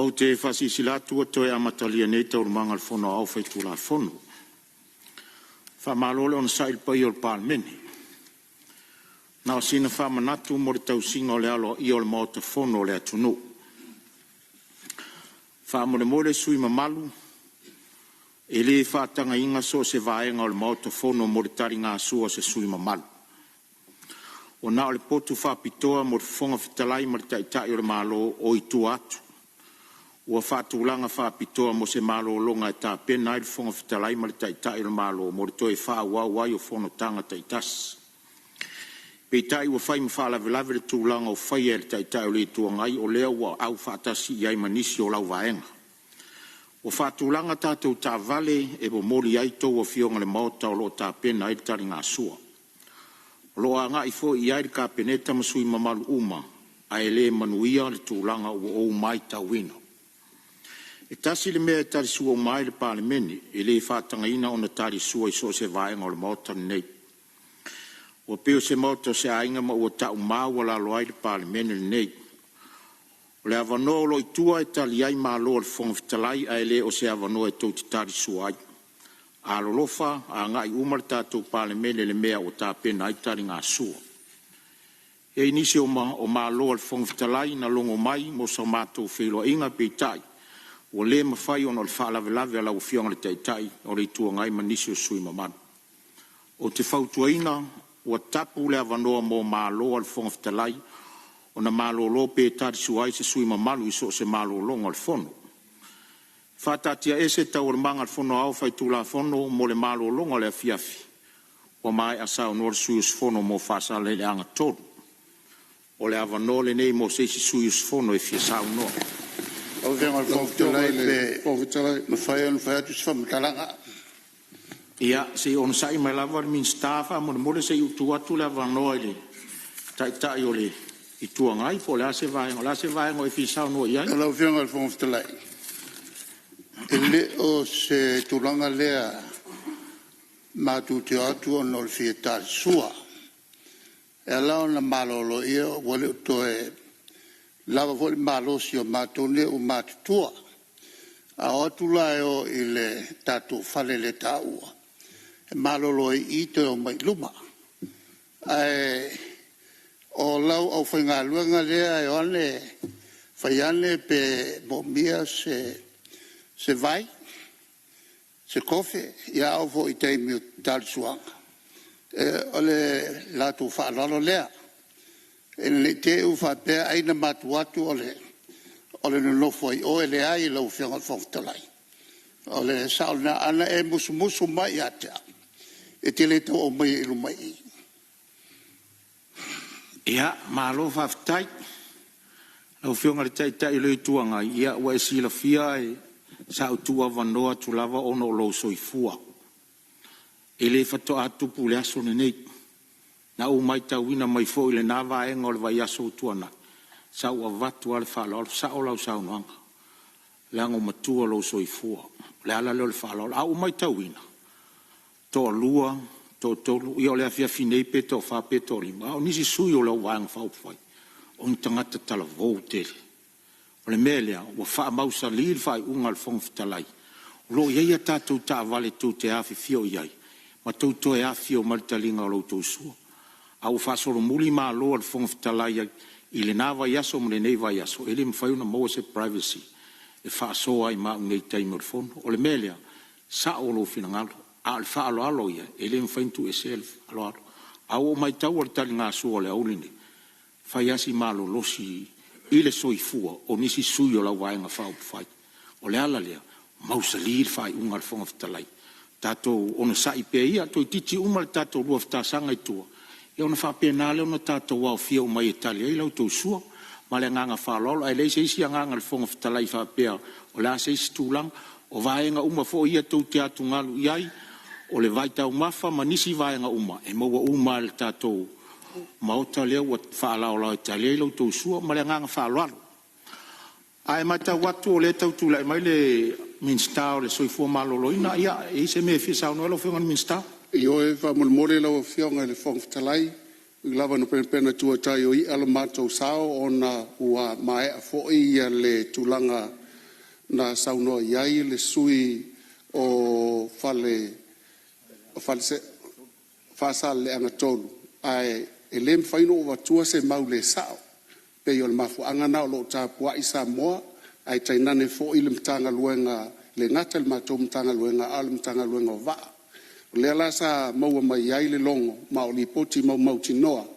Ou te faasilasila atu ua toe amatalia nei Taualumaga a le Fono Aoao Faitulafono. Faamalo le onosai i le paia o le Palemene. Na o sina faamanatu mo le tausiga o le aloaia o le Maota Fono o le atunuu. Faamolemole sui usufono mamalu, e le faatagaina so o se vaega o le Maota Fono mo le taligasua a se sui usufono mamalu. Ua na o le potu faapitoa mo le Fofoga Fetalai ma le Taitai o le Malo o i tua atu ua faatulaga faapitoa mo se malologa e tapena ai le Fofoga Fetalai ma le Taitai o le Malo mo le toe faaauau ai o fonotaga taitasi. Peitai ua fai ma faalavelave le tulaga ua faia e le Taitai o le Itu Agai, o lea ua aufaatasi i ai ma nisi o lau vaega. Ua faatulaga tatou taavale e momoli ai a outou afioga i le Maota o lo o tapena ai le taligasua. O lo o agai foi i ai le Kapeneta ma sui usufono mamalu uma, ae le manuia le tulaga ua ou matauina. E tasi le mea e talisua uma ai le Palemene, e le faatagaina ona talisua i so o se vaega o le Maota lenei. Ua pei o se maota o se aiga ma ua taumaualalo ai le Palemene lenei. O le avanoa o lo o i tua e tali ai malo a le Fofoga Fetalai, ae le o se avanoa tou te talisua ai. Alolofa agai uma le tatou Palemene i le mea ua tapena ai le taligasua. E i ai nisi o malo a le Fofoga Fetalai na logo mai mo sa matou feiloaiga, peitai ua le mafai ona o le faalavelave a lau Afioga i le Taitai o le Itu Agai ma nisi o sui usufono mamalu. Ou te fautuaina ua tapu le avanoa mo malo a le Fofoga Fetalai ona malolo pe talisua ai se sui usufono mamalu i so o se malologa o le Fono. E faataatiaese Taualumaga a le Fono Aoao Faitulafono mo le malologa o le afiafi ua maea saunoa le sui usufono mo Faasaleleaga 3. O le avanoa lenei mo se isi sui usufono e fia saunoa. Lau Afioga i le Lau Fofoga Fetalai Afioga i le pe Fofoga Fetalai. mafai ona fai atu se faamatalaga? Ia, se i onosai mai lava le Minisita faamolemole se i ou tuu atu le avanoa i le Taitai o le Itu Agai po o le a se vaega, o le a se vaega o e fia saunoa i ai? Lau Afioga i le Fofoga Fetalai, e le o se tulaga lea matou te o atu ona o le fia talisua. E ala ona malolo ia ua le o toe lava foi le malosi o matou nei ua matutua. A o atu la e o i le tatou fale le taua e malolo ai i i toe omai i luma. Ae o lau aufaigaluega lea e o ane fai ane pe moomia se vai, se kofe, a oo foi i taimi o talisuaga, o le latou faaaloalo lea. Ina ne i te i ua faapea ai na matou o atu o le nonofo ai i o. E leai lau Afioga i le Fofoga Fetalai, o le sao lena. A na e musumusu mai ia te au, e te le tau aumaia i luma i i. Ia, malo faafetai. Lau Afioga i le Taitai o le Itu Agai, ia ua e silafia sa ou tuuavanoa atu lava ona o lou soifua. E le faatoa tupu i le aso lenei. Na ou matauina mai foi i lena vaega o le vaiaso ua tuanai, sa ou avatu lava le faaaloalo. E sao lau saunoaga, leaga ua matua lou soifua. O le ala lea o le faaaloalo. Ae ua ou matauina, toalua, toatolu, ia o le afiafi nei pe toafa pe toalima, a o nisi sui o lau Vaega Faaupufai, o ni tagata talavou tele. O le mea lea, ua faamausali le faaiuga a le Fofoga Fetalai, o lo o i ai a tatou taavale tou te afifio i ai ma tou toe afifio mai i le taliga o la outou sua. A ua faasolomuli malo a le Fofoga Fetalai i lena vaiaso ma lenei vaiaso, e le mafai ona maua se privacy e faasoa ai ma au nei i taimi o le fono. O le mea lea, e sao lou finagalo, a o le faaaloalo ia, e le mafai ona tuuesea le faaaloalo. Ae ua ou mataua i le taligasua i le aoauli lenei, e fai lava si malolosi i le soifua o nisi sui o lau Vaega Faaupufai. O le ala lea, mausali le faaiuga a le Fofoga Fetalai, tatou onosai pea ia, toeitiiti uma le tatou 2 tasaga i tua, ia ona faapena lea ona tatou aofia uma ai e tali ai la outou sua. Ma le agaga faaaloalo. Ae leai se isi agaga o le Fofoga Fetalai faapea o le a se isi tulaga. O vaega uma foi ia tou te atugalu i ai, o le vaitaumafa ma nisi vaega uma, e maua uma lava e le tatou Maota lea ua faalaolao e tali ai la outou sua. Ma le agaga faaaloalo. Ae matau atu o lea e tau tulai mai le Minisita o le Soifua Maloloina. Ia, e i ai se mea e fia saunoa ai lau Afioga i le Minisita? Ioe faamolemole lau Afioga i le Fofoga Fetalai, e ui lava ina penapena tua i tai o i'a lo matou sao ona ua maea foi le tulaga na saunoa i ai le sui usufono o Faasaleleaga 3, ae le mafai ona ou avatua se mau le sao. E pei o le mafuaaga lena o lo o tapuai Samoa, ae tainane foi le Matagaluega, e le gata i le matou Matagaluega a o le Matagaluega o Vaa. O lea la sa maua mai ai le logo ma o lipoti mautinoa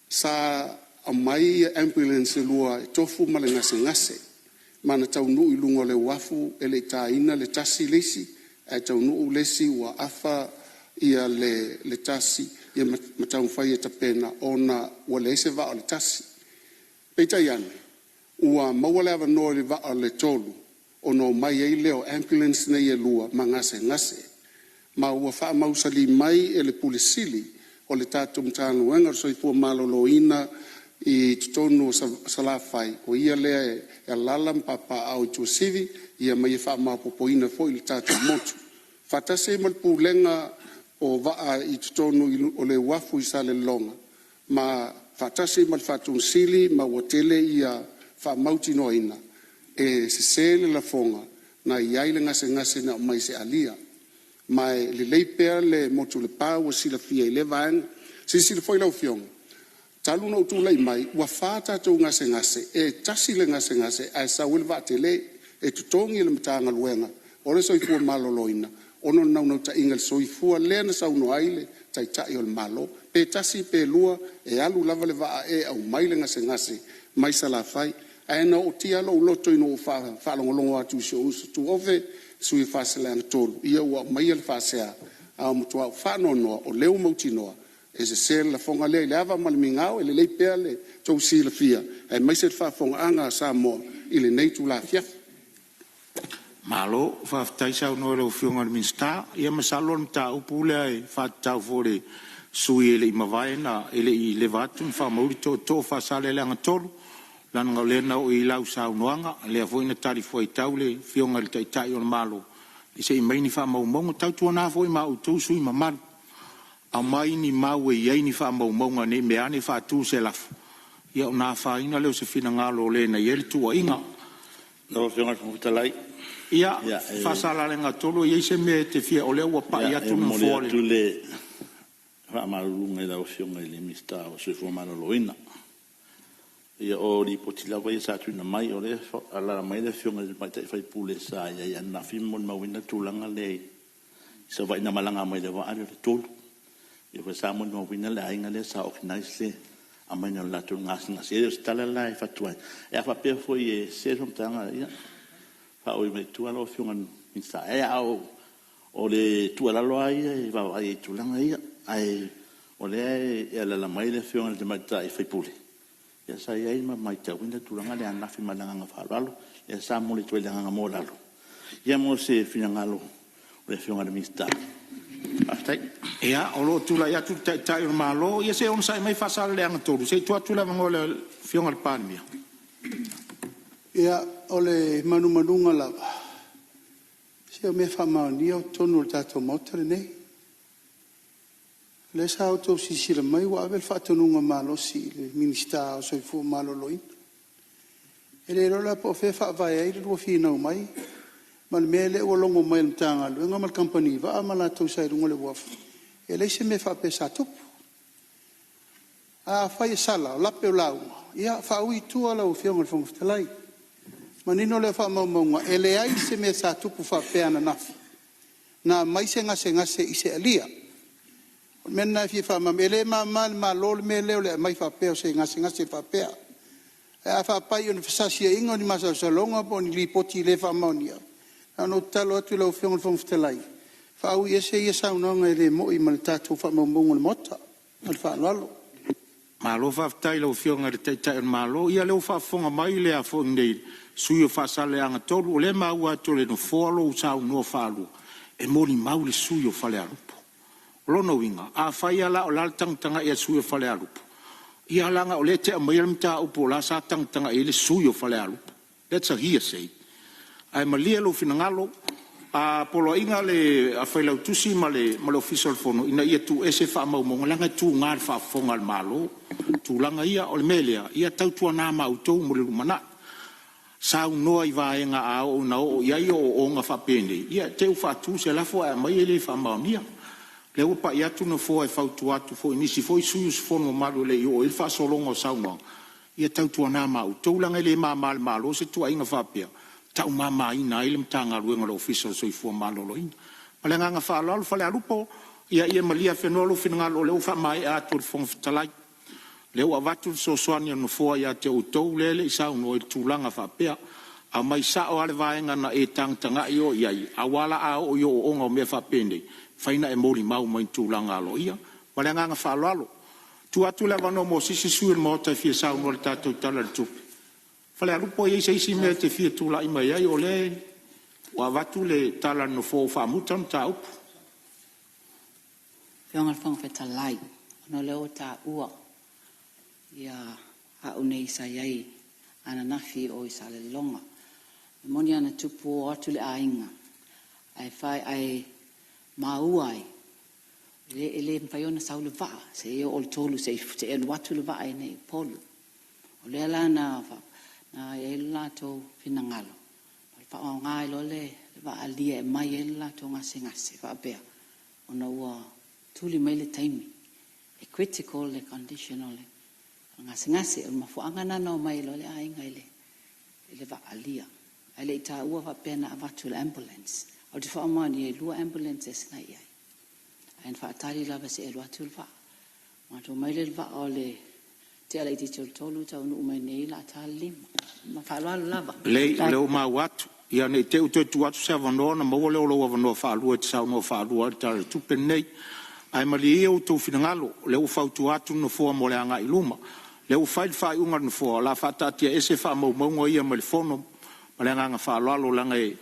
sa aumai ambulance e lua e tofu ma le gasegase, ma na taunuu i luga o le uafu e le i taina le tasi le isi ae taunuu le isi ua afa le tasi ma taumafai e tapena ona ua leai se vaa o le tasi. Peitai ane, ua maua le avanoa i le vaa o le tolu ona omai ai lea o ambulance nei e lua ma gasegase, ma ua faamausali mai e le Pule Sili o le tatou Matagaluega o le Soifua Maloloina i totonu o Salafai, o ia lea e alaala ma papaaao i Tuasivi ma ia faamaopoopoina foi le tatou motu, faatasi ai ma le Pulega o Vaa i totonu o le uafu i Salelologa ma faatasi ai ma le Faatonusili, ma ua tele ia faamautinoaina e sese le lafoga na i ai le gasegase na aumai se alia. Ma e lelei pea le motu i Lepa ua silafia i lea vaega. Silasila foi lau Afioga, talu ona ou tulai mai ua fa tatou gasegase, e tasi le gasegase ae sau ai le vaa tele. E totogi e le Matagaluega o le Soifua Maloloina ona o le naunautaiga i le soifua lea na saunoa ai le Taitai o le Malo. Pe tasi pe lua, e alu lava le vaa e aumai le gasegase mai Salafai. Ae na ootia lava lou loto ina ua ou faalogologo atu i si ou uso tuofe, le sui usufono mo Faasaleleaga 3, ia ua aumaia le faasea, ae ua matua ou faanoanoa o lea ua mautinoa e sese le lafoga lea. I le ava ma le migao e lelei pea le tou silafia aemaise le faafofogaaga a Samoa i lenei itula afiafi. Malo faafetai saunoa i lau Afioga i le Minisita. Ia masalo o le mataupu lea e faatatau foi i le sui usufono e le i mavae na e le i leva atu na faamauli tootoo o Faasaleleaga 3, leaga o lea na oo i ai lau saunoaga, lea foi na talifuaitau le Afioga i le Taitai o le Malo se i aumai ni faamaumauga. Tautuana foi ma outou sui usufono mamalu, aumai ni mau e i ai ni faamaumauga ne i meaane faatu se lafo, ia ona afaina lea o se finagalo o le na i ai le tuuaiga. Lau Afioga i le Fofoga Fetalai… Ia, Faasaleleaga 3, e i ai se mea e te fia… o lea ua pai atu le E momoli Nofoa i le… atu le faamaluluga i lau Afioga i le Minisita o le Soifua Maloloina. Ia o Lipoti lava ia sa tuuina mai, o lea e alaala mai le Afioga i le tamaitai sui usufono sa i ai ananafi ma molimauina le tulaga lea i Savaii na malaga mai i le vaa lea o le 3. Lea foi sa molimauina le aiga lea sa organize le aumaiga o le latou gasegase. E le o se tala la e avatu ai, ae a faapea foi e sese le faamatalaga, ia faaui mai tua lau Afioga i le Minisita. A o le tuualalo lava ia e vaavaai i ai i tulaga ia. Ae o lea e alaala mai le Afioga i le tamaitai sui usufono, ia sa i ai ma matauina le tulaga lea ananafi ma le agaga faaaloalo. Lea sa momoli atu ai le agaga maualalo mo se finagalo o le Afioga i le Minisita. Faafetai. Ia, o lo o tulai atu le Taitai o le Malo. Ia se i onosai mai Faasaleleaga 3 se i tuu atu le avanoa i le Afioga i le Palemia. Ia, o le manumanuga lava, se o mea faamaonia o totonu o le tatou Maota lenei. O lea sa outou silasila mai ua ave le faatonuga malosi i le Minisita o le Soifua Maloloina. E le iloa la po o fea e faavae ai le lua finau mai ma le mea lea ua logo mai e le Matagaluega ma le Kamupani Vaa ma latou sa i luga o le uafu, e leai se mea faapea sa tupu. Afai e sala, o lape o lauga, ia faaui i tua lau Afioga i le Fofoga Fetalai. E manino lea o faamaumauga, e leai se mea sa tupu faapea ananafi, na aumai se gasegase i se alia. O le mea lena e fia faamalamalama. E le mama i le Malo le mea lea o le aumai faapea o se gasegase faapea. Ae a faapai o ni fesasiaiga o ni masalosaloga po o ni lipoti le faamaonia, na ona ou tatalo atu i lau Afioga i le Fofoga Fetalai, faaui ese ia saunoaga e le moni ma tatou faamaumauga o le Maota. Ma le faaaloalo. Malo faafetai i lau Afioga i le Taitai o le Malo. Ia o lea ua faafofoga mai le sui usufono mo Faasaleleaga 3, o lea e maua atu e le Nofoa lou saunoa faalua, e molimau le sui usufono o Falealupo. O lona uiga, afai lava la o le a le tagatagai a le sui usufono o Falealupo, ia leaga o lea e te aumaia le mataupu o la e sa tagatagai i ai le sui usufono o Falealupo. That's a hearsay. Ae malie lou finagalo, a poloaiga le Failautusi ma le Ofisa o le Fono ina ia tuuese faamaumauga, leaga e tuga i le faafofoga a le Malo tulaga ia. O le mea lea, ia tautuana ma outou mo le lumanai. Saunoa i vaega a oo ina oo i ai ooooga faapenei, ia te i ua faatu se lafo ae aumai e le faamaonia. O lea ua pai atu le Nofoa e fautua atu foi i nisi foi sui usufono mamalu e le i oo i ai le faasologa o saunoaga, ia tautuana ma outou, leaga e le mama i le Malo se tuuaiga faapea e taumamaina ai le Matagaluega o le Ofisa o le Soifua Maloloina. Ma le agaga faaaloalo Falealupo, ia malie afenoa lou finagalo o lea ua faamaea atu e le Fofoga Fetalai. O lea ua avatu le fesoasoani a le Nofoa ia te outou lea e le i saunoa i le tulaga faapea. Aumai sao lava le vaega na e tagatagai oe i ai, aua la a oo i ooooga o mea faapenei, e mafai ona e molimau mai i tulaga aloaia. Ma le agaga faaaloalo. Tuu atu le avanoa mo se isi sui usufono o le Maota e fia saunoa i le tatou Tala o le Tupe. Falealupo e i ai se isi mea e te fia tulai mai ai, o lea ua avatu le tala a le Nofoa ua faamuta le mataupu. Lau Afioga i le Fofoga Fetalai, ona o lea ua taua au nei sa i ai ananafi i o i Salelologa. E moni lava na tupu ua o atu le aiga ae maua ai e le mafai ona sau le vaa seia oo i le 3 seia alu atu le vaa i inei i Upolu. O lea la na i ai le latou finagalo e faaaoga ai loa le vaa alia e aumai ai le latou gasegase faapea ona ua tuli mai le taimi, e critical le condition o le gasegase. O le mafuaaga lena na omai ai loa le aiga i le vaa alia, ae le i taua faapea na avatu e le ambulance. Ou te faamaonia e 2 ambulances na i ai, ae na faatali lava seia alu atu le vaa. Ona matou omai lea i le vaa i le tea laitiiti o le 3 taunuu mai i inei o le a ta le 5. Ma le faaaloalo lava. Leai, o lea ua maua atu. Ia ne i te i ua toe tuu atu se avanoa ona maua lea o lou avanoa faalua e te saunoa faalua ai i le Tala o le Tupe lenei. Ae malie ia outou finagalo, o lea ua fautua atu le Nofoa mo le agai i luma. O lea ua fai le faaiuga a le Nofoa, o le a faataatiaese faamaumauga ia mai le Fono. Ma le agaga faaaloalo, leaga e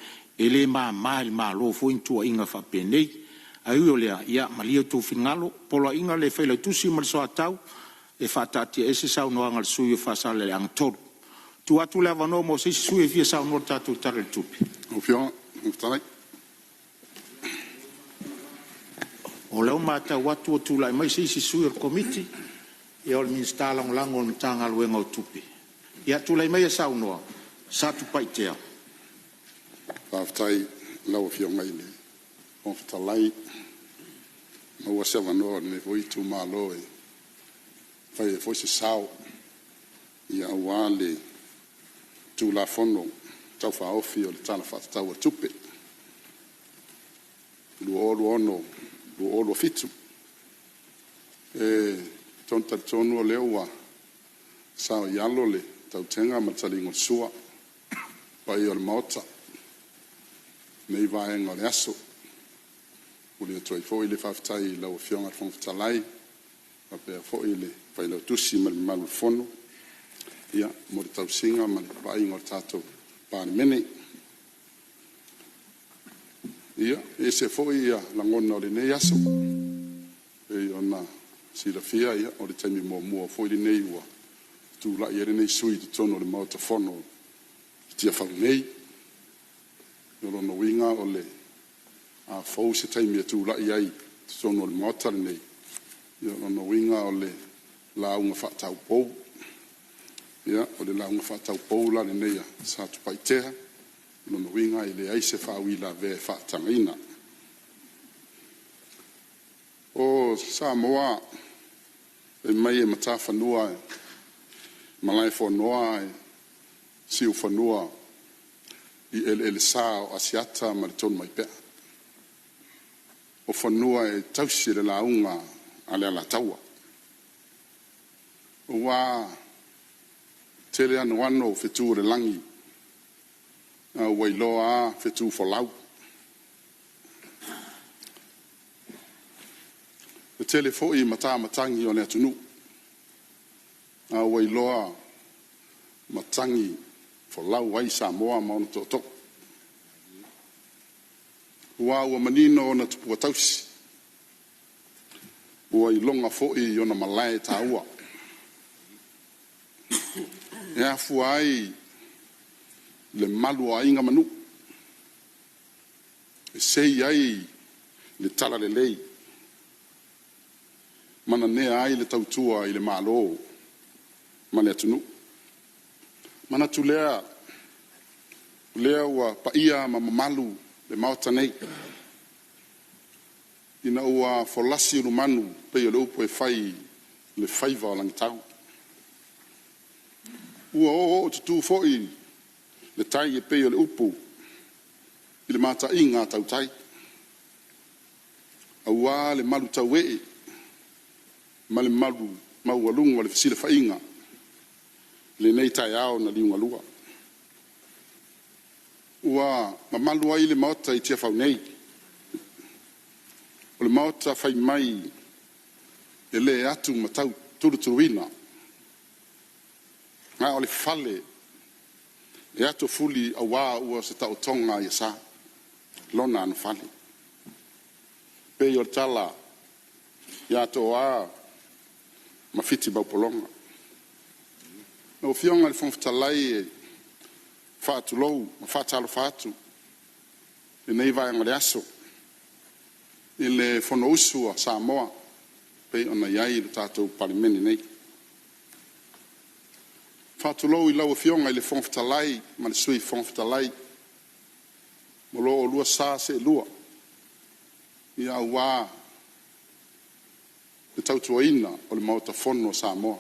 le mama i le Malo foi ni tuuaiga faapenei. Ae ui o lea, ia malie outou finagalo, o le poloaiga a le Failautusi ma le Soatau, e faataatiaese saunoaga a le sui usufono mo Faasaleleaga 3. Tuu atu le avanoa mo se isi sui usufono e fia saunoa i le tatou Tala o le Tupe. O lea ua matau atu ua tulai mai se isi sui o le Komiti, ia o le Minisita Lagolago o le Matagaluega o Tupe. Ia tulai maia e saunoa Satupaitea. Faafetai i lau Afioga i le Fofoga Fetalai ua maua se avanoa o lenei foi itumalo e fai ai foi se sao aua le Tulafono Tau Faaofi o le Tala Faatatau o le Tupe 2026/2027. E talitonu o lea ua saoialo le tautega ma le taliga o le sua i le paia o le Maota i lenei vaega o le aso. E momoli atu ai foi le faafetai i lau Afioga i le Fofoga Fetalai faapea foi le Failautusi ma le mamalu o le Fono mo le tausiga ma le vaaiga o le tatou Palemene. Ia, e ese foi lagona o lenei aso, e pei ona silafia o le taimi muamua foi lenei ua tulai ai lenei sui usufono i totonu o le Maota Fono i Tiafau nei. O lona uiga o le a fou se taimi e tulai ai i totonu o le Maota lenei, o lona uiga o le lauga faataupou. Ia, o le lauga faataupou la lenei a Satupaitea, o lona uiga e leai se faauilavea e faatagaina. O Samoa fai mai e matafanua i Malaefonoa ae siufanua i eleelesa o Asiata ma le Tonumaipea. O fanua e tausi e le lauga a le Alataua. Ua tele anoano fetu o le lagi, a ua iloa lava fetu folau. E tele foi matamatagi o le atunuu, a ua iloa matagi folau ai Samoa ma ona tootoo. Aua ua manino ona tupua tausi, ua iloga foi ona malae taua. E afua ai le malu o aiga ma nuu, e sei ai le talalelei ma nanea ai le tautua i le Malo ma le atunuu. Ona manatu lea, O lea ua paia ma mamalu le Maota nei, ina ua folasi ulumanu e pei o le upu e fai i le faiva o Lagitau, ua ooootutu foi le tai e pei o le upu i le mataiga a tautai, aua le malutauee ma le malu maualuga o le fesilafaiga i lenei taeao na liugalua. Ua mamalu ai le Maota i Tiafau nei, o le Maota fai mai e le atu-ma-tautulutuluina, a o le fale e atofuli aua ua se taotoga a sa lona anofale. E pei o le tala ia Toa ma Fiti-maupologa. Lau Afioga i le Fofoga Fetalai, e faatulou ma faatalofa atu i lenei vaega o le aso i le Fonousu a Samoa e pei ona i ai le tatou Palemene nei. E faatulou i lau Afioga i le Fofoga Fetalai ma le Sui Fofoga Fetalai, o lo oulua sa seelua aua le tautuaina o le Maota Fono o Samoa.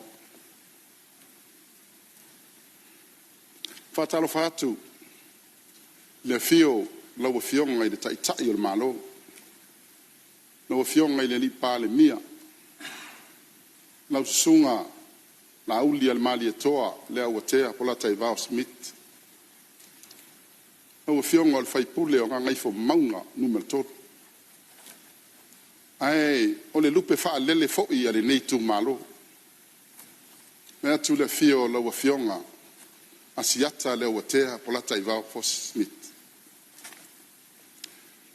E faatalofa atu i le afio o lau Afioga i le Taitai o le Malo, lau Afioga i le Palemia, lau Susuga Laaulialemalietoa Leauatea Polataivao Schmidt. Lau Afioga o le sui usufono o Gagaifomauga Nu.3, ae o le lupe faalele foi a lenei itumalo. Vaeatu le afio o lau Afioga Asiata Leauatea Polataivao Fosi Smith.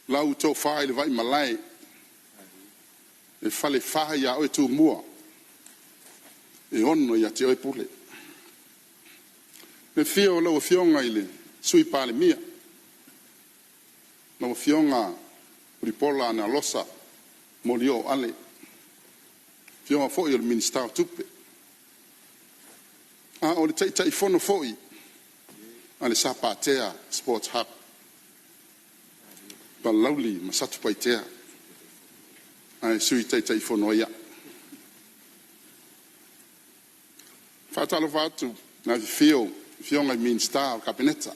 Lau Tofa i le Vaimalae e falefa ia oe Tumua, e ono ia te oe Pule. Le afio o lau Afioga i le Sui Palemia, lau Afioga Mulipola Anarosa Molioo Ale, afioga foi i le Minisita o Tupe, a o le Taitaifono foi a le Sapa Sports Hub, Palauli ma Satupaitea, ae sui Taitaifono ai au. E faatalofa atu i le afifio o afioga i Minisita o le Kapeneta,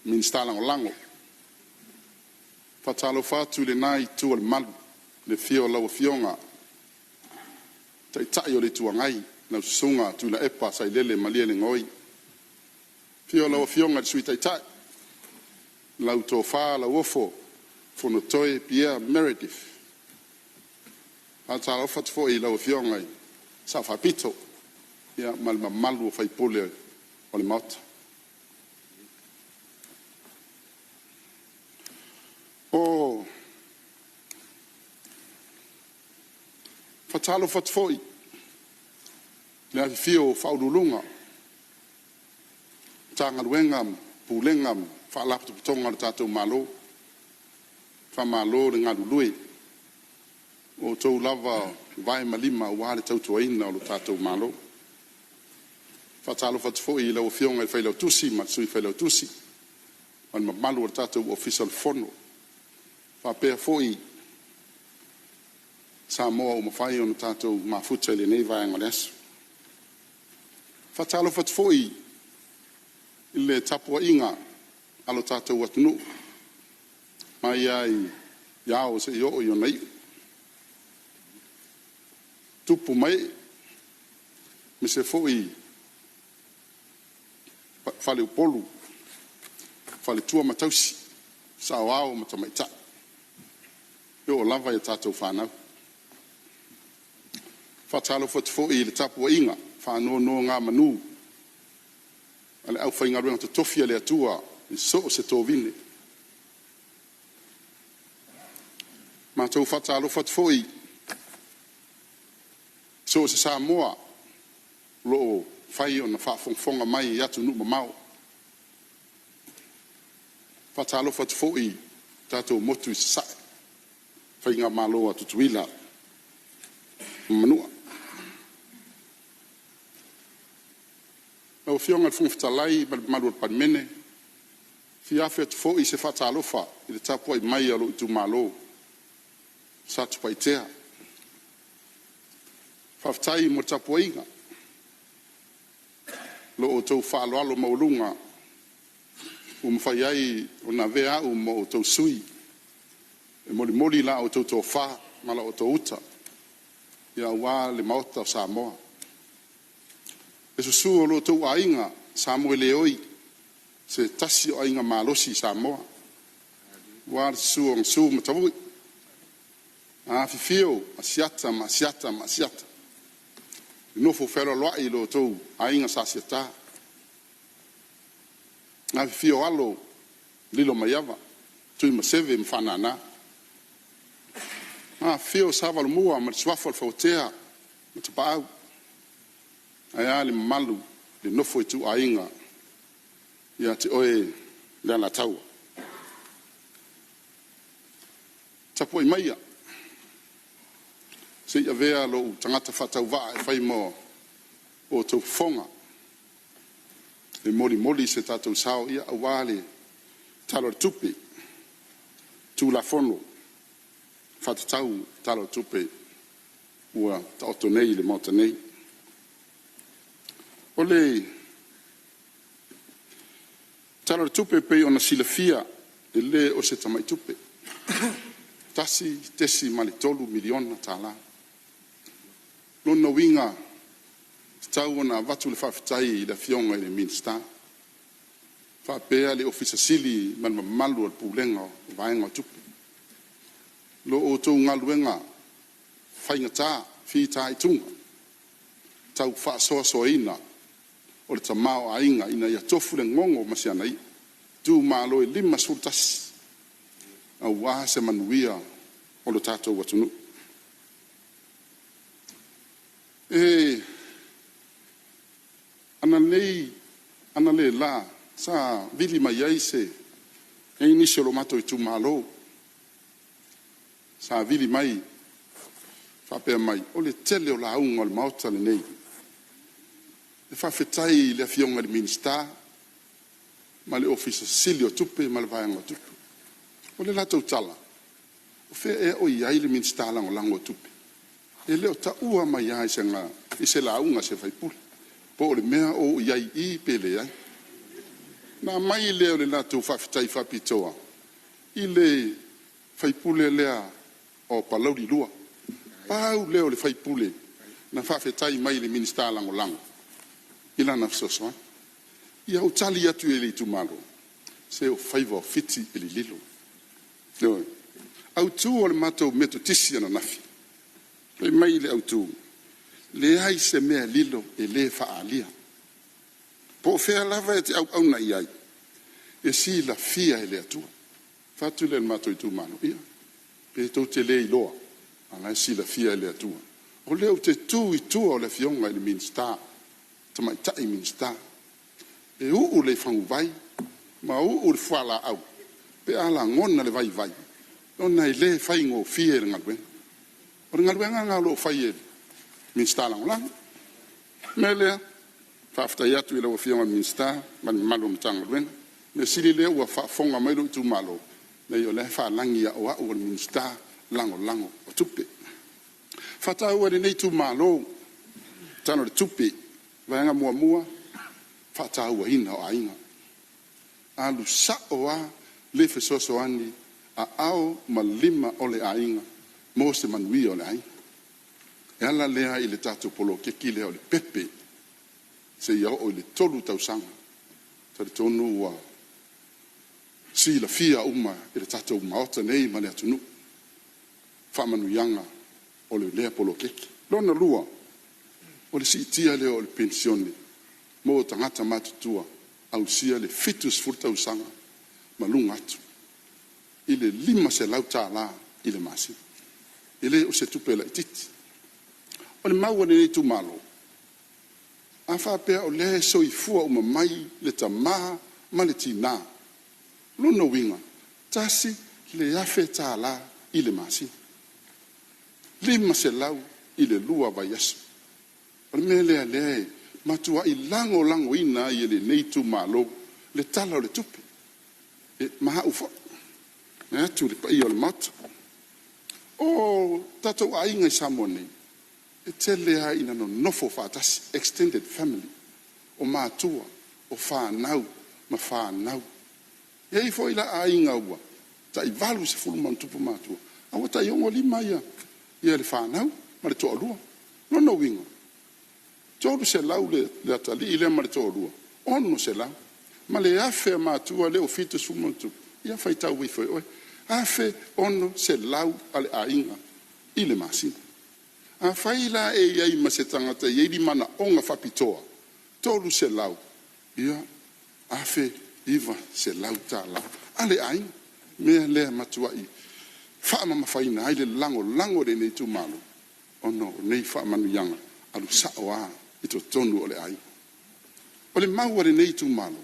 Minisita Lagolago. E faatalofa atu i lena itu o le malu i le afio o lau Afioga i le Taitai o le Itu Agai, lau Susuga Tuilaepa Sailele Malielegaoi. Afio lau Afioga i le Sui Taitai, lau Tofa Lauofo Fonotoe Pierre Meredith. E faatalofa atu foi i lau Afioga i le Sao Faapito ma le mamalu o faipule o le Maota. E faatalofa atu foi i le afifio o Ofisa Sili o Pulega o Matagaluega ma Pulega o Faalapotopotoga a le tatou Malo, faamalo le galulue. O outou lava o vae ma lima aua le tautuaina o le tatou Malo. E faatalofa atu foi i lau Afioga i le Failautusi ma le Sui Failautusi ma le mamalu o le tatou Ofisa o le Fono, faapea foi Samoa ua mafai ona tatou mafuta i lenei vaega o le aso. E faatalofa atu foi i le tapuaiga a lo tatou atunuu mai lava i ao seia oo i ona iu, tupu ma ee, aemaise foi faleupolu, faletua ma tausi, saoao ma tamaitai, e oo lava i a tatou fanau. E faatalofa atu foi i le tapuaiga faanonogamanu a le aufaigaluega totofi a le Atua i so o se tovine. Matou te faatalofa atu foi i so o se Samoa o lo o mafai ona faafogafoga mai i atunuu mamao. E faatalofa atu foi i le tatou motu i Sasae, le faigamalo a Tutuila ma Manua. Lau Afioga i le Fofoga Fetalai ma le mamalu o le Palemene, Fia afe atu foi se faatalofa i le tapuai mai a lou itumalo Satupaitea. Faafetai mo le tapuaiga, lo outou faaaloalo maualuga ua mafai ai ona avea au ma outou sui e molimoli la outou tofa ma la outou uta aua le Maota o Samoa. Le susu o lo outou Aiga Samoeleoi, se tasi o aiga malosi i Samoa, aua le susu o Gasu ma Tavui, afifio Asiata ma Asiata ma Asiata, le nofo fealoaloai lo outou aiga Sa Asiata, afifio alo o Lilomaiava, Tuimaseve ma Faanana, afifio Sa Valomua ma le Suafa o le Fauatea ma Tapaau, ae a le mamalu i le nofo a ituaiga ia te oe le Alataua. Tapuai maia se i avea lou tagata faatauvaa e fai ma outou fofoga e molimoli se tatou sao aua le Tala o le Tupe, Tulafono Faatatau Tala o Tupe ua taoto nei i le Maota nei. O le Tala o le Tupe e pei ona silafia, e le o se tamai tupe, $1.3 miliona. O lona uiga e tatau ona avatu le faafetai i le Afioga i le Minisita faapea le Ofisa Sili ma le mamalu o le Pulega o le Vaega o Tupe. Lo outou galuega faigata fitaituga i le tau faasoasoaina o le tamaoaiga ina ia tofu le gogo ma si ana ia, itumalo e 51 aua se manuia o le tatou atunuu. Analeila sa vili mai ai e i ai nisi o le matou itumalo sa vili mai faapea mai, o le tele o lauga a le Maota lenei e faafetai i le Afioga i le Minisita ma le Ofisa Sili o Tupe ma le Vaega o Tupe. O le latou tala, o fea ea o i ai le Minisita Lagolago o Tupe? E le o taua mai lava i se lauga a se sui usufono, po o le mea o i ai i i pe leai. Ona aumai lea o le latou faafetai faapitoa i le sui usufono lea o Palauli 2. Pau lea o le sui usufono na faafetai mai i le Minisita Lagolago i lana fesoasoani. Ia, ou tali atu i ai i le itumalo, se o faiva o Fiti e lililo. Ioe. O le autu o le matou Metotisi ananafi, fai mai le autu, leai se mea e lilo e le faaalia. Po o fea lava e te auauna i ai, e silafia e le Atua. Ou fai atu lea i le matou itumalo, ia, pe tou te le iloa, a o la e silafia e le Atua. O lea ou te tu i tua o le Afioga i le Minisita, Tamaitai Minisita, e uu le faguvai ma uu le fualaau pe a lagona le vaivai ona e le faigofie le galuega. O le galuega lena o lo o fai e le Minisita Lagolago. O le mea lea, faafetai atu i lau Afioga i le Minisita ma le mamalu o le Matagaluega. O le mea sili o lea ua faafofoga mai lou itumalo, leai o la e faalagi o au o le Minisita Lagolago o Tupe. E faataua e lenei itumalo le Tala o le Tupe, Vaega 1, faatauaina o aiga, alu sao lava le fesoasoani a ao ma lima o le aiga mo se manuia o le aiga. E ala lea i le tatou poloketi lea o le pepe seia oo i le 3 tausaga. E talitonu ua silafia uma e le tatou Maota nei ma le atunuu faamanuiaga o lea poloketi. Lona lua, o le siitia lea o le penisione mo tagata matutua ausia le 70 tausaga ma luga atu i le $500 i le masina. E le o se tupe laitiiti. O le mau a lenei itumalo, a faapea o lea e soifua uma mai le tama ma le tina, o lona uiga, $1,000 i le masina, $500 i le lua vaiaso. O le mea lea o lea e matuai lagolagoina ai e lenei itumalo le Tala o le Tupe. Ma au foi, vaeatu le paia o le Maota. O tatou aiga i Samoa nei, e tele lava ina nonofo faatasi, extended family, o matua, o fanau ma fanau. E i ai foi la aiga ua tai 80+ matua, a ua tai 65 le fanau ma le toalua. O lona uiga, e 300 le atalii lea ma le toalua, 600, ma le 1,000 a matua lea ua 70+, ia faitau ifo e oe, e $1,600 a le aiga i le masina. Afai la e i ai ma se tagata e i ai ni manaoga faapitoa, $300, ia, $1,900 a le aiga. O le mea lea e matuai faamamafaina ai le lagolago a lenei itumalo ona o nei faamanuiaga alu sao lava i totonu o le aiga. O le mau a lenei itumalo,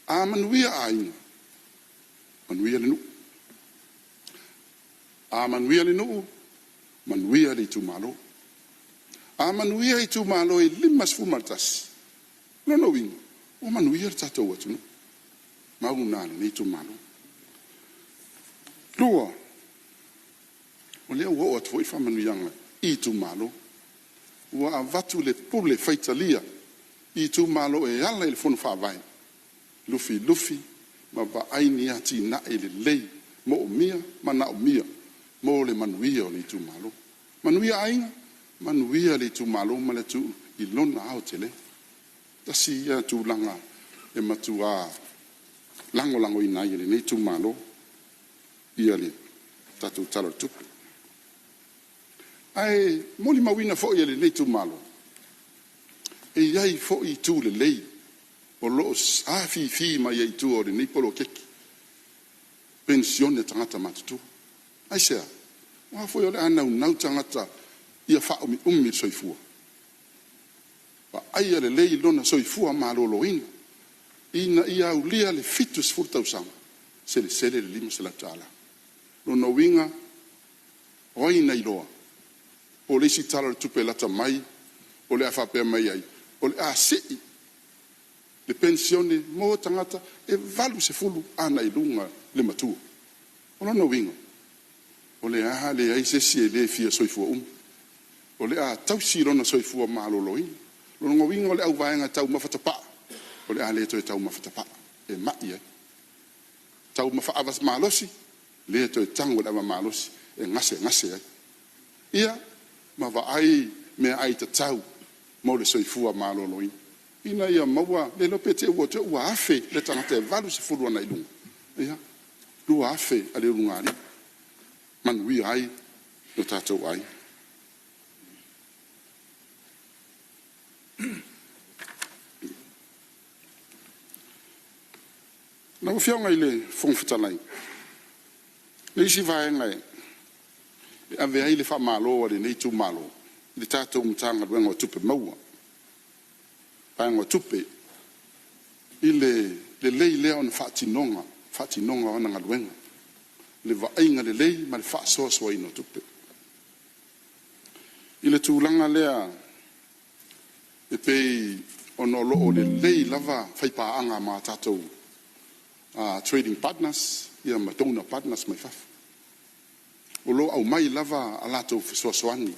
a manuia aiga, manuia le nuu. A manuia le nuu, manuia le itumalo. A manuia itumalo e 51, o lona uiga ua manuia le tatou atunuu. O le mau lena a lenei itumalo. Lua, o lea ua oo atu foi faamanuiaga i itumalo, ua avatu le pule faitalia i itumalo e ala i le Fono Faavae, lufilufi ma vaai ni atinae lelei moomia ma manaomia mo le manuia o le itumalo. Manuia aiga, manuia le itumalo ma le atunuu i lona aotelega. Tasi ia tulaga e matua lagolagoina ai e lenei itumalo le tatou Tala o le Tupe. Ae molimauina foi e lenei itumalo, e i ai foi itu lelei o lo o afifi mai ai i tua o lenei poloketi penisione a tagata matutua. Aisea? Aua foi o le a naunau tagata ia faaumiumi le soifua, vaaia lelei lona soifua maloloina ina ia aulia le 70 tausaga, selesele le $500. O lona uiga, o ai na iloa po o le isi Tala o le Tupe lata mai o le a faapea mai ai, o le a sii le penisione mo tagata e 80 agai i luga le matua. O lona uiga, o le a leai se isi e le fia soifua umi, o le a tausi lona soifua maloloina. O lona uiga o le auvaega taumafa tapaa, o le a le toe taumafa tapaa e mai ai, taumafa ava malosi, le toe tago i le ava malosi e gasegase ai, ia ma vaai meaai tatau mo le soifua maloloina, ina ia maua, le iloa pe te i ua 1000 le tagata e 80 agai i luga, ia, $2,000 a le ulugalii, manuia ai o tatou aiga. Lau Afioga i le Fofoga Fetalai, o le isi vaega e ave ai le faamalo a lenei itumalo i le tatou Matagaluega o Tupe Maua, Vaega o Tupe, i le lelei lea ona faatinoga o ana galuega, le vaaiga lelei ma le faasoasoaina o tupe. I le tulaga lea e pei ona o lo o lelei lava faipaaga ma tatou trading partners ma donor partners mai fafo. O lo o aumai lava a latou fesoasoani,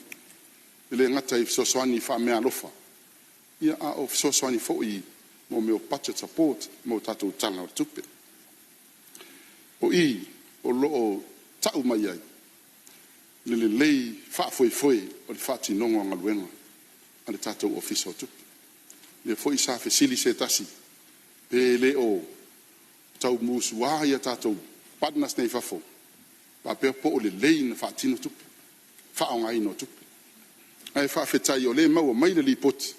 e le gata i fesoasoani faameaalofa, a o fesoasoani foi mo mea o budget support mo tatou Tala o le Tupe. O i o lo o tau mai ai le lelei faafoefoe o le faatinoga o galuega a le tatou Ofisa o Tupe. O lea foi sa fesili se tasi pe le o tau musua tatou partners nei i fafo faapea po o lelei ona faatino tupe, le faaaogaina o tupe. Ae faafetai o lea e maua mai le lipoti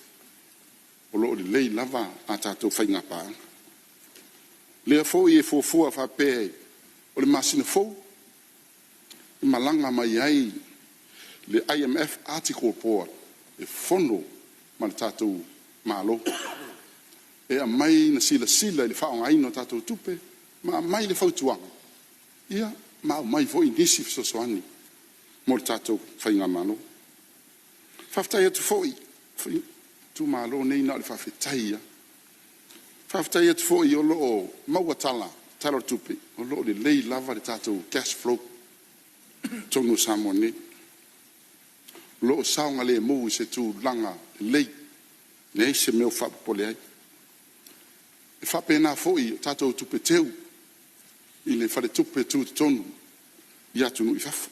o lo o lelei lava a tatou faiga paaga. O lea foi e fuafua faapea o le masina fou e malaga mai ai le IMF Article Board e fono ma le tatou Malo e aumai le silasila i le faaaogaina o tatou tupe ma aumai le fautuaga, ia ma aumai foi nisi fesoasoani mo le tatou faigamalo. Faafetai atu foi, o le itumalo lenei na o le faafetai lava. Faafetai atu foi o lo o maua tala Tala o le Tupe, o lo o lelei lava le tatou cash flow i totonu o Samoa nei. O lo o saogalemu i se tulaga lelei, leai se mea o faapopole ai. E faapena foi i tatou tupe teu i le Faletupe Tutotonu i atunuu i fafo,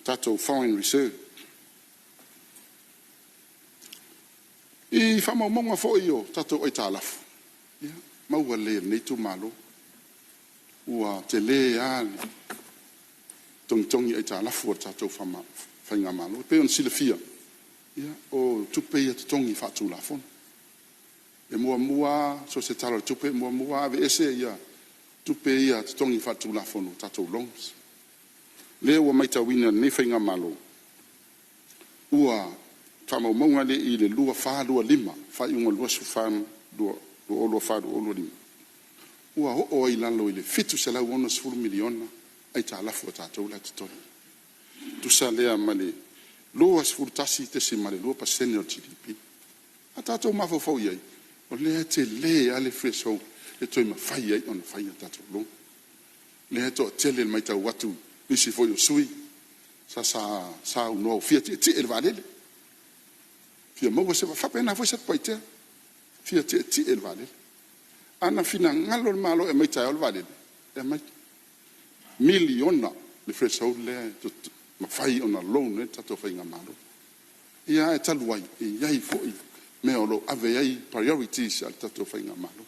tatou foreign reserve. I faamaumauga foi o tatou aitalafu, ia, maua lelei e lenei itumalo, ua tele lava le togitogi aitalafu a le tatou faigamalo. E pei ona silafia, o tupe ia totogi faatulafono. E muamua lava, so o se Tala o le Tupe, e muamua lava aveese tupe ia totogi faatulafono, tatou loans. O lea ua matauina e lenei faigamalo, ua faamaumauga nei i le 24/25, faaiuga o le 2024/2025, ua oo ai i lalo i le $760 miliona aitalafu a tatou la e totoe. E tusa lea ma le 21.2% o le GDP. A tatou mafaufau i ai, o lea e tele lava le threshold e toe mafai ai ona fai a tatou loan. O lea e toatele i le matau atu i nisi foi o sui usufono sa saunoa ua fia tietie i le vaalele, fia maua se… E faapena foi Satupaitea, fia tietie i le vaalele. A na finagalo le Malo e aumai taeao le vaalele, e aumai. E miliona le threshold lea e mafai ona loan ai le tatou faigamalo. Ia ae talu ai, e i ai foi mea o lo o ave i ai priorities a le tatou faigamalo.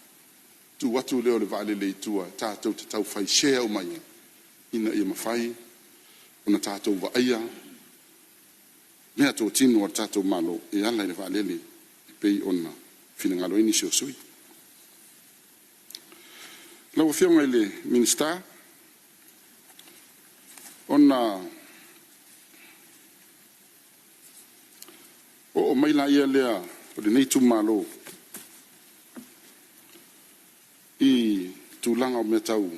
Tuu atu lea o le vaalele i tua tatou te tau fai share uma ai ina ia mafai ona tatou vaaia meatotino a le tatou Malo e ala i le vaalele e pei ona finagalo ai nisi o sui usufono. Lau Afioga i le Minisita, ona oo mai lea o lenei itumalo i tulaga o mea tau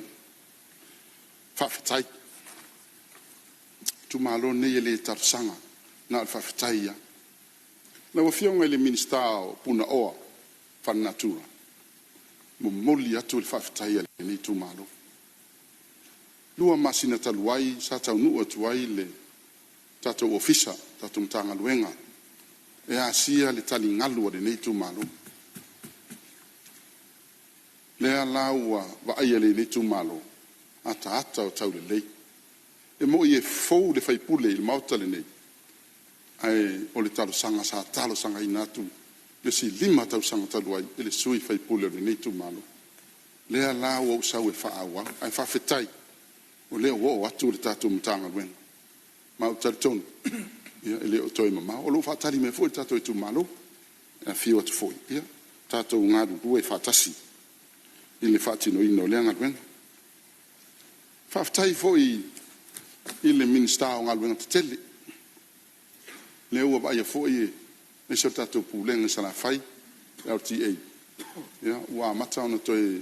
faafetai. O le itumalo lenei e le talosaga, na o le faafetai lava. Lau Afioga i le Minisita o Punaoa Faalenatura, e momoli atu le faafetai a lenei itumalo. 2 masina talu ai sa taunuu atu ai le tatou Ofisa, le tatou Matagaluega e asia le taligalu a lenei itumalo. Lea la ua vaaia e lenei itumalo ataata o taulelei. E moni e fou le sui usufono i le Maota lenei, ae o le talosaga sa talosagaina atu le isi 5 tausaga talu ai e le sui usufono o lenei itumalo. Lea la ua ou sau e faaauau, ae faafetai o lea ua oo atu le tatou Matagaluega, ma ou te talitonu e le o toe mamao. O lo o faatali mai foi le tatou itumalo, e afio atu foi, ia tatou galulue faatasi i le faatinoina o lea galuega. Faafetai foi i le Minisita o Galuega Tetele, lea ua vaaia foi aemaise o le tatou Pulega i Salafai, le LTA, ua amata ona toe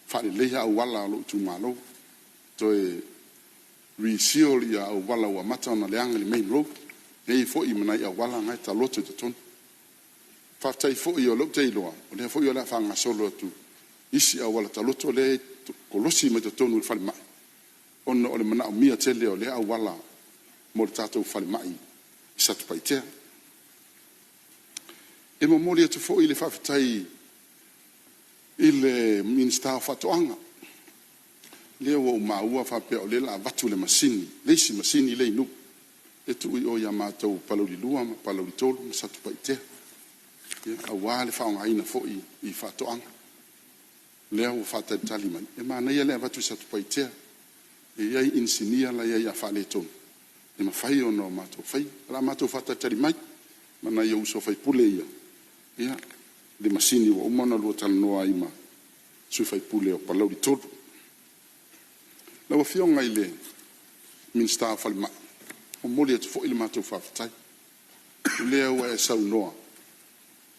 faaleleia auala o lou itumalo, toe reseal auala ua amata ona leaga i le main road. E i ai foi ma nai auala na e taloto i totonu. Faafetai foi o lea ou te iloa, o lea foi o le a faagasolo atu isi auala taloto lea e kolosi mai totonu i le falemai, ona o le manaomia tele o lea auala mo le tatou falemai i Satupaitea. E momoli atu foi le faafetai i le Minisita o Faatoaga, lea ua ou maua faapea o lea o le a avatu le masini, le isi masini lea i Nuu e tuu i o ia matou i Palauli 2 ma Palauli 3 ma Satupaitea, aua le faaaogaina foi i faatoaga. Lea ua faatalitali mai, e manaia le avatu i Satupaitea. E i ai inisinia la e i ai a faaletonu, e mafai ona matou faia. O le a matou faatalitali mai ma nai ou uso sui usufono ia i le masini ua uma ona oulua talanoa ai ma le sui usufono o Palauli 3. Lau Afioga i le Minisita o le Falemai, e momoli atu foi le matou faafetai, o lea ua e saunoa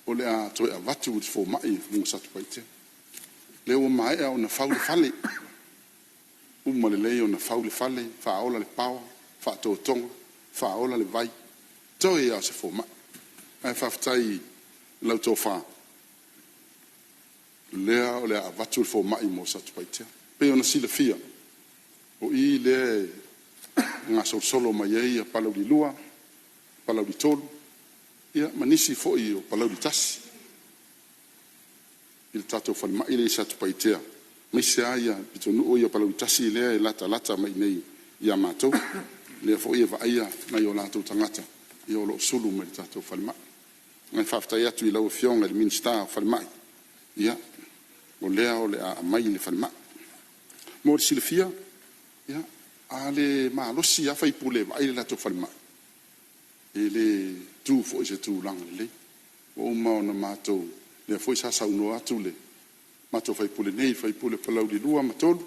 o le a toe avatu le fomai i Satupaitea. O lea ua maea ona fau le fale, uma lelei ona fau le fale, faaola le power, faatotoga, faaola le vai, toe lava o se fomai. Ae faafetai i lau tofa Lea o le a avatu le fomai mo Satupaitea. E pei ona silafia, o i lea e gasolosolo mai ai Palauli 2, Palauli 3, ia ma nisi foi o Palauli 1 i le tatou falemai lea i Satupaitea, aemaise lava pitonuu ia o Palauli 1 lea e latalata mai i inei ia matou. Lea foi e vaaia nai o latou tagata o lo o sulu mai i le tatou falemai. Ae faafetai atu i lau Afioga i le Minisita o Falemai, ia, o lea o le a aumai le falemai. Mo le silafia, ia, a le malosi lava sui usufono e vaai le latou falemai, e le tu foi i se tulaga lelei. Ua uma ona matou… lea foi sa saunoa atu le matou sui usufono nei, le sui usufono o Palauli 2 ma 3,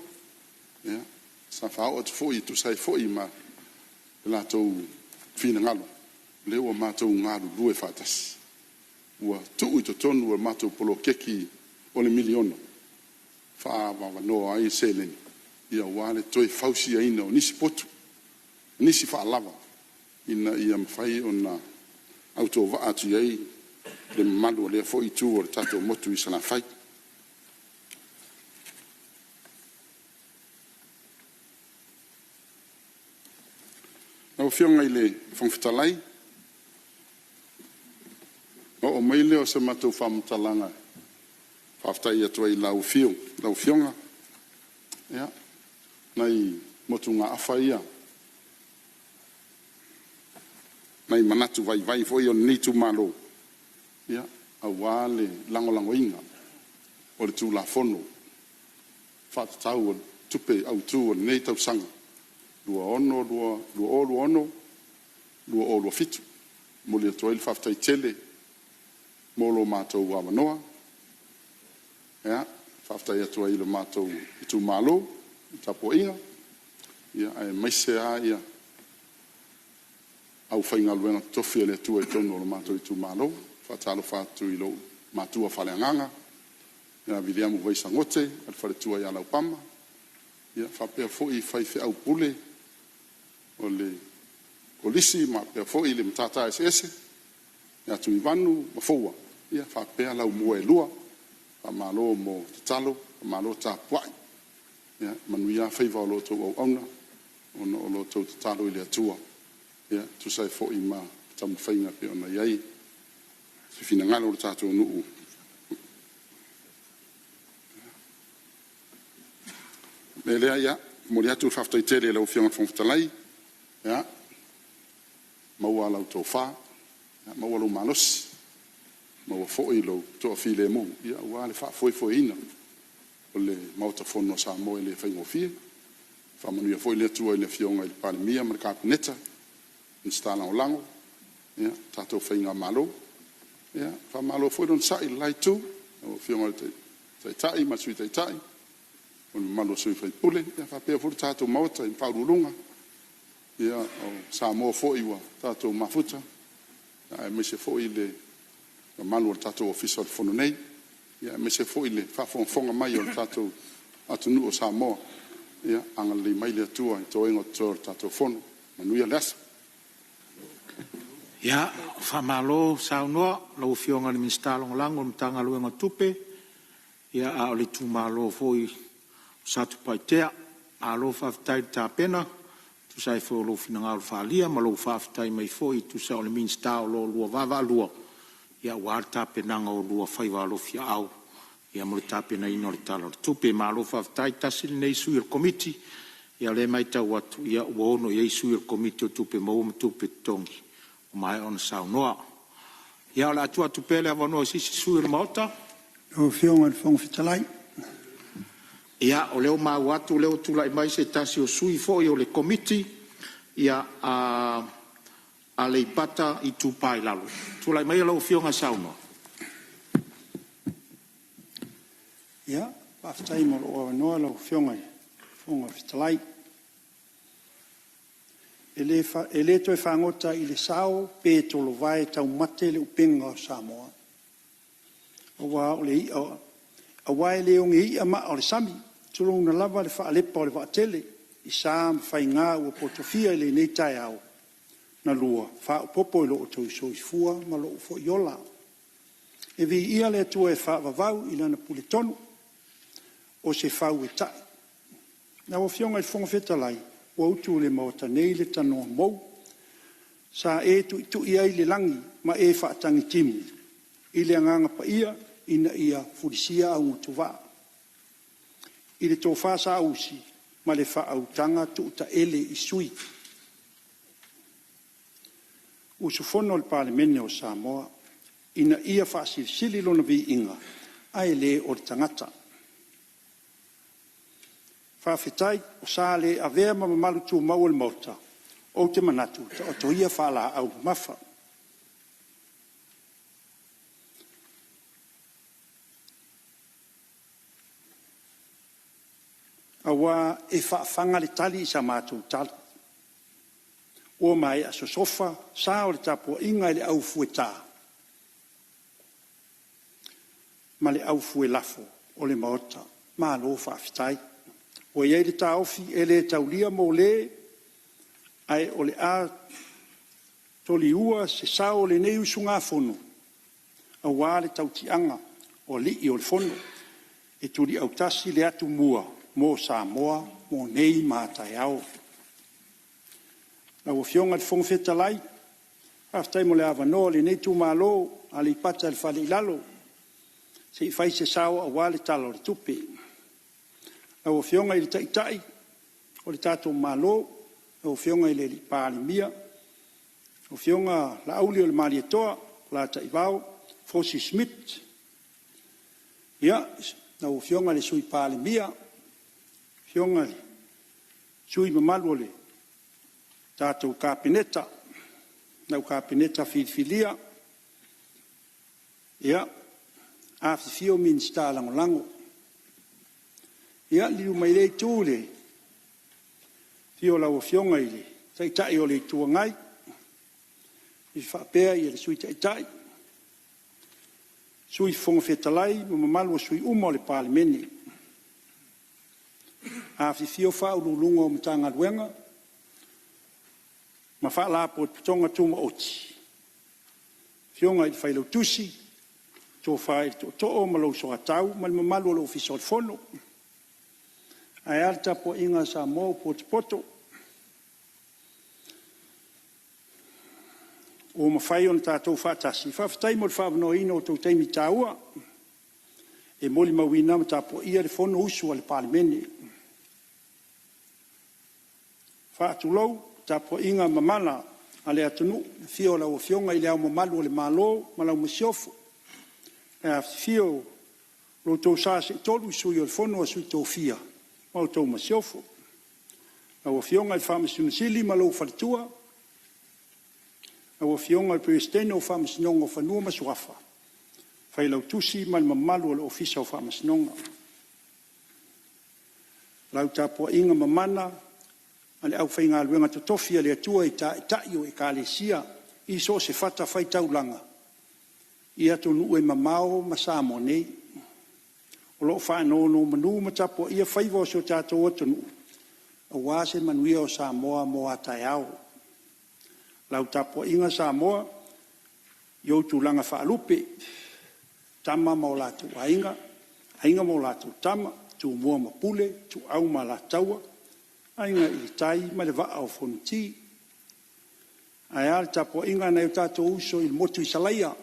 ia, sa faaoo atu foi e tusa ai foi ma le latou finagalo, lea ua matou galulue faatasi. Ua tuu i totonu o le matou poloketi o le $1miliona e faaavanoa ai seleni aua le toe fausiaina o nisi potu, nisi faalava ina ia mafai ona autovaa atu i ai le mamalu o lea foi itu o le tatou motu i Salafai. Lau Afioga i le Fofoga Fetalai, ona oo mai lea o se matou faamatalaga e faafetai atu ai i lau Afioga. Ia, o nai motugaafa ia, nai manatu vaivai foi ia o lenei itumalo aua le lagolagoina o le Tulafono Faatatau o Tupe Autu o lenei tausaga 2026/2027. E momoli atu ai le faafetai tele mo lo matou avanoa. E faafetai atu ai i lo matou itumalo i le tapuaiga, aemaise lava le aufaigaluega totofi a le Atua i totonu o le matou itumalo. E faatalofa atu i lou matua faaleagaga ia Viliamu Vaisa Gote ma le faletua ia Laupama, faapea foi faifeau pule o le Kolisi faapea foi le Matata Eseese ia Tuivanu ma Foua, faapea laumua e lua. Faamalo mo tatalo, faamalo tapuai. Ia manuia faiva o la outou auauna ona o la outou tatalo i le Atua e tusa ai foi ma taumafaiga e pei ona i ai se finagalo o le tatou nuu. O le mea lea, e momoli atu le faafetai tele i lau Afioga i le Fofoga Fetalai, maua lau tofa, maua lou malosi, maua foi lou toafilemu aua le faafoefoeina o le Maota Fono a Samoa e le faigofie. Faamanuia foi le Atua i le Afioga i le Palemia ma le Kapeneta, Minisita Lagolago, le tatou faigamalo. Faamalo foi le onosai i le la Itu, lau Afioga i le Taitai ma le Sui Taitai, ma le mamalu o sui usufono, faapea foi le tatou Maota i Ofisa Sili o Pulega, o Samoa foi ua tatou mafuta, aemaise foi le mamalu o le tatou Ofisa o le Fono nei, aemaise foi le faafogafoga mai a le tatou atunuu o Samoa. Ia agalelei mai le Atua i toega o totoe o le tatou Fono. Manuia le aso. Ia, faamalo saunoa i lau Afioga i le Minisita Lagolago o le Matagaluega o Tupe, a o le itumalo foi o Satupaitea. Malo faafetai tapena e tusa ai foi o lou finagalo faaalia ma lou faafetai mai foi e tusa o le Minisita o lo o oulua vaavaalua aua le tapenaga o oulua faiva alofiaao mo le tapenaina o le Tala o le Tupe. Malo faafetai. Tasi lenei sui o le Komiti, o lea e matau atu ua 6 i ai sui o le Komiti o Tupe Maua ma Tupe Totogi ua maea ona saunoa. Ia o le a tuu atu pea le avanoa i se isi sui o le Maota. Lau Afioga i le Fofoga Fetalai. Ia, o lea ua maua atu o lea ua tulai mai se tasi o sui foi o le Komiti, Aleipata Itupa i Lalo. Tulai maia lau Afioga e saunoa. Ia, faafetai mo lou avanoa lau Afioga i le Fofoga Fetalai. E le toe fagota i le sao pe tolovae taumate le upega o Samoa, aua e le oge ia maa o le sami, tulouna lava le faalepa o le vaatele i sa ma faiga ua potofia i lenei taeao na lua, faaopoopo i lo outou soifua ma lou foi ola. E viia le Atua e faavavau i Lana puletonu o se fau e ta'i. Lau Afioga i le Fofoga Fetalai, ua utu i le Maota nei le tanoa mou sa e tuitui ai le lagi ma e faatagitimu i le Agaga Paia ina ia fulisia augatuvaa i le tofa saausi ma le faautaga tuutaele i sui usufono o le Palemene o Samoa, ina ia faasilisili lona viiga ae le o le tagata. Faafetai. O sa le avea ma mamalu tumau o le Maota, ou te manatu, taoto ia faalaau mamafa. Aua e faafaga le tali i sa matou tala, ua maea sosofa sa o le tapuaiga i le au fueta ma le au fuelafo o le Maota. Malo faafetai. Ua i ai le taofi, e le taulia mo le, ae o le a toliua se sao o lenei usugafono aua le tautiaga o alii o le Fono, e tuliautasi le atumua mo Samoa mo nei ma a taeao. Lau Afioga i le Fofoga Fetalai, faafetai mo le avanoa o lenei itumalo o Aleipata i le Fale i Lalo se i fai se sao aua le Tala o le Tupe. Lau Afioga i le Taitai o le tatou Malo, lau Afioga i le Palemia, lau Afioga Laaulialemalietoa Polataivao Fosi Smith. Ia, lau Afioga i le Sui Palemia, afioga i sui usufono mamalu o le tatou Kapeneta, lau Kapeneta filifilia. Ia, afifio Minisita Lagolago. Ia, liliu mai i lea Itu i le afio o lau Afioga i le Taitai o le Itu Agai faapea le Sui Taitai, Sui Fofoga Fetalai ma le mamalu o sui usufono uma o le Palemene. Afifio Ofisa Sili o Pulega o Matagaluega ma Faalapotopotoga Tumaoti, afioga i le Failautusi, le Tofa i le Tootoo ma lou Soatau ma le mamalu o le Ofisa o le Fono. Ae a le tapuaiga a Samoa ua potopoto, ua mafai ona tatou faatasi. Faafetai mo le faaavanoaina o outou taimi taua e molimauina ma tapuaia le Fonousu a le Palemene. E faatulou i le tapuaiga mamana a le atunuu i le afio o lau Afioga i Le Ao Mamalu o le Malo ma lau Masiofo, le afifio o lo outou Sa Seitolu i Sui o le Fono a Sui Tofia ma la outou Masiofo. Lau Afioga i le Faamasino Sili ma lou faletua, lau Afioga i le Peresetene o le Faamasinoga o Fanua ma Suafa, Failautusi ma le mamalu o le Ofisa o Faamasinoga. Lau tapuaiga mamana a le aufaigaluega totofi a le Atua i Taitai o Ekalesia i so o se fatafaitaulaga i atunuu e mamao ma Samoa nei, o lo o faanonomanu ma tapuaia faiva o si o tatou atunuu aua se manuia o Samoa mo a taeao. Lau tapuaiga Samoa i ou tulaga faalupe, Tama ma o latou Aiga, Aiga ma o latou Tama, Tumua ma Pule, Ituau ma Alataua, Aiga i le Tai ma le Vaa o Fonoti. Ae a le tapuaiga a nai o tatou uso i le motu i Salaia,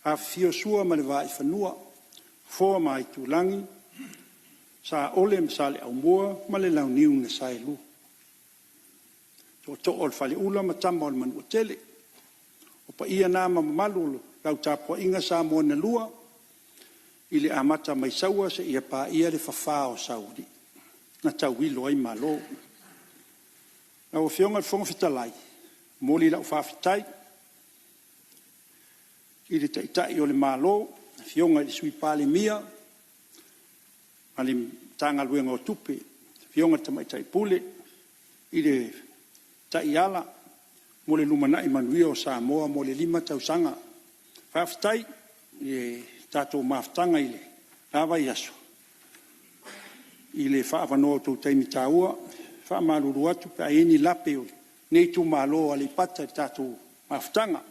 afifio Sua ma le Vaifanua, Fofo ma Aitulagi, Saole ma Saleaaumua ma le Launiu na Saelua, Tootoo o le Faleula ma Tama a le Manuatele. O paia na ma mamalu o lau tapuaiga Samoa na lua, i le amata mai Saua seia paia le fafa o Saualii na tauilo ai Malo. Lau Afioga i le Fofoga Fetalai, e momoli lau faafetai i le Taitai o le Malo, le Afioga i le Sui Palemia ma le Matagaluega o Tupe, le Afioga i le Tamaitai Pule i le taiala mo le lumanai manuia o Samoa mo le 5 tausaga. Faafetai i le tatou mafutaga i le la vaiaso i le faaavanoa o outou taimi taua. E faamalulu atu pe a i ai ni lape o le lenei itumalo o Aleipata i le tatou mafutaga.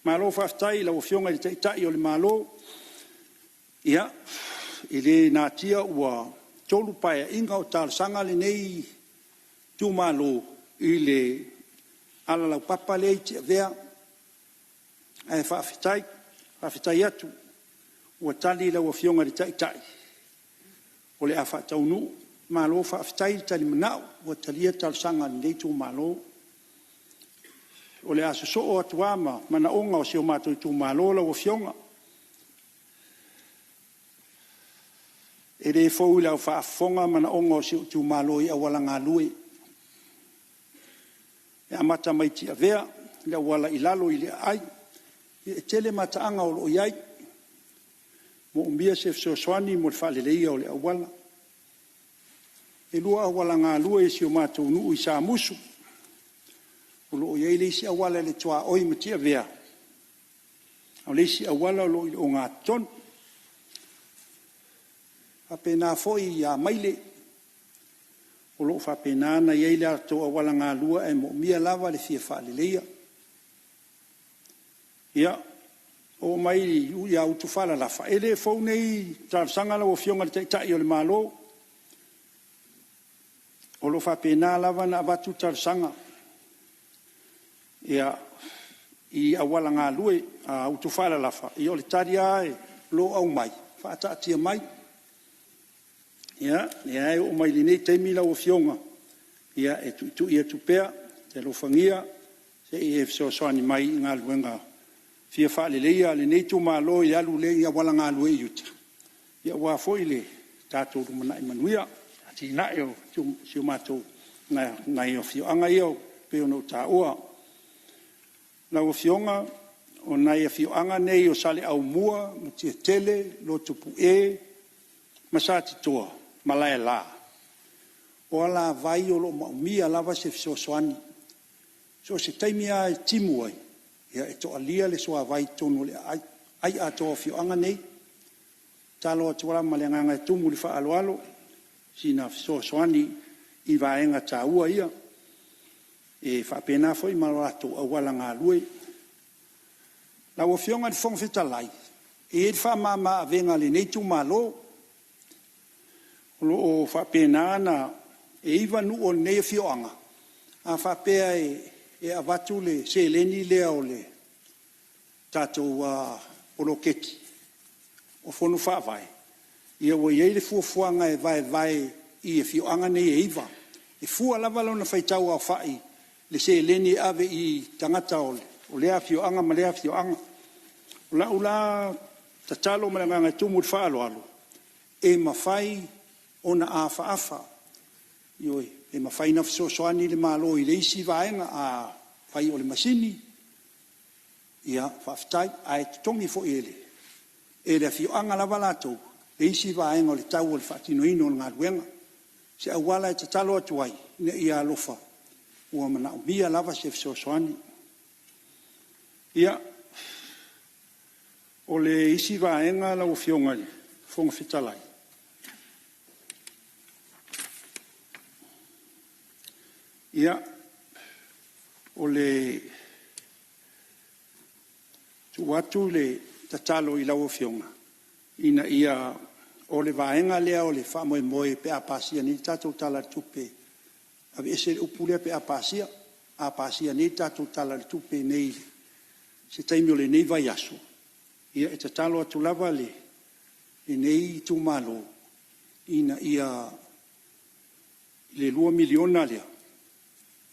Malo faafetai i lau Afioga i le Taitai o le Malo. Ia, e le natia ua 3 Paeaiga o talosaga lenei itumalo i le auala laupapa lea i Tiavea, ae faafetai, faafetai atu ua tali lau Afioga i le Taitai o le a faataunuu. Malo faafetai le talimanao, ua talia le talosaga a lenei itumalo. O le a sosoo atu lava ma manaoga o si o matou itumalo lau Afioga. E le fou i lau faafofoga manaoga o si ou itumalo i auala galue, e amata mai Tiavea i le auala i lalo i le aai. Ia e tele mataaga o lo o i ai, e moomia se fesoasoani mo le faaleleia o le auala. E 2 auala galue i si o matou nuu i Samusu, o lo o i ai le isi auala i le tuaoi ma Tiavea, a o le isi auala o lo o i le ogatotonu. E faapena foi i Amaile, o lo o faapena ona i ai le latou auala galue, ae moomia lava le fia faaleleia. Ia, oo mai ia Utufaalalafa, e le fou nei talosaga lau Afioga i le Taitai o le Malo, o lo o faapena lava ona avatu talosaga i auala galue a Utufaalalafa. Ia o le tali lava o lo o aumai, faataatia mai. Ia, o lea lava e oo mai lenei taimi lau Afioga, e tuitui atu pea, alofagia se i e fesoasoani mai i galuega fia faaleleia a lenei itumalo i le alu lea i auala galue i uta, aua foi le tatou lumanai manuia, atinae o nai afioaga ia pei ona ou taua. Lau Afioga, o nai afioaga nei o Saleaaumua, Mutiatele, Lotopue ma Satitoa ma Malaela, o alavai o lo o manaomia lava se fesoasoani. So o se taimi lava e timu ai, e toalia le suavai i totonu o le aai, aai atoa o afioaga nei. E tatalo atu lava ma le agaga e tumu i le faaaloalo sina fesoasoani i vaega taua ia, e faapena foi ma latou auala galue. Lau Afioga i le Fofoga Fetalai, e i ai le faamama avega a lenei itumalo, o lo o faapena ona… E 9 nuu o lenei afioaga, a faapea e avatu le seleni lea o le tatou poloketi o Fono Faavae, ia ua i ai le fuafuaga e vaevae i afioaga nei e 9. E fua lava lona faitau aofai i le seleni e ave i tagata o lea afioaga ma lea afioaga. O lau la tatalo ma le agaga e tumu i le faaaloalo, e mafai ona afaafa, ioe, e mafai ona fesoasoani le Malo i le isi vaega, afai o le masini, ia faafetai, ae totogi foi e le afioaga lava latou le isi vaega o le tau o le faatinoina o le galuega. O se auala e tatalo atu ai, ina ia alofa, ua manaomia lava se fesoasoani. Ia, o le isi vaega lau Afioga i le Fofoga Fetalai, ia, o le tuu atu le tatalo i lau Afioga, ina ia… o le vaega lea o le faamoemoe pe a pasia nei le tatou Tala o le Tupe, aveese le upu lea pe a pasia. A pasia nei le tatou Tala o le Tupe nei i se taimi o lenei vaiaso, ia e tatalo atu lava lenei itumalo ina ia le $2 miliona lea,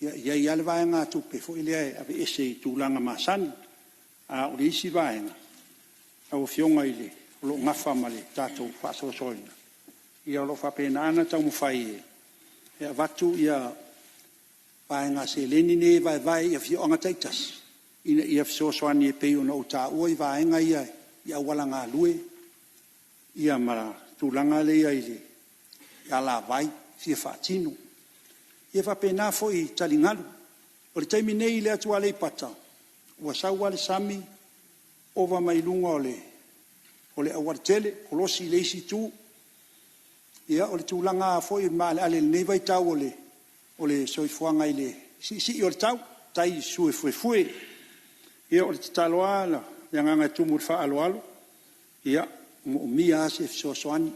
ia e i ai lava le vaegatupe foi lea e aveese i tulaga masani. A o le isi vaega, lau Afioga o lo o nafa ma le tatou faasoasoaina, ia o lo o faapena ona taumafai e avatu vaega seleni nei e vaevae i afioaga taitasi, ina ia fesoasoani e pei ona ou taua vaega ia i auala galue ma le tulaga lea i le alavai fia faatino. Ia faapena foi i taligalu. O le taimi nei i le atu Aleipata, ua sau lava le sami ova mai luga o le aualatele, kolosi i le isi itu. Ia, o le tulaga foi o le maaleale i lenei vaitau o le soifuaga i le siisii o le tau, tai suefuefue. Ia o le tatalo lava o le agaga e tumu i le faaaloalo, ia, e moomia lava se fesoasoani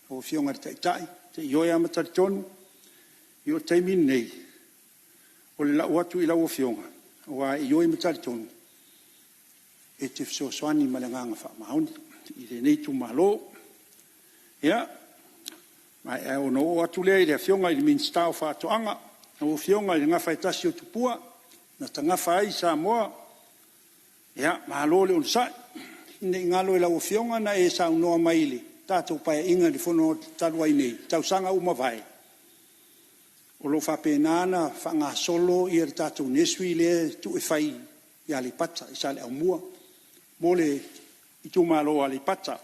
lau Afioga i le Taitai, ou te ioe lava ma talitonu, o le taimi lenei, o le lau atu i lau Afioga, aua e ioe ma talitonu e te fesoasoani ma le agaga faamaoni i lenei itumalo. Ia, ona oo atu lea i le Afioga i le Minisita o Faatoaga, lau Afioga i le Gafaetasi o Tupua na tagafa ai Samoa, ia malo le onosai. Ne i galo i lau Afioga na e saunoa mai i le tatou Paeaiga i le Fono talu ai nei i tausaga ua mavae, o lo o faapena ona faagasolo le tatou nursery lea e tuu e fai i Aleipata i Saleaaumua mo le itumalo o Aleipata.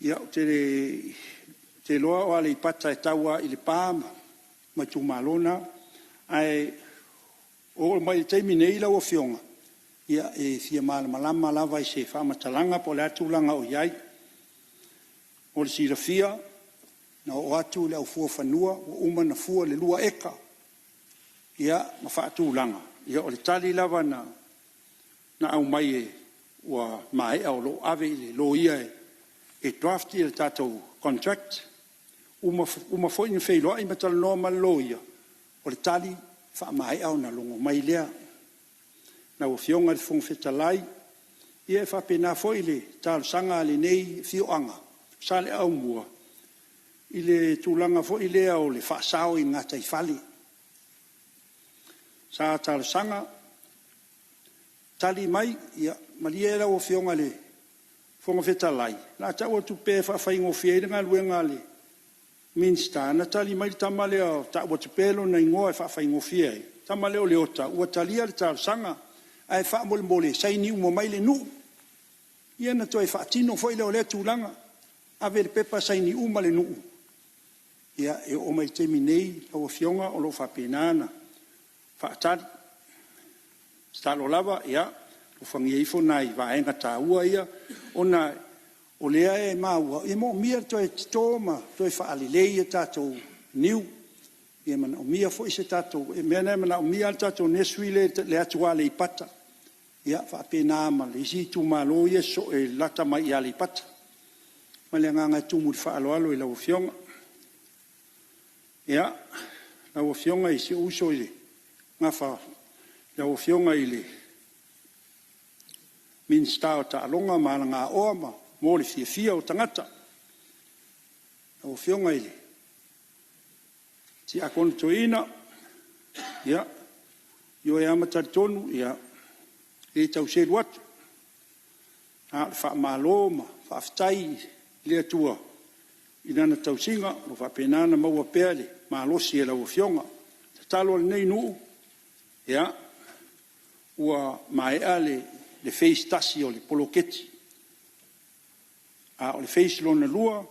Ia, ou te iloa o Aleipata e tau lava i Lepa ma itumalo na. Ae oo mai i le taimi nei lau Afioga, e fia malamalama lava i se faamatalaga po o le a le tulaga o i ai. Mo le silafia, na oo atu le au fua fanua ua uma ona fua le 2 eka ma faatulaga. Ia o le tali lava na aumai ua maea o lo o ave i le loia e draft le tatou contract. Ua uma foi ona feiloai ma talanoa ma le loia, o le tali, faamaea ona logo mai lea. Lau Afioga i le Fofoga Fetalai, ia e faapena foi le talosaga a lenei afioaga o Saleaaumua i le tulaga foi lea o le faasao i le gataifale. Sa talosaga, tali mai, ia malie lau Afioga i le Fofoga Fetalai, o le a tau atu pea e faafaigofie ai le galuega a le Minisita, na tali mai le tama lea e tau atu pea lona igoa e faafaigofie ai, le tama lea o Leota, ua talia le talosaga, ae faamolemole, saini uma mai le nuu. Ia ona toe faatino foi lea o lea tulaga, ave le pepa saini uma le nuu. Ia, e oo mai i le taimi nei lau Afioga o lo o faapena ona faatali. Tatalo lava, ia alofagia ifo nai vaega taua ia, ona o lea e maua e manaomia le toe toto ma toe faalelei tatou niu. E manaomia foi se tatou… o le mea lena e manaomia lava le tatou nursery lea i le atu Aleipata, ia faapena ma le isi itumalo ia e lalata mai i Aleipata. Ma le agaga e tumu i le faaaloalo i lau Afioga. Ia, lau Afioga i si ou uso i le Gafa, lau Afioga i le Minisita o Taaloga ma Alagaoa mo le Fiafia o Tagata, lau Afioga i le Tiakono Toeaina, ia, e ioe lava ma talitonu e le tau selu atu, na o le faamalo ma faafetai i le Atua i Lana tausiga o lo o faapena ona maua pea le malosi e lau Afioga. O le tatalo a lenei nuu, ia, ua maea le phase 1 o le poloketi, a o le phase lona lua,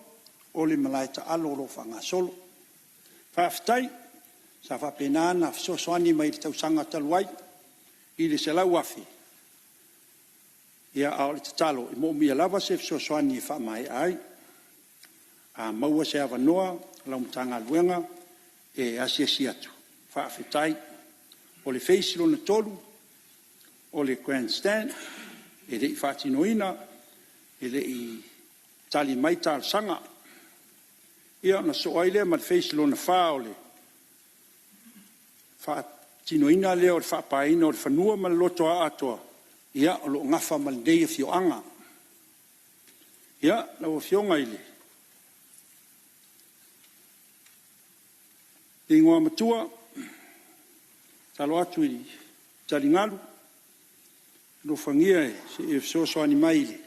o le malae taalo o lo o faagasolo. Faafetai. Sa faapena ona fesoasoani mai i le tausaga talu ai i le $100,000, a o le tatalo, e moomia lava se fesoasoani e faamaea ai. A maua se avanoa o lau Matagaluega e asiasi atu, faafetai. O le phase lona 3, o le Grandstand, e le i faatinoina, e le i tali mai talosaga. Ia ona sosoo ai lea ma le phase lona 4, o le faatinoina lea o le faapaeina o le fanua ma le lotoa atoa, o lo o nafa ma lenei afioaga. Ia, lau Afioga i le Igoamatua, e tatalo atu i taligalu, alofagia se i e fesoasoani mai i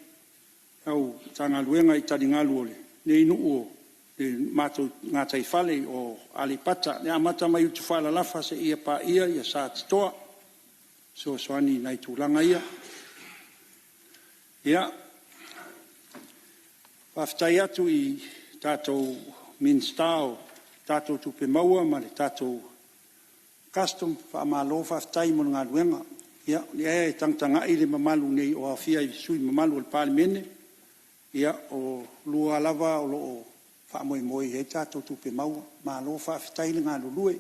lau Matagaluega i taligalu o lenei nuu o le matou gataifale o Aleipata, e amata mai Utufaalalafa seia paia Satitoa. E fesoasoani i nai tulaga ia. Ia, faafetai atu i le tatou Minisita o Tupe Maua ma le tatou Customs, faamalo faafetai mo le galuega. Ia, o lea e tagatagai le mamalu nei o aofia i sui usufono mamalu o le Palemene, ia o oulua lava o lo o faamoemoe i ai tatou tupe maua. Malo faafetai le galulue.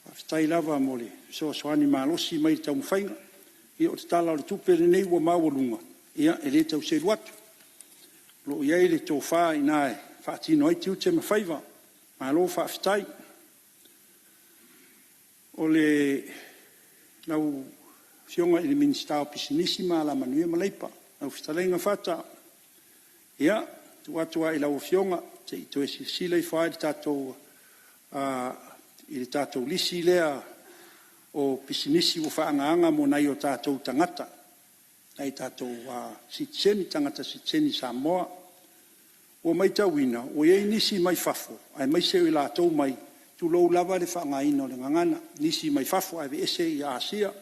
Faafetai lava mo le fesoasoani malosi mai i le taumafaiga. Ia o le Tala o le Tupe lenei ua maualuga, ia e le tau selu atu. O lo o i ai le tofa i ina e faatino ai tiute ma faiva, malo faafetai. Lau Afioga i le Minisita o Pisinisi Alamanuia ma Leipa, lau fetalaiga Fata, ia, e tuu atu lava i lau Afioga se i toe silasila ifo lava i le tatou lisi lea o pisinisi ua faaagaaga mo nai o tatou tagata tagata sitiseni Samoa. Ua matauina ua i ai nisi mai fafo aemaise o i latou mai, tulou lava le faaaogaina o le gagana, nisi mai fafo, aveese Asia,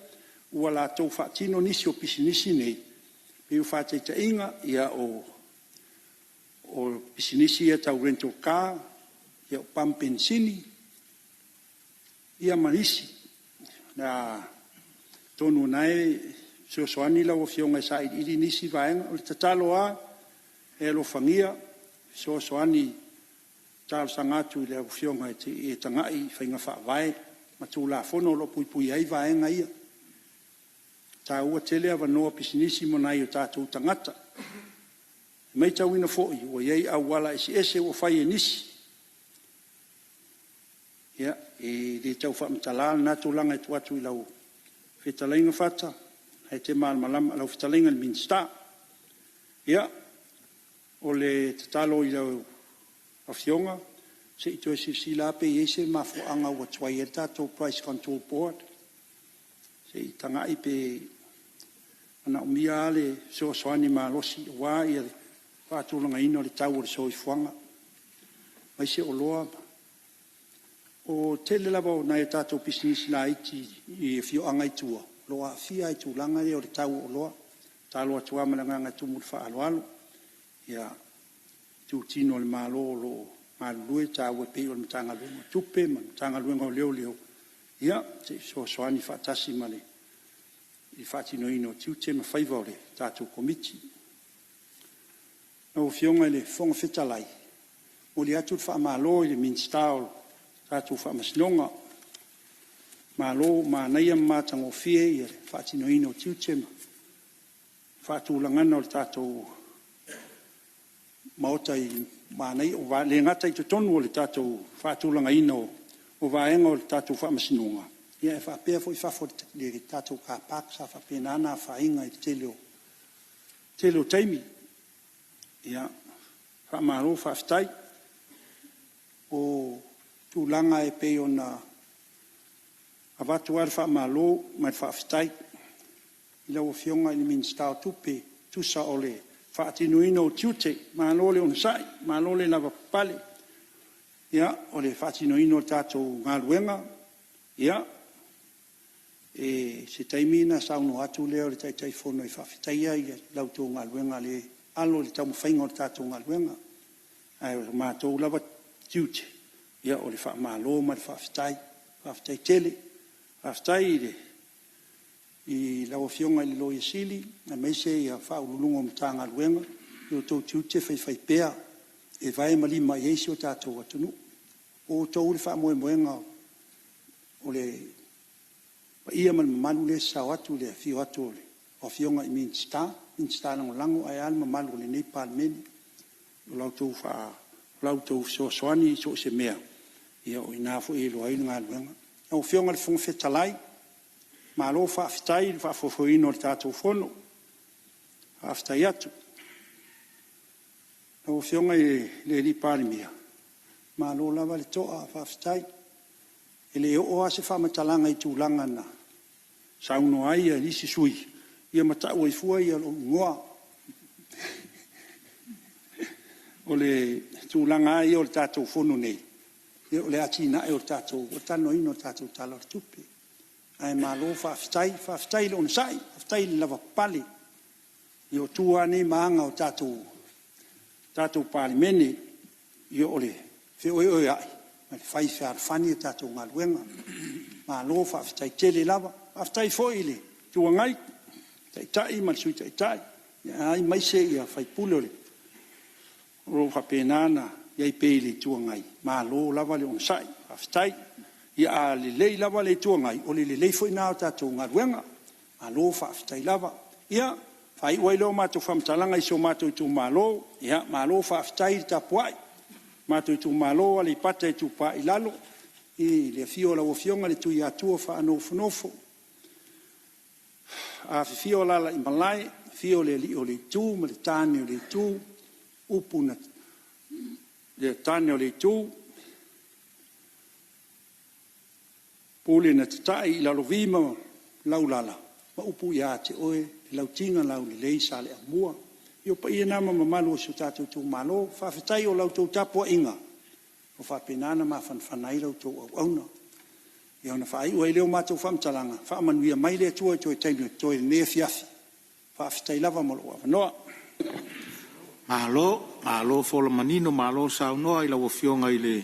ua latou faatino nisi o pisinisi nei, pei o le faataitaiga, o pisinisi ia tau rental car, o pamu penisini ia ma isi. Atonu o lena e fesoasoani lau Afioga e sailiili nisi vaega. O le tatalo lava, e alofagia fesoasoani e talosaga atu i lau Afioga se i e tagai i faiga faavae ma Tulafono o lo o puipuia ai vaega ia. E taua tele avanoa o pisinisi mo nai o tatou tagata. E matauina foi ua i ai auala eseese ua fai e nisi. Ia, e le tau faamatalaina lena tulaga e tuu atu i lau fetalaiga Fata o lena e te malamalama, lau fetalaiga i le Minisita. Ia, o le tatalo i lau Afioga, se i toe silasila lava pe i ai se mafuaaga ua tuai ai le tatou Price Control Board, se i tagai pe manaomia lava le fesoasoani malosi aua le faatulagaina o le tau o le soifuaga, aemaise oloa. O le tele lava o nai a tatou pisinisi laiti i afioaga i tua, o lo o aafia lava i le tulaga lea o le tau o oloa. E tatalo atu lava ma le agaga e tumu i le faaaloalo itutino o le Malo o lo o galulue, taua pei o le Matagaluega o Tupe ma le Matagaluega o Leoleo, ia, se i fesoasoani faatasi i le faatinoina o tiute ma faiva o le tatou Komiti. Lau Afioga i le Fofoga Fetalai, e momoli atu le faamalo i le Minisita o le tatou Faamasinoga, malo manaia ma matagofie le faatinoina o tiute ma le faatulagaga o le tatou Maota, e le gata i totonu o le tatou faatulagaina o vaega o le tatou Faamasinoga, ae faapea foi fafo i le tatou car park sa faapena ona afaina i le tele o taimi. Faamalo faafetai. O tulaga e pei ona avatu lava le faamalo ma le faafetai i lau Afioga i le Minisita o Tupe e tusa o le faatinoina o tiute, malo le onosai, malo le lavapapale. Ia, o le faatinoina o le tatou galuega, ia, se taimi ona saunoa atu lea o le Taitaifono e faafetaia la outou galuega i le alo i le taumafaiga o le tatou galuega. Ae o le matou lava tiute, o le faamalo ma le faafetai. Faafetai tele. Faafetai i lau Afioga i le Loia Sili aemaise Ofisa Sili o Pulega o Matagaluega i o outou tiute faifaipea e vae ma lima i ai si o tatou atunuu. O outou le faamoemoega o le paia ma le mamalu lea e sasao atu i le afio atu o Afioga i Minisita, Minisita Lagolago, ae a le mamalu o lenei Palemene. O la outou fesoasoani i so o se mea, o i ina foi e iloa ai le galuega. Lau Afioga i le Fofoga Fetalai, malo faafetai i le faafoefoeina o le tatou Fono. Faafetai atu. Lau Afioga i le Palemia, malo lava le toa, faafetai. E le oo lava se faamatalaga i tulaga na saunoa ai nisi sui usufono ma tau ai fua lou igoa. O le tulaga lava ia o le tatou Fono nei, o le atinae o le talanoaina o le tatou Tala o le Tupe. Ae malo faafetai, faafetai le onosai, faafetai le lavapapale. Ia o tu lava nei ma aga o le tatou Palemene, o le feoeoeai ma le fai fealofani a tatou galuega. Malo faafetai tele lava. Faafetai foi i le Itu Agai, Taitai ma le Sui Taitai, aemaise sui usufono o lo o faapena ona i ai pea i le Itu Agai, malo lava le onosai, faafetai. Ia a lelei lava le Itu Agai, o le lelei foi lena o le tatou galuega. Malo faafetai lava. Ia, faaiu ai lea o matou faamatalaga i si o matou itumalo, malo faafetai le tapuai. Le matou itumalo o Aleipata Itupa i Lalo, i le afio o lau Afioga i le Tuiatua Faanofonofo, afifio Alaalaimalae, afio le Alii o le Itu ma le Tane o le Itu, upu na Tane o le Itu, Pule na tatai i Lalovi ma Laulala ma upu ia te oe le Lautina-laulelei Saleaaumua. Ia o paia na ma mamalu o si o tatou itumalo. Faafetai o la outou tapuaiga ua faapena ona mafanafana ai la outou auauna. Ia ona faaiu ai lea o matou faamatalaga, faamanuia mai le Atua i toe taimi o totoe o lenei afiafi. Faafetai lava mo lou avanoa. Malo, malo fola manino, malo saunoa i lau Afioga i le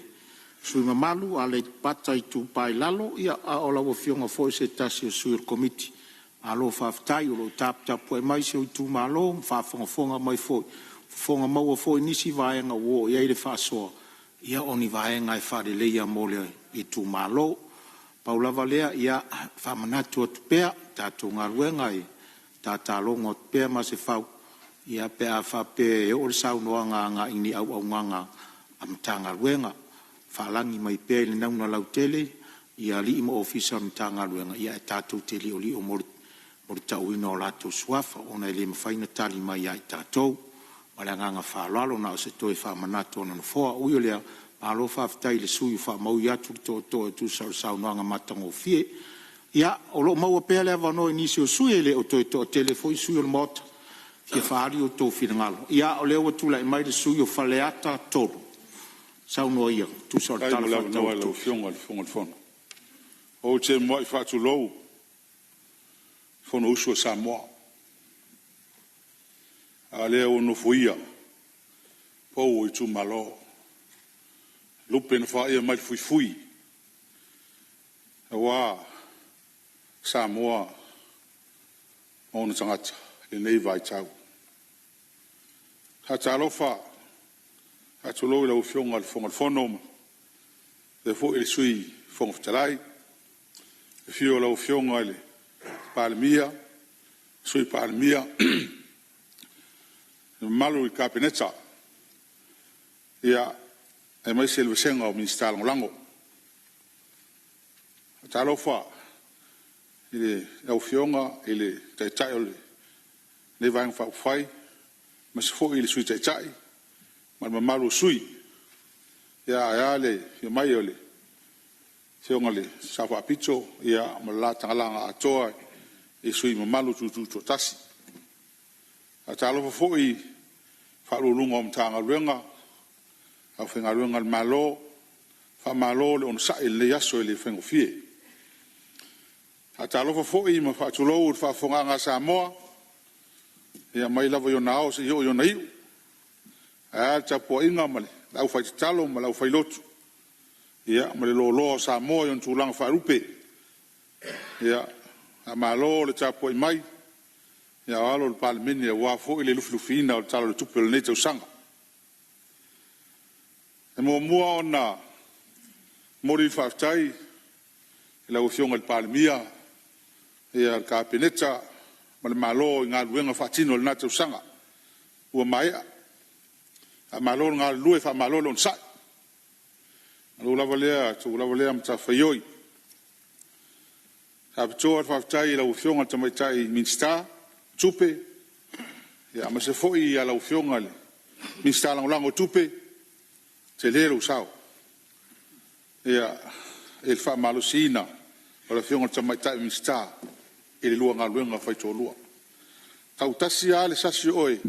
sui usufono mamalu mo Aleipata Itupa i Lalo, a o lau Afioga foi o se tasi o sui o le Komiti. Malo faafetai o lo o taputapuai mai si ou itumalo ma faafogafoga mai foi, fofoga maua foi i nisi vaega ua oo i ai le faasoa, ia o ni vaega e faaleleia mo le itumalo. Pau lava lea, ia faamanatu atu pea, tatou galuega e tatalogo atu pea Masefau pe a faapea e oo le saunoaga agai i ni auaunaga a Matagaluega, faalagi mai pea i le nauna lautele ia alii ma ofisa o le Matagaluega ae tatou te liolio mo le tauina o latou suafa ona e le mafai ona tali mai ia i tatou. Ma le agaga faaaloalo, na o se toe faamanatu a le Nofoa. Ui o lea, malo faafetai i le sui usufono ua faamaui atu le tootoo e tusa o le saunoaga matagofie. Ia, o lo o maua pea le avanoa i nisi o sui usufono, e le o toe toatele foi sui usufono o le Maota e fia faaali outou finagalo. Ia o lea ua tulai mai le sui usufono mo Faleata 3, saunoa ia e tusa o le Faafetai Tala mo le Faatatau avanoa o i le lau Tupe. Afioga i le Fofoga o le Fono. Ou te muai faatulou i le Fonousu a Samoa, a o lea ua nofoia pou o itumalo, lupe na faia mai le fuifui aua Samoa ma ona tagata i lenei vaitau. E faatalofa ma faatulou i lau Afioga i le Fofoga Fetalai faapea foi le Sui Fofoga Fetalai. Afio lau Afioga i le Palemia, Sui Palemia, le mamalu i le Kapeneta, aemaise le vasega o Minisita Lagolago. E faatalofa i lau Afioga i le Taitai o lenei Vaega Faaupufai, aemaise foi le Sui Taitai ma le mamalu o sui usufono, ae a le afio mai o le Afioga i le Sao Faapito ma le la talaga atoa i sui usufono mamalu tutoatasi. E faatalofa foi i Ofisa Sili o Pulega o Matagaluega, le aufaigaluega a le Malo, faamalo le onosai i lenei aso e le faigofie. E faatalofa foi ma faatulou i le faafofogaaga a Samoa, mai lava i ona ao seia oo i ona iu, ae a le tapuaiga a le aufaitatalo ma le aufailotu ma le loaloa o Samoa i ona tulaga faalupe. Faamalo le tapuai mai a o alo le Palemene aua foi le lufilufiina o le Tala o le Tupe o lenei tausaga. E muamua ona momoli le faafetai i lau Afioga i le Palemia, le Kapeneta ma le Malo i galuega faatino i lena tausaga ua maea. Faamalo le galulue faamalo le onosai. O la outou lava lea matafaioi. E faapitoa le faafetai i lau Afioga i le Tamaitai Minisita o Tupe, aemaise foi lau Afioga i le Minisita Lagolago o Tupe, tele lou sao i le faamalosiina o le Afioga i le Tamaitai Minisita i le lua galuega faitoalua. E tautasi lava le sasi o oe,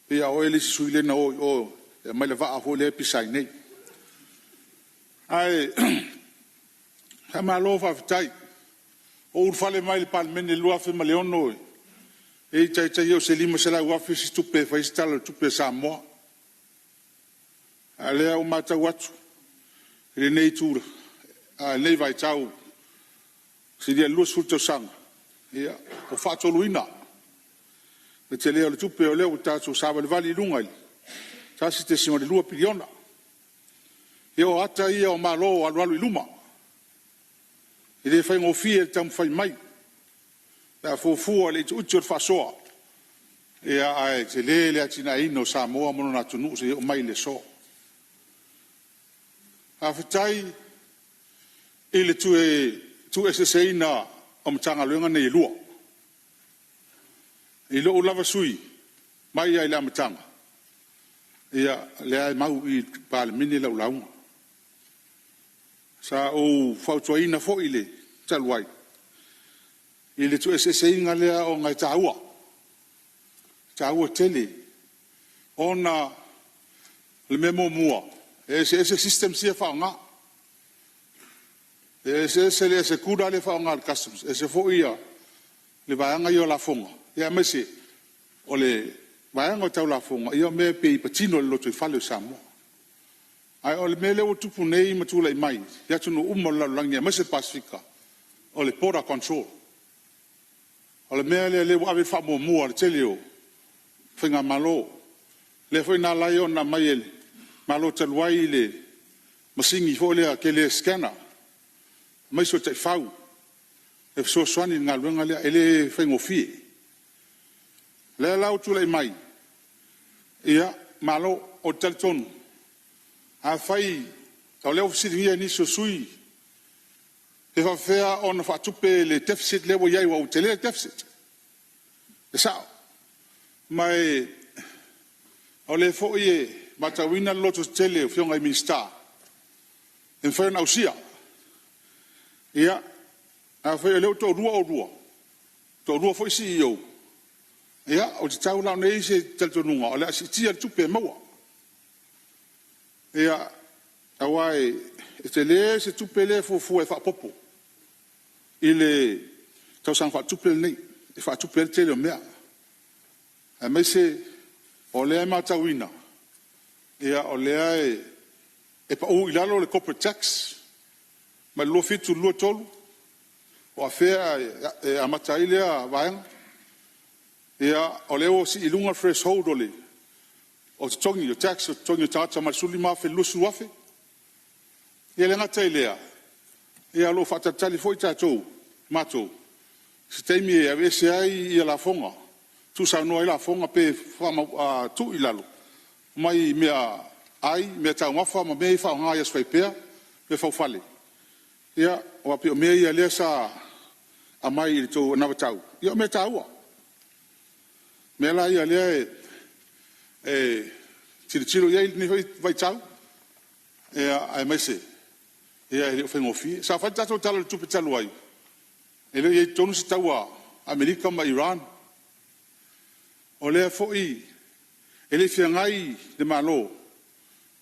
pei lava o oe le isi sui lea na o i o e aumai le vaa foi lea e pisa ai nei. Ae faamalo faafetai. Na ou ulufale mai i le Palemene i le 2006, e le i taitai oo i se $500,000 se tupe e fai ai se Tala o le Tupe a Samoa. A o lea ua matau atu i lenei vaitau, silia i le 20 tausaga, ia, ua faatoluina le tele o le tupe, o lea ua tatou savalivali i luga i le $1.2 piliona. Ia o ata ia o Malo o alualu i luma. E le faigofie le taumafai mai pe a fuafua i le utiuti o le faasoa, ae tele le atinaeina o Samoa ma lona atunuu seia oo mai i le aso. Faafetai i le tuueseeseina o Matagaluega nei e lua. I lou lava sui usufono, mai lava i le amataga, ia, o lea lava e mau i i le Palemene lau lauga. Sa ou fautuaina foi talu ai i le tuueseeseina lea ona e taua, e taua tele ona o le mea muamua, e eseese systems ia e faaaoga. E eseese le ASYCUDA lea e faaaoga e le Customs, ese foi le vaega lea o lafoga, aemaise o le vaega tau lafoga, ia o mea e pei e patino i le lotoifale o Samoa. Ae o le mea lea ua tupu nei ma tulai mai i atunuu uma o le lalolagi aemaise le Pasefika, o le border control. O le mea lea ua ave i ai le faamuamua a le tele o faigamalo. Lea foi na ala ai ona aumai e le Malo talu ai le masini foi lea tele scanner, aemaise o taifau e fesoasoani i le galuega lea, e le faigofie. O lea la ua tulai mai, ia, malo. Ou te talitonu, afai o lea ua fesiligia e nisi o sui usufono pe faapefea ona faatupe le deficit lea ua i ai aua ua tele le deficit. E sao. Ma o lea foi e matauina le lototetele o Afioga i Minisita e mafai ona ausia. Ia, afai o lea ua toalua oulua, toalua foi CEOs, ia, ua tatau la ona i ai se talitonuga o le a siitia le tupe e maua. Ia, aua e tele se tupe lea e fuafua e faaopoopo i le tausaga faaletupe lenei e faatupe ai le tele o mea, aemaise o lea e matauina o lea e pau i lalo le corporate tax mai le 27 i le 23, po o afea e amata ai lea vaega. Ia, o lea ua sii i luga le threshold o totogi, o tax o totogi o tagata mai le $15,000 i le $20,000. E le gata i lea, o lo o faatalitali foi matou i se taimi e aveese ai lafoga, tuusaunoa ai lafoga pe tuu i lalo mai meaai, meataumafa ma mea ia e faaaoga i aso faipea, meafaufale. Ia, aua pei o mea ia lea sa aumai i le tou anavatau, ia o mea taua. O mea la ia o lea e tilotilo i ai i lenei foi vaitau, aemaise e le o faigofie. Sa fai le tatou Tala o le Tupe talu ai, e le o i ai i totonu se taua a Amerika ma Iran. O lea foi e le i feagai le Malo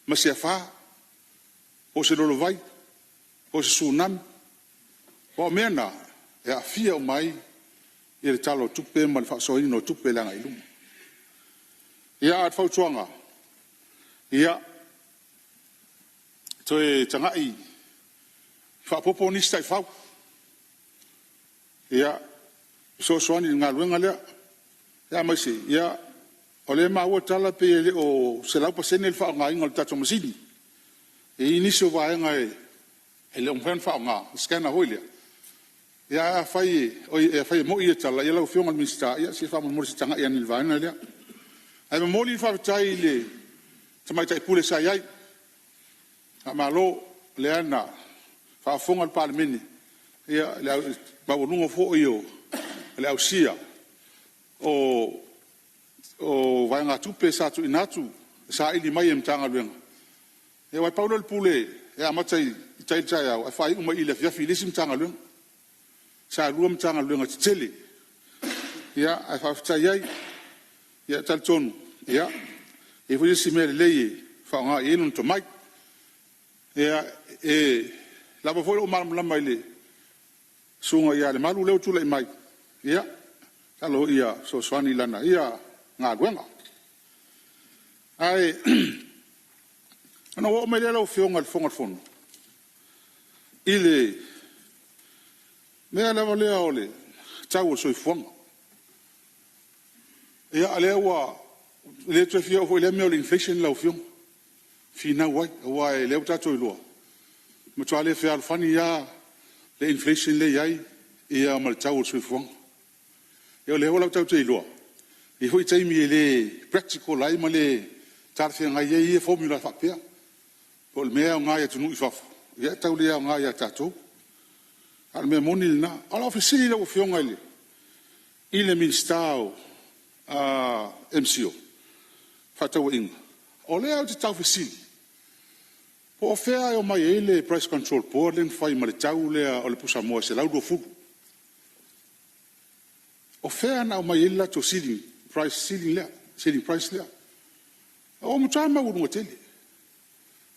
ma se afa, po o se lolovaia, po o se Tsunami. Aua o mea na, e aafia uma ai le Tala o Tupe ma le faasoaina o tupe i le agai i luma. Ia, a o le fautuaga, ia, toe tagai faaopoopo nisi taifau, e fesoasoani i le galuega lea, aemaise o lea e maua tala pei e le o 100% le faaaogaina o le tatou masini. E i ai nisi o vaega e le o mafai ona faaaoga, le scanner foi lea. Ae afai e moni ia tala, lau Afioga i le Minisita, se faamolemole se i tagai ane i le vaega lea. Ae momoli le faafetai i le Tamaitai Pule sa i ai, faamalo lea na faafofoga le Palemene i le maualuga foi o le ausia o vaegatupe sa tuuina atu e saili mai e Matagaluega. Aua pau lea o le Pule e amata i tai i le taeao ae faaiu mai i le afiafi i le isi Matagaluega. Sa lua Matagaluega tetele, ae faafetai ai. E talitonu e i ai foi isi mea lelei e faaaoga i ai lona tomai. E lava foi lou malamalama i le Susuga ia Lemalu lea ua tulai mai, ia tatalo ia fesoasoani i lana ia galuega. Ae, ona ou oo mai lea lau Afioga i le Fofoga Fetalai i le mea lava lea o le tau o le soifuaga. Ia, o lea ua le toe fia oo foi i lea mea o le inflation lau Afioga, e finau ai, aua o lea ua tatou iloa, ua matua le fealofani lava le inflation lea e i ai ma le tau o le soifuaga. Ia o lea foi la tatou te iloa, e i ai foi taimi e le practical ai ma le talafeagai ai ia formula faapea. Po o le mea e aoga i atunuu i fafo, ia e tau le aoga ia tatou. A o le mea moni lena. O lau fesili i lau Afioga i le Minisita o MCIL, Fefaatauaiga, o lea ou te tau fesili, po o fea e omai ai le Price Control Board lea na fai ma le tau lea o le pusamoa e $120? O fea na aumai ai le latou ceiling price lea? Ua matua maualuga tele.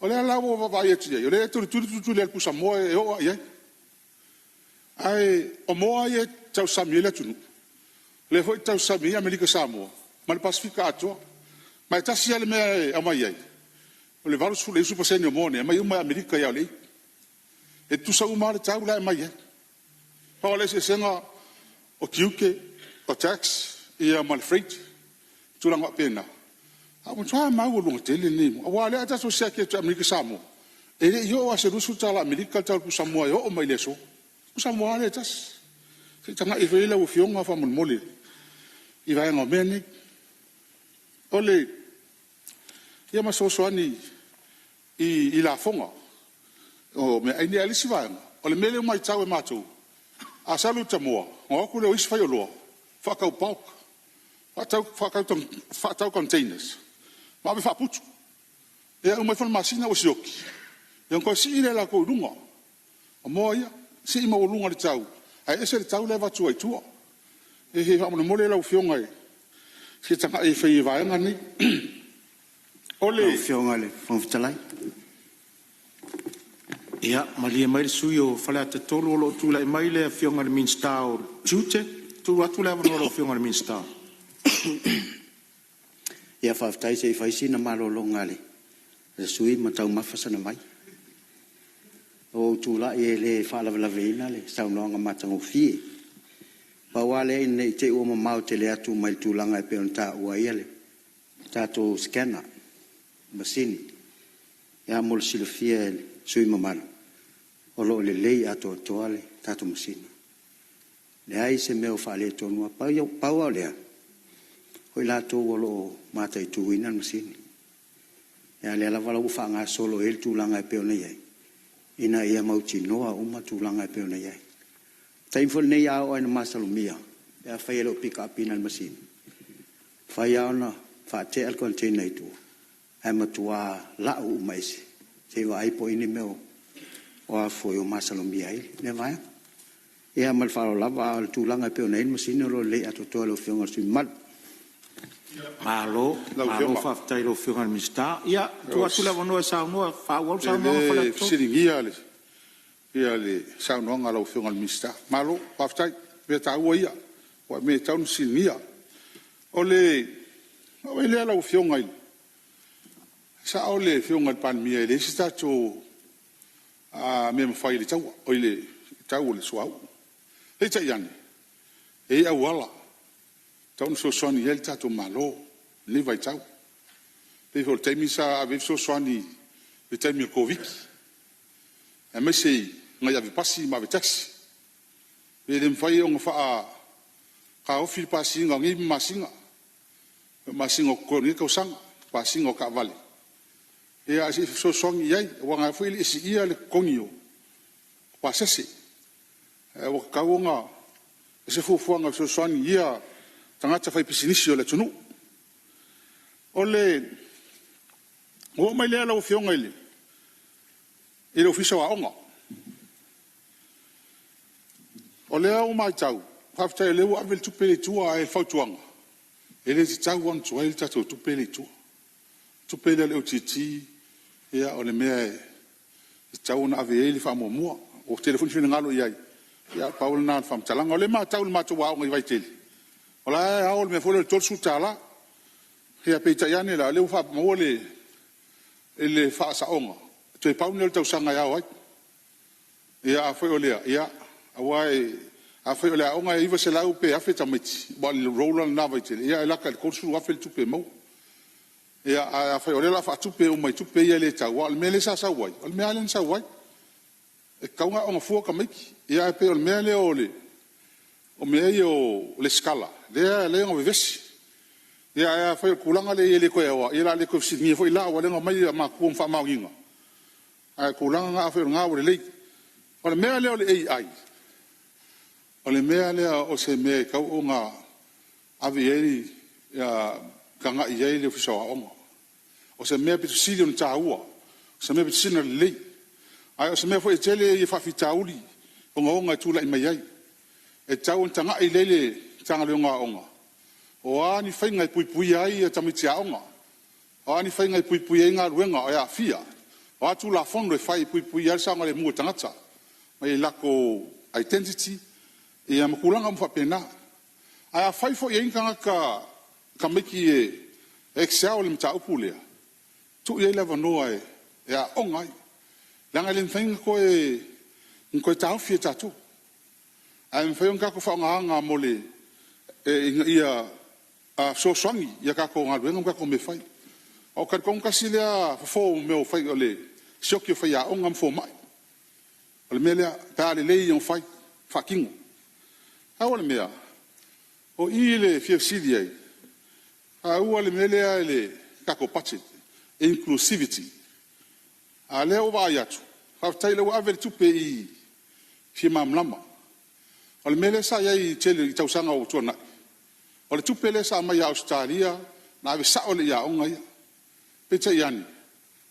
O lea la ua ou vaavaai atu i ai, o lea e tulituli tulituli lava e le pusamoa e oo lava i ai. Ae o moa ia e tausami ai le atunuu, lea foi e tausami ai Amerika Samoa ma le Pasefika atoa. Ma e tasi lava le mea e aumai ai, o le 80 i le 90% o moa nei, e aumai uma lava e Amerika ia o le EU. E tutusa uma lava le tau la e aumai ai. Pau lava le eseesega o tiute, o tax ma le freight ma tulaga faapena. Ae ua matua maualuga tele lenei mea. Aua o lea a tatou siaki atu i Amerika Samoa, e le i oo lava i se $20 Amerika le tau o le pusamoa e oo mai i le aso. O le pusamoa lava lea e tasi. Se i tagai ifo i ai lau Afioga faamolemole i vaega o mea nei. Ia ma fesoasoani i lafoga o meaai nei. A o le isi vaega, o le mea lea ua matau e matou, a sau le utamoa ona o atu lea o isi faioloa faatau bulk, faatau containers ma ave faaputu. Ia uma ifo le masina ua sioki, ia ona toe sii lea e latou i luga o moa ia, sii maualuga le tau ae ese le tau la e avatu ai i tua. E faamolemole lau Afioga se i tagai ifo i vaega nei. Lau Afioga i le Fofoga Fetalai. Ia malie mai le sui usufono mo Faleata 3, o lo o tulai mai le Afioga i le Minisita o Tiute. E tuu atu le avanoa i lau Afioga i le Minisita. Ia faafetai, se i fai sina malologa a le sui usufono ma taumafa sana vai. Ua ou tulai e le faalavelaveina le saunoaga matagofie. Pau lava lea ina ne i te i ua mamao tele atu mai le tulaga e pei ona taua ai le tatou scanner masini. Ia mo le silafia e le sui usufono mamalu, o lo o lelei atoatoa le tatou masini. E leai se mea o faaletonu, pau lava o lea, o i latou o lo o mataituina le masini. A o lea lava ua faagasolo i ai le tulaga e pei ona i ai, ina ia mautinoa uma tulaga e pei ona i ai. O le taimi foi lenei a oo lava ina masalomia pe afai e le o pick up ina e le masini, e mafai lava ona faatea le container i tua ae matua lau uma ese se i vaai po o i ai ni mea o masalomia ai lea vaega. Ia ma le faaaloalo lava, a o le tulaga e pei ona i ai le masini o lo o lelei atoatoa i lau Afioga i le sui usufono mamalu. Malo faafetai i lau Afioga i le Minisita. Ia, tuu atu le avanoa e saunoa e faaauau le saunoaga E Faleata le 3. fesiligia le saunoaga a lau Afioga i le Minisita. Malo faafetai. O mea taua ia aua o mea e tatau ona fesiligia. Ona oo mai lea lau Afioga i le… E sao le Afioga i le Palemia e leai se tatou mea e mafai i le tau o le suauu. Peitai ane, e i ai auala e tatau ona fesoasoani i ai le tatou Malo i lenei vaitau. E pei foi o le taimi sa ave ai le fesoasoani i le taimi o le Koviti-19, aemaise i nai avepasi ma avetaxi. Pe le mafai ona taofi le pasiga o nei masina, masina o totoe o lenei tausaga, pasiga o taavale, ae se i fesoasoani i ai aua o lena foi e le i siia le totogi o pasese. Ae ua tatau ona fai se fuafuaga e fesoasoani i ia tagata faipisinisi o le atunuu. Ona oo mai lea lau Afioga i le Ofisa o Aoga. O lea ua matau, faafetai o lea ua ave le tupe lea i tua, ae o le fautuaga, e le tatau lava ona tuai le tatou tupe lea i tua. O le tupe lea a le OGG o le mea e tatau ona ave i ai le faamuamua. Ua tele foi finagalo i ai, ae pau lena o le faamatalaga. O lea e matau i le matou aoga i Vaitele, o la e ao le mea foi lea o le $30. Ia peitai ane la o lea ua maua le faasaoga, toe pau lenei o le tausaga e ao ai. Ia afai o lea, ia, aua afai o le aoga e 900 pe 1000 tamaiti aua o le roll lena a Vaitele, ia e lata i le $30,000 le tupe e maua. Ia ae afai o lea o le a faatupe uma i tupe ia e le tau, aua o le mea lea sa sau ai, o le mea lava lea na sau ai. E tatau ona aooga fua tamaiti. Ae pei o le mea lea o mea ia o resitala lea e ala ai ona vevesi. Ae afai o le tulaga lea e i ai e le toe aoa, ia o le a le toe fesiligia foi la aua o lea na aumai matua ma faamaoniga. Ae o le tulaga lena, afai o lena ua lelei. O le mea lea o le AI, o le mea lea o se mea e tatau ona ave i ai, tagai i ai le Ofisa o Aoga. O se mea aupito sili ona taua, o se mea aupito sili ona lelei. Ae o se mea foi e tele faafitauli ogaoga e tulai mai ai. E tatau ona tagai lelei le Matagaluega o Aoga, o a ni faiga e puipuia ai tamaiti aoga, o a ni faiga e puipuia ai galuega e aafia, o a Tulafono e fai e puipuia ai le saogalemu o tagata mai latou identity ma tulaga uma faapena. Ae afai foi e i ai ni tagata tamaiti e excel i le mataupu lea, tuu i ai le avanoa e aooga ai, leaga e le mafai ona toe taofi e tatou. Ae mafai ona tatou faaaogaina ina ia fesoasoani i a tatou galuega ma tatou mea e fai. Aua ou te talitonu tasi lea fofo o le sioki o faiaoga ma fomai, o le mea lea pe a lelei ona fai, faatino. Pau o le mea, o i i le fia fesili ai, taua le mea lea i le tatou Budget, inclusivity. A o lea ua vaai atu, faafetai o lea ua ave le tupe i i i Fia Malamalama. O le mea lea sa i ai i le tele o tausaga ua tuanai, o le tupe lea sa aumai ia Ausetalia na ave sao lava i aoga ia. Peitai ane,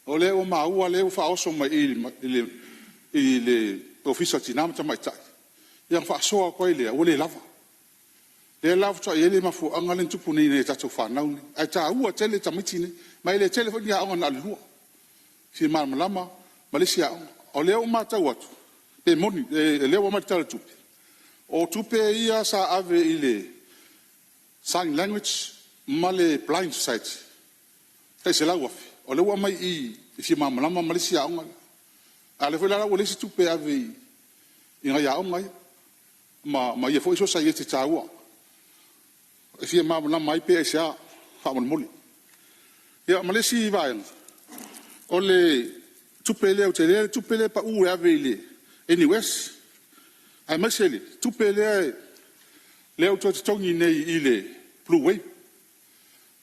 o lea ua maua o lea ua faaoso mai i i le Ofisa o Tina ma Tamaitai ia ona faasoa atu ai lea ua le lava. O lea la faatoa i ai le mafuaaga lea na tupu nei i nai a tatou fanau nei. Ae taua tele tamaiti nei, ma e le tele foi ni aoga na o le lua, Fia Malamalama ma le isi aoga. O lea ua matau atu, pe moni, o lea ua aumai i le Tala o le Tupe, o tupe ia sa ave i le Sign Language ma le Blind Society e tai $100,000, o lea ua aumai i i i Fia Malamalama ma le isi aoga lea. A o lea foi la ua leai se tupe e ave i nai aoga ia ma ia foi sosiaete taua. E fia malamalama ai pe aisea faamolemole. Ia ma le isi vaega, o le tupe lea, ua tele le tupe lea e pau e ave i le NUS, aemaise le tupe lea ua toe totogi nei i le Blue Wave.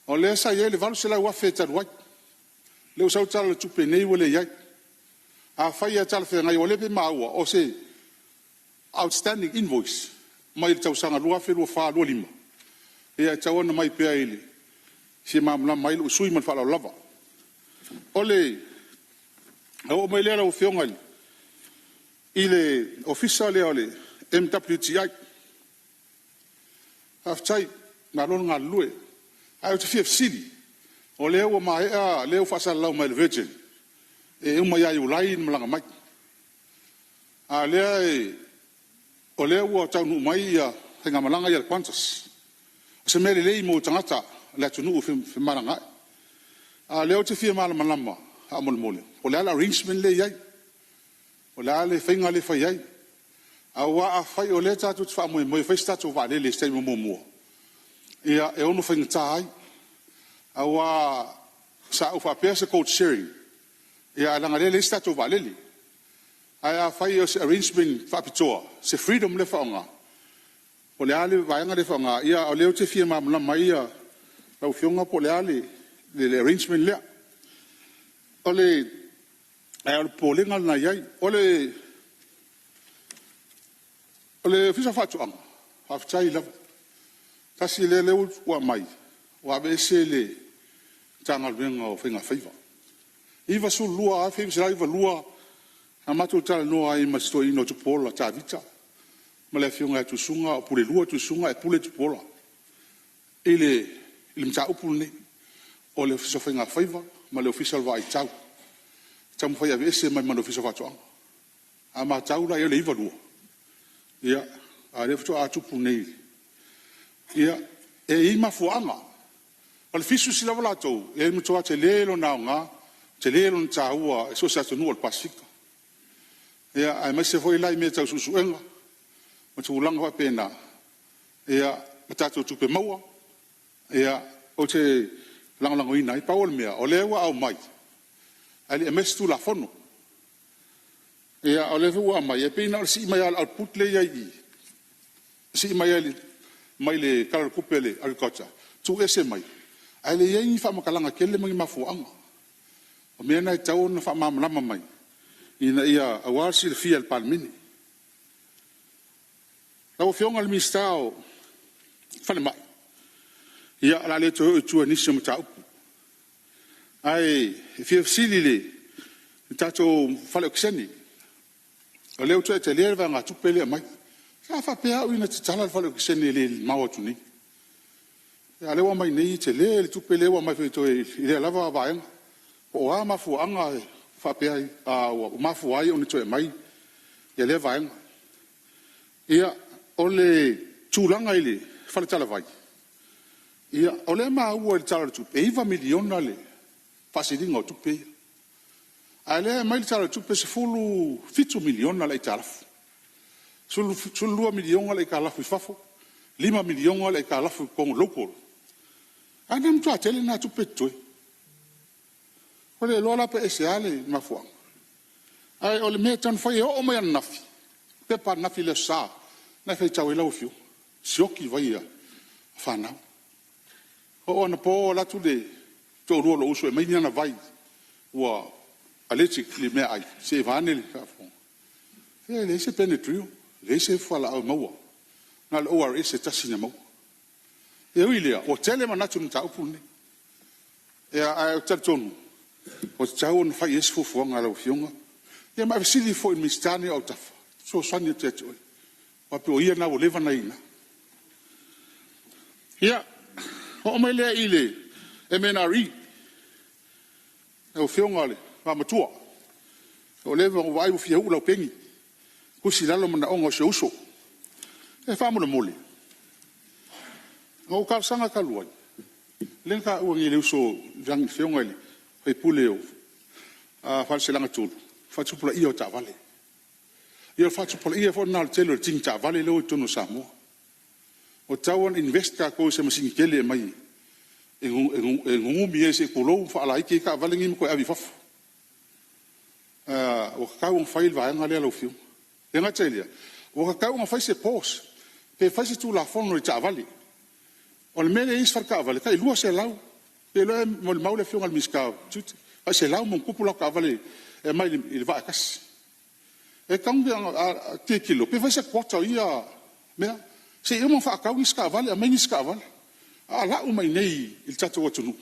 O lea sa i ai le $800,000 talu ai, lea ua sau le Tala o le Tupe nei ua leai. Afai lava e talafeagai aua o lea e pei e maua o se outstanding invoice mai le tausaga 2024/2025, ia e tatau ona aumai pea e fia malamalama ai lou sui usufono ma le faaaloalo lava. Ona ou oo mai lea lau Afioga i le Ofisa lea o le MWTI. Faafetai, malo le galulue. Ae ou te fia fesili, o lea ua maea lea ua faasalalau mai e le Virgin e uma ia Iulai ona malaga mai. A o lea ua taunuu mai le faigamalaga a le Qantas. O se mea lelei mo tagata o le atunuu e femalagaai. A o lea ou te fia malamalama faamolemole, po o le a le arrangement lea e i ai, po o le a le faiga lea e fai ai. Aua afai o lea tatou te faamoemoe e fai se tatou vaalele i se taimi o muamua, ia e ono faigata ai. Aua sa ou faapea o se code sharing, ae leaga o lea e leai se tatou vaalele. Ae afai o se arrangement faapitoa, se freedom lea e faaaoga, po o le a le vaega lea e faaaoga, a o lea ou te fia malamalama ai lau Afioga po o le a le arrangement lea. Ae o le popolega lena e i ai. O le Ofisa o Faatoaga, faafetai lava. Tasi lea o lea ua aumai ua aveese le Matagaluega o Faigafaiva. 1992 na matou talanoa ai ma si toeaina o Tupuola Tavita ma le afioga ia Tuisuga, o Pulelua Tuisuga ae Pule Tupuola i le mataupu lenei, o le Ofisa o Faigafaiva ma le Ofisa o le Vaai Tau, e taumafai e aveese mai ma le Ofisa o Faatoaga. A matau la i ai o le 1992, ia, a o lea faatoa tupu nei. Ia, e i ai mafuaaga. O le fisheries lava latou, e matua tele lona aoga, tele lona taua i so o se atunuu o le Pasefika, aemaise foi la i mea tau suesuega ma tulaga faapena, ma tatou tupe maua, ou te lagolagoina ai. Pau o le mea, o lea ua aumai ae le i aumaia se Tulafono. Ia a o lea foi ua aumai, e pei na o le sii mai lava o le output lea e i ai i i, sii mai lava i le Tala o le Tupe a le Agriculture, tuuese mai, ae leai ni faamatalaga tele ma ni mafuaaga. O mea na e tatau ona faamalamalama mai aua le silafia e le Palemene. Lau Afioga i le Minisita o Falemai, ia o le a le toe oo i tua i nisi o mataupu. Ae fia fesili i le tatou fale okesene, o lea ua toe tele le vaegatupe lea e aumai. Sa faapea au ia na tatala le fale okesene e le mamao atu nei, a o lea ua aumai nei e tele le tupe lea ua aumai foi i lea lava vaega. Po o a mafuaaga ua mafua ai ona toe aumai lea vaega. Ia, o le tulaga i le faletalavai, o lea e maua i le Tala o le Tupe e $9 miliona le faasiliga o tupe ia, a o lea e aumai le Tala o le Tupe e $17 miliona le aitalafu, $12 miliona le aitalafu i fafo, $5 miliona le aitalafu i totonu local. A lea e matua tele lena tupe e totoe. Ua le iloa la pe aisea le mafuaaga, ae o le mea e tatau ona fai, e oo mai ananafi, le pepa ananafi i le Aso Sa lena e faitau ai lau Afioga, sioki vai a fanau. Oo anapo alu atu le toalua o lou uso e aumai ni ana vai ua allergic i le meaai se i vaeane le faafofoga, ia e leai se benadryl, leai se fualaau e maua, na o le ORS e tasi na maua. E ui i lea, ua tele manatu i le mataupu lenei, ae ou te talitonu ua tatau ona fai i ai se fuafuaga a lau Afioga. Ia ma e fesili foi i le Minisita lenei o autafa e fesoasoani atu ia te oe, aua pei o ia lena ua leva ona i ina. Ia, ona oo mai lea i le MNRE. Lau Afioga i le vaomatua, ua leva ona ou vaai ua fia uu lau peni, tusi i lalo manaoga o si ou uso. Ae faamolemole, na ou talosaga talu ai, lea na taua nei e le uso le Afioga i le sui usufono o Faleaseela 3, le faatupulaia o taavale. Ia o le faatupulaia foi lena o le tele o tini taavale lea ua i totonu o Samoa. Ua tatau ona invest tatou i se masini tele e aumai e nunumi ai se i tulou ma faalaiti ai taavale nei ma toe ave i fafo. Ua tatau ona fai le vaega lea lau Afioga. E le gata i lea, ua tatau ona fai se pause pe fai se Tulafono i taavale. O le mea lea e i ai isi faletaavale, e tai 200, ou te iloa e molimau le Afioga i le Minisita o Tiute, tai 100+ latou taavale e aumai i le vaa e tasi. E tatau ona tilotilo pe fai se quota o ia mea, se i uma ona faatau nisi taavale aumai nisi taavale, a o lau mai i inei i le tatou atunuu,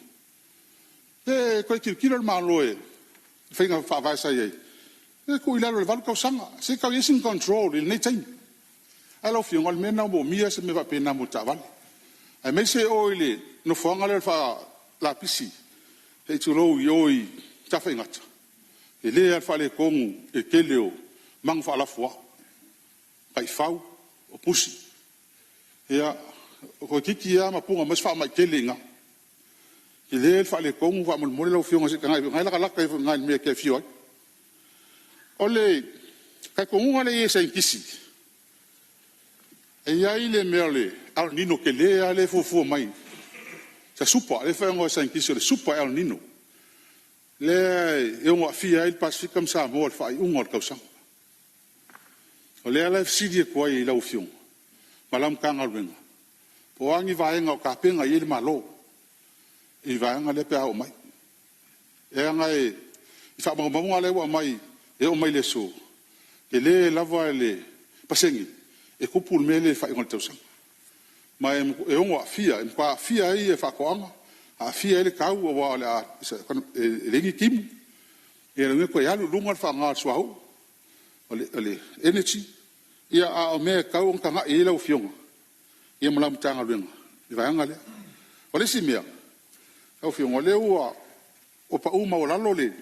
pe toe tilotilo le Malo i faiga faavae sa i ai, pe tuu i lalo i le 8 tausaga, se i tau i ai sina control i lenei taimi. Ae lau Afioga, o le mea lena ua moomia se mea faapena mo taavale, aemaise o i le nofoaga lea o le faa-lapisi se i tulou i o i Tafaigata, e tele lava le faaletonu i le tele o manu faalafua, taifau, o pusi. Ia, toeitiiti lava mapuga mai se faamai tele i ina. E tele le faaletonu faamolemole lau Afioga se i tagai ane, o lena e latalata ifo i ina i le mea e te afio ai. O le talitonuga lea e i ai a saienitisi, e i ai le mea o le El Nino tele lava lea e fuafua mai, se super, lea e faaigoa e saienitisi o le super El Nino, lea e ono aafia ai le Pasefika ma Samoa i le faaiuga o le tausaga. O lea la e fesili atu ai i lau Afioga ma lau Matagaluega, po o a ni vaega o tapena i ai le Malo i le vaega lea pe a oo mai. Leaga i faamaumauga lea ua aumai e oo mai i le aso, e tele lava le pasene e tupu le mea lea i le faaiuga o le tausaga. Ma e ono aafia, e matua aafia ai faatoaga, aafia ai le tau aua e leai ni timu, ia lona uiga e toe alu i luga le faaaoga o le suauu, o le energy, a o mea e tatau ona tagai i ai lau Afioga ma lau Matagaluega i le vaega lea. O le isi mea lau Afioga, o lea ua pau maualalo le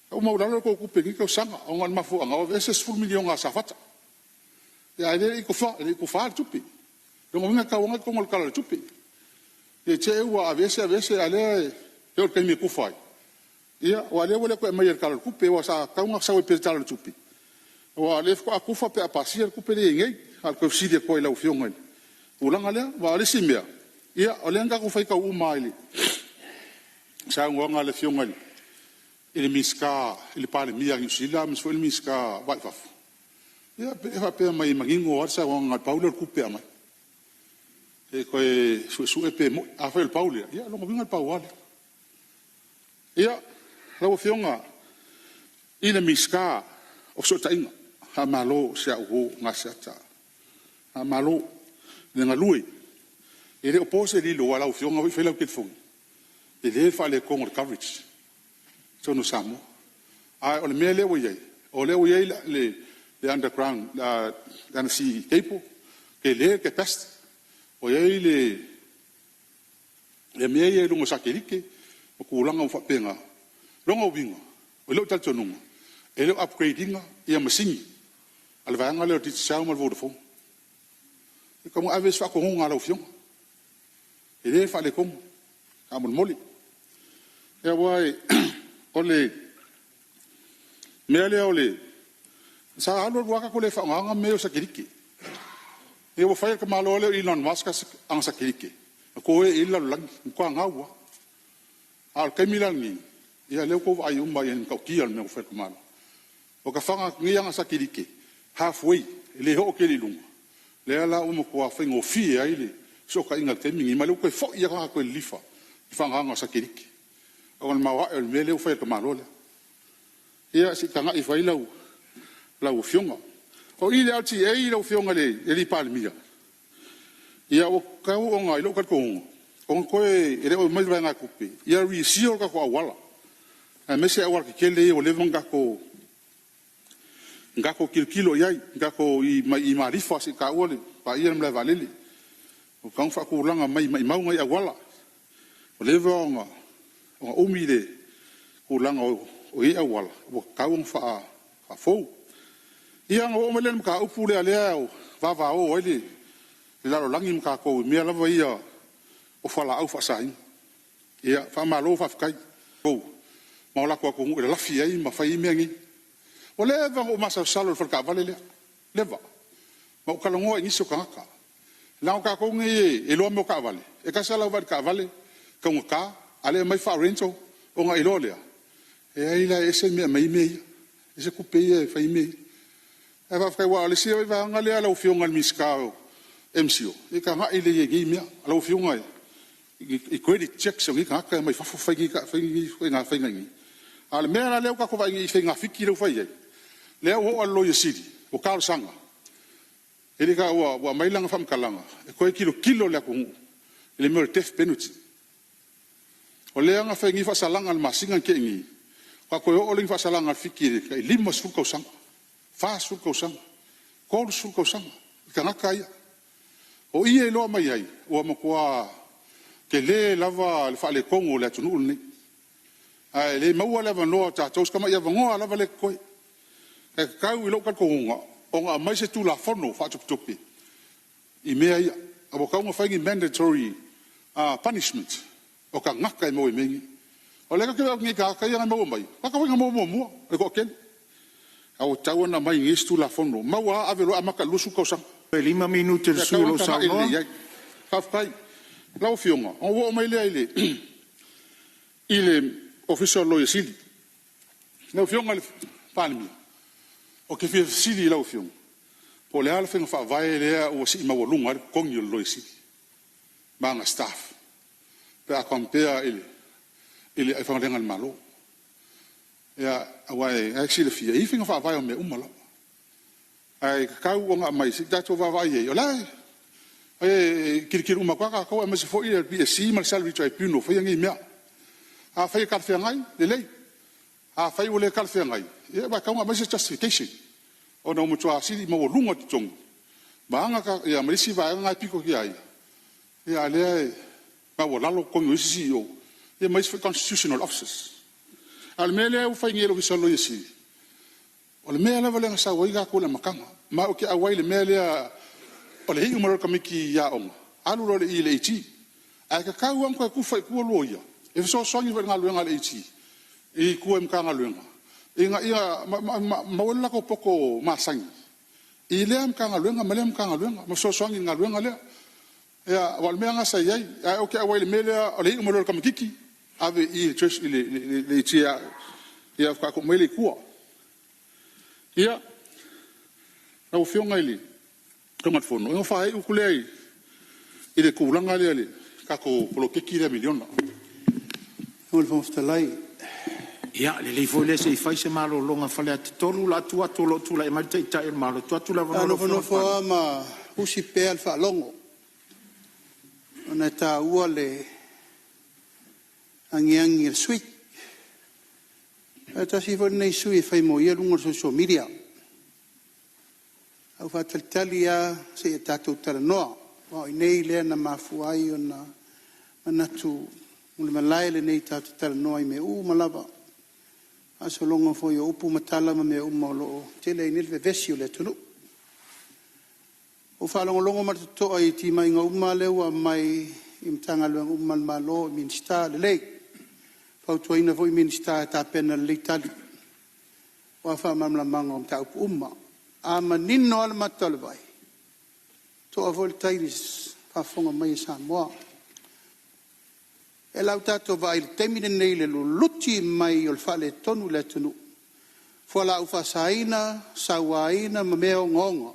tou tupe i lenei tausaga ona o le mafuaaga ua aveese le $10 miliona a Safata, a o lea e le i tufaina le tupe. O lona uiga e tatau lava ona i totonu o le Tala o le Tupe. Ne i te i ua aveese aveese a o lea e oo i le taimi e tufa ai, ia aua o lea ua le toe aumaia i le Tala o le Tupe aua sa tatau ona sau ai pea i le Tala o le Tupe, aua o lea faatoa tufa pe a pasia le tupe lea e i ai nei. Na ona toe fesili atu ai i lau Afioga i le tulaga lea. Aua o le isi mea, o lea na tatou faitau uma lava i le saunoaga a le Afioga i i le Minisita i le Palemia a Niu Sila aemaise foi le Minisita o le Va i Fafo, ia pei e faapea mai e manino lava le saunoaga na o le pau lea o le tupe e aumai. E toe suesue pe moni. Afai o le pau lea, ia o lona uiga e pau lava lea. Ia, lau Afioga i le Minisita o Fesootaiga, faamalo i si au uo Gaseata, faamalo le galue. E le o po se lilo aua o lau Afioga foi e fai lau telefoni, e tele le faaletonu o le coverage i totonu o Samoa. A o le mea lea ua i ai, o lea ua i ai le underground undersea cable, tele le capacity. Ua i ai le mea ia i luga o satelite ma tulaga uma faapena. O lona uiga, i lou talitonuga, e le o upgrade ina masini a le vaega lea o le Digicel ma le Vodafone. E tatau ona ave ai se faatonuga a lau Afioga, e tele le faaletonu faamolemole. Aua o le mea lea sa alu alu lava tatou le faaaogaina mea ia o satelite. Ina ua fai e le tamaloa lea o Elon Musk ana satelite, na toea i ai le lalolagi, ua matua gau lava. A o le taimi la lenei, ia lea ua outou vaai uma i le matautia o le mea ua fai e le tamaloa. Ua fafaga atu nei ana satelite half way, e le oo tele i luga, lea la ua matua faigofie ai le fesootaiga i le taimi lenei, ma o lea ua toe foi lava tagata ua toe lilifa i le faaaogaina o satelite ona o le maoae o le mea lea ua fai e le tamaloa lea. Ia se i tagai ifo i ai lau Afioga. O i i le LTA lau Afioga i le Palemia, ia ua tatau ona i lou talitonuga, ona toe, e le o aumaia i le vaegatupe, ia reseal o tatou auala, aemaise aualatetele ia ua leva ona tatou tilotilo i ai, mai i Malifa seia paia le malaevaalele. Ua tatau ona faatulaga mai maumau nai auala, ua leva ona umi le tulaga o nei auala ua tatau ona faafou. Ia ona oo mai lea i le mataupu lea e vavao ai le lalolagi ma tatou i mea lava ia o fualaau faasaina. Ia faamalo faafetai ma o latou atunuu e lalafi ai ma fai ai mea nei. Ua leva ona ou masalosalo i le faletaavale lea, leva. Ma ou talanoa i nisi o tagata. Leaga o tatou nei e iloa mea o taavale, e tasi lava lau vaai i le taavale, e taugata, a o lea e aumai faa-rental ona e iloa lea, e leai la e ese le mea e aumai ai mea ia, e ese tupe ia e fai ai mea ia. Ae faafetai aua o le isi vaega lea lau Afioga i le Minisita o le MCIL, se i tagai lelei i ai i nei mea. Lau Afioga i credit checks o nei tagata e omai fafo fai nei ituaiga faiga i inei. A o le mea la lea ua tatou vaai nei i faiga fiki lea ua fai ai, lea ua oo lava i le Loia Sili ua talosaga, ua aumai lana faamatalaga e toe tilotilo le atunuu i le mea o le death penalty. O lea na fai nei faasalaga i le masina na tea nei, faatoa toe oo lea i ni faasalaga a le Fiti i le tai 50 tausaga, 40 tausaga, 30 tausaga i tagata ia. O i e iloa mai ai, ua matua tele lava le faaletonu o le atunuu lenei. Ae le maua le avanoa o tatou, si tamai avanoa lava lea e totoe. Ae tatau i lou talitonuga ona aumai se Tulafono faatopetope i mea ia. Ua tatau ona fai ni mandatory punishment o tagata e maua i mea nei. O lea ou te vaai atu nei i tagata ia na maua mai, o tagata foi na maua muamua le toatele. Ae ua tatau ona aumai i inei se Tulafono, maua lava ave loa amata i le 20 tausaga. Toe 5 minute o E le sui tatau usufono o lo ona o tagai saunoa. lelei i ai. Faafetai. Lau Afioga, ona ou oo mai lea i le Ofisa o le Loia Sili. Lau Afioga i le Palemia, ou te fia fesili i lau Afioga, po o le a le faiga faavae lea ua sii maualuga ai le totogi o le Loia Sili ma ana staff pe a compare i le aufaigaluega a le Malo. Aua o lena e silafia, e i ai faiga faavae o mea uma lava. Ae tatau ona aumai se i tatou vaavaai i ai, o la e tilotilo uma atu lava tatou aemaise foi o le PSC ma le Salary Tribunal o faia nei mea. Afai e talafeagai, lelei. Afai ua le talafeagai, ia ua tatau ona aumai se justification ona ua matua sii maualuga totogi ma isi vaega na e pito ia te ia, a o lea e maualalo totogi o isi CEOs ma isi foi Constitutional Officers. A o le mea lea ua fai nei e le Ofisa o le Loia Sili, o le mea lava lea na sau ai tatou i le amataga. Ma ou te auai i le mea lea o le iu mai loa o le tamaitiiti aoga, alu loa i le AG. Ae tatau lava ona toe tufa i tua loia e fesoasoani foi i le galuega a le AG i tua i Matagaluega ina ia maua ai lo latou poto masani i lea Matagaluega ma lea Matagaluega ma fesoasoani i le galuega lea. Aua o le mea lena sa i ai. Ae ou te auai i le mea lea o le iu mai loa o le tamaitiiti ave i i i le Ia faatoa foi mai lea i tua. Ia, lau Afioga i le Fofoga Fetalai, ona faaiu atu lea i le tulaga lea i le tatou poloketi lea miliona. Lau Afioga i le Fofoga Fetalai… Ia lelei foi lea se i fai se malologa a Faleata 3, o le a tuu atu o lo o tulai mai le Taitai o le Malo, tuu atu le Sa avanoa i lau Afioga i le nofonofo Palemia. lava ma usi pea le faalogo ona e taua le agiagi a le sui usufono. Ae tasi foi lenei sui usufono e fai molia luga o le social media. A ou faatalitali lava seia tatou talanoa, aua o i inei lea na mafua ai ona manatu o le malae lenei tatou te talanoa i mea uma lava, faasologa foi o upu ma tala ma mea uma o lo o tele ai nei le vevesi o le atunuu. Ua ou faalogologo ma le totoa i timaiga uma lea ua aumai i Matagaluega uma a le Malo i Minisita, lelei. E fautuaina foi Minisita e tapena lelei tali aua faamalamalamaga o mataupu uma. A manino lava le mata o le vai, e toa foi le tai i le faafofoga mai a Samoa. O lea la ua tatou vaai i le taimi lenei i le luluti mai o le faaletonu i le atunuu, fualaau faasaina, sauaina ma mea ogaoga,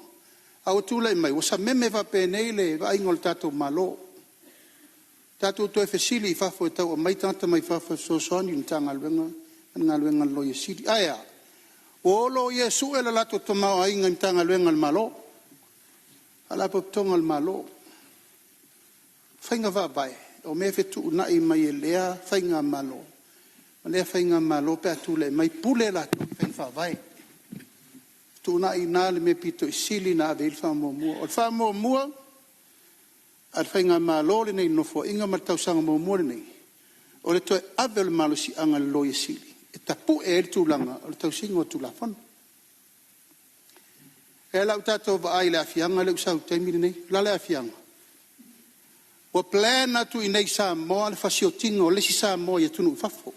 a ua tulai mai ua sameme faapenei le vaaiga o le tatou Malo. Tatou toe fesili i fafo e tau aumai tagata mai fafo e fesoasoani i le Matagaluega ma le galuega a le Loia Sili. Ae a? Ua o loia e sue le latou tamaoaiga i Matagaluega a le Malo, Faalapotopotoga a le Malo. O faiga faavae, o mea e fetuunai mai e lea faigamalo ma lea faigamalo pe a tulai mai, pule latou i faiga faavae. Fetuunai i ina le mea e pito i sili ona ave i ai le faamuamua. O le faamuamua a le faigamalo lenei i le Nofoaiga ma le tausaga muamua lenei, o le toe ave o le malosiaga i le Loia Sili e tapue ai le tulaga o le tausiga o Tulafono. O lea la ua tatou vaai i le aafiaga lea ua sau i le taimi lenei. O le a le aafiaga? Ua plan atu i inei i Samoa le fasiotiga o le isi Samoa i atunuu i fafo.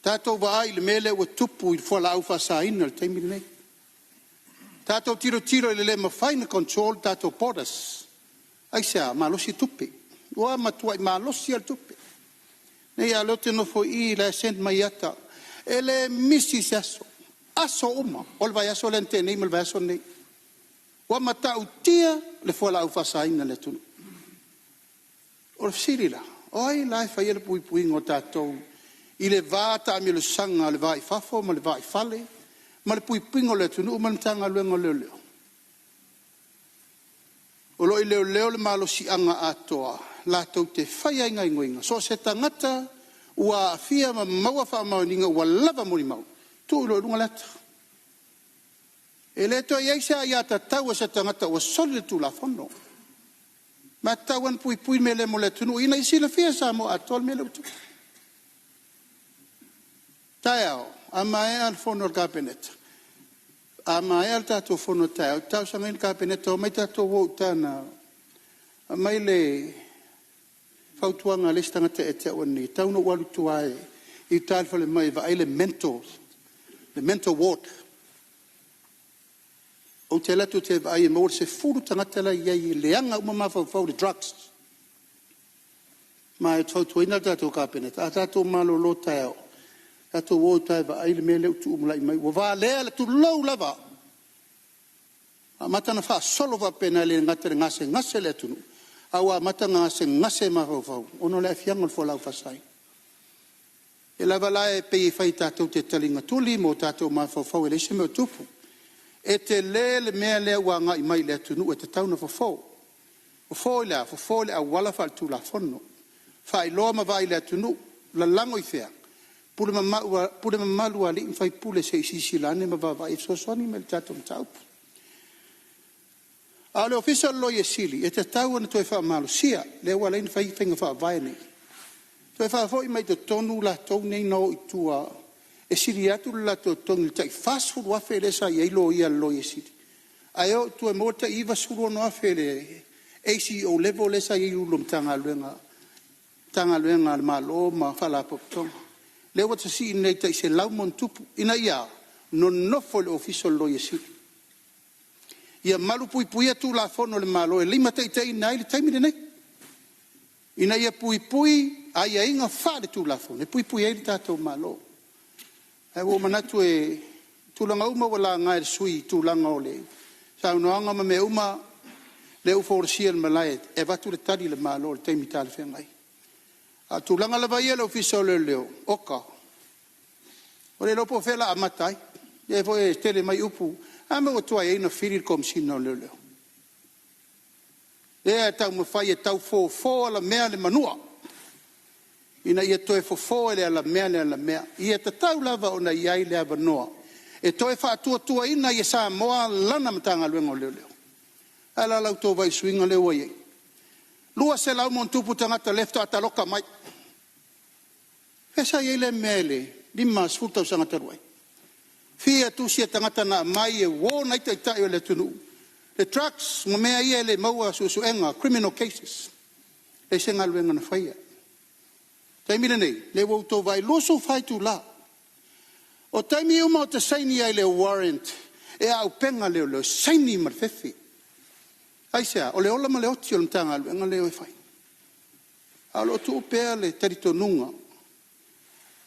Tatou vaai i le mea lea ua tupu i le fualaau faasaina i le taimi lenei. Tatou tilotilo i le le mafai ona control tatou borders. Aisea? Malosi tupe, ua matuai malosi lava le tupe. Nei lava o lea ou te nofo i i o la e send mai ata, e le misi se aso, aso uma o le vaiaso lea na tea nei ma le vaiaso lenei. Ua matautia le fualaau faasaina i le atunuu. O le fesili la, o ai la e faia le puipuiga o tatou i le va taamilosaga o le va i fafo ma le va i fale ma le puipuiga o le atunuu ma le Matagaluega o Leoleo? O lo o i leoleo le malosiaga atoa latou te faia ai gaoioiga, so o se tagata ua aafia ma maua faamaoniga ua lava molimau, tuu loa i luga le ata. E le toe i ai se aiatatau a se tagata ua soli le Tulafono. Ma e tatau lava ona puipui le mea lea mo le atunuu ina ia silafia e Samoa atoa le mea lea ua tupu. Taeao, a maea le fono a le Kapeneta, a maea le tatou fono taeao, ou te talosagaina le Kapeneta, omai tatou o i uta na aumai le fautuaga a le isi tagata ia te au ananei, e tatau ona ou alu i tua i uta i le falemai e vaai le mental ward. Ou te alu atu ou te vaai e maua le 10 tagata la e i ai e leaga uma mafaufau i le drugs. Ma ou te fautuaina le tatou Kapeneta, a tatou malolo taeao, tatou o i uta e vaai le mea lea ua tulai mai, ua valea tulou lava, ua amata ona faasolo faapena, e le gata ina gasegase le atunuu, ae ua amata ona gasegase mafaufau ona o le aafiaga o le fualaau faasaina. O lea lava la e pei e fai tatou te taligatuli ma o tatou mafaufau e leai se mea o tupu. E tele le mea lea ua agai mai i le atunuu e tatau ona fofo. Fofo i le a? Fofo i le auala faale-Tulafono, faailoa ma vaai i le atunuu, lalago i fea? Pule mamalu a alii ma faipule se i silasila ane ma vaavaai e fesoasoani mai i le tatou mataupu. A o le Ofisa o le Loia Sili, e tatau ona toe faamalosia, lea ua ala ai ona fai faiga faavae nei, toe faafoi mai totonu latou nei na o i tua e sili atu le latou totogi i le tai $40,000 lea sa i ai loia a le Loia Sili, ae o i tua e maua le tai $96,000 i le ACEO level lea sa i ai i Ofisa Sili o Pulega a le Malo ma Faalapotopotoga. Lea ua sii nei i le tai $100+ ina ia a? Nonofo i le Ofisa o le Loia Sili. Ia malupuipuia Tulafono a le Malo e limataitaiina ai le taimi lenei, ina ia puipui aiaiga faale-Tulafono e puipui ai le tatou Malo. Ae ua ou manatu o tulaga uma ua laga e le sui usufono i tulaga o le saunoaga ma mea uma lea ua folasia i le malae e avatu le tali a le Malo i le taimi talafeagai. A o tulaga lava ia i le Ofisa o Leoleo, oka, ua le iloa po o fea o le a amata ai. O lea foi e tele mai upu, o le a le mea ua tuai ai ona fili le Komesina o Leoleo? Lea e taumafai e tau fofo alamea le manua ina ia toe fofo e le alamea le alamea. Ia tatau lava ona i ai le avanoa e toe faatuatuaina ai e Samoa lana Matagaluega o Leoleo. Ae o le a la le tou vaai i le suiga lea ua i ai? 200+ tagata lea faatoa taloka mai. O fea sa i ai lea mea i le 50 tausaga talu ai? Fia tusi a tagata na aumai e warn ai taitai o le atunuu, le drugs ma mea ia e le maua suesuega, criminal cases. E leai se galuega na faia. O le taimi lenei, o lea ua outou vaai, 24 itula. O taimi uma ou te saini ai i le warrant e auupega leoleo, e saini ma le fefe. Aisea? O le ola ma le oti o le Matagaluega lea e o e fai. Ae o lo o tuu pea le talitonuga,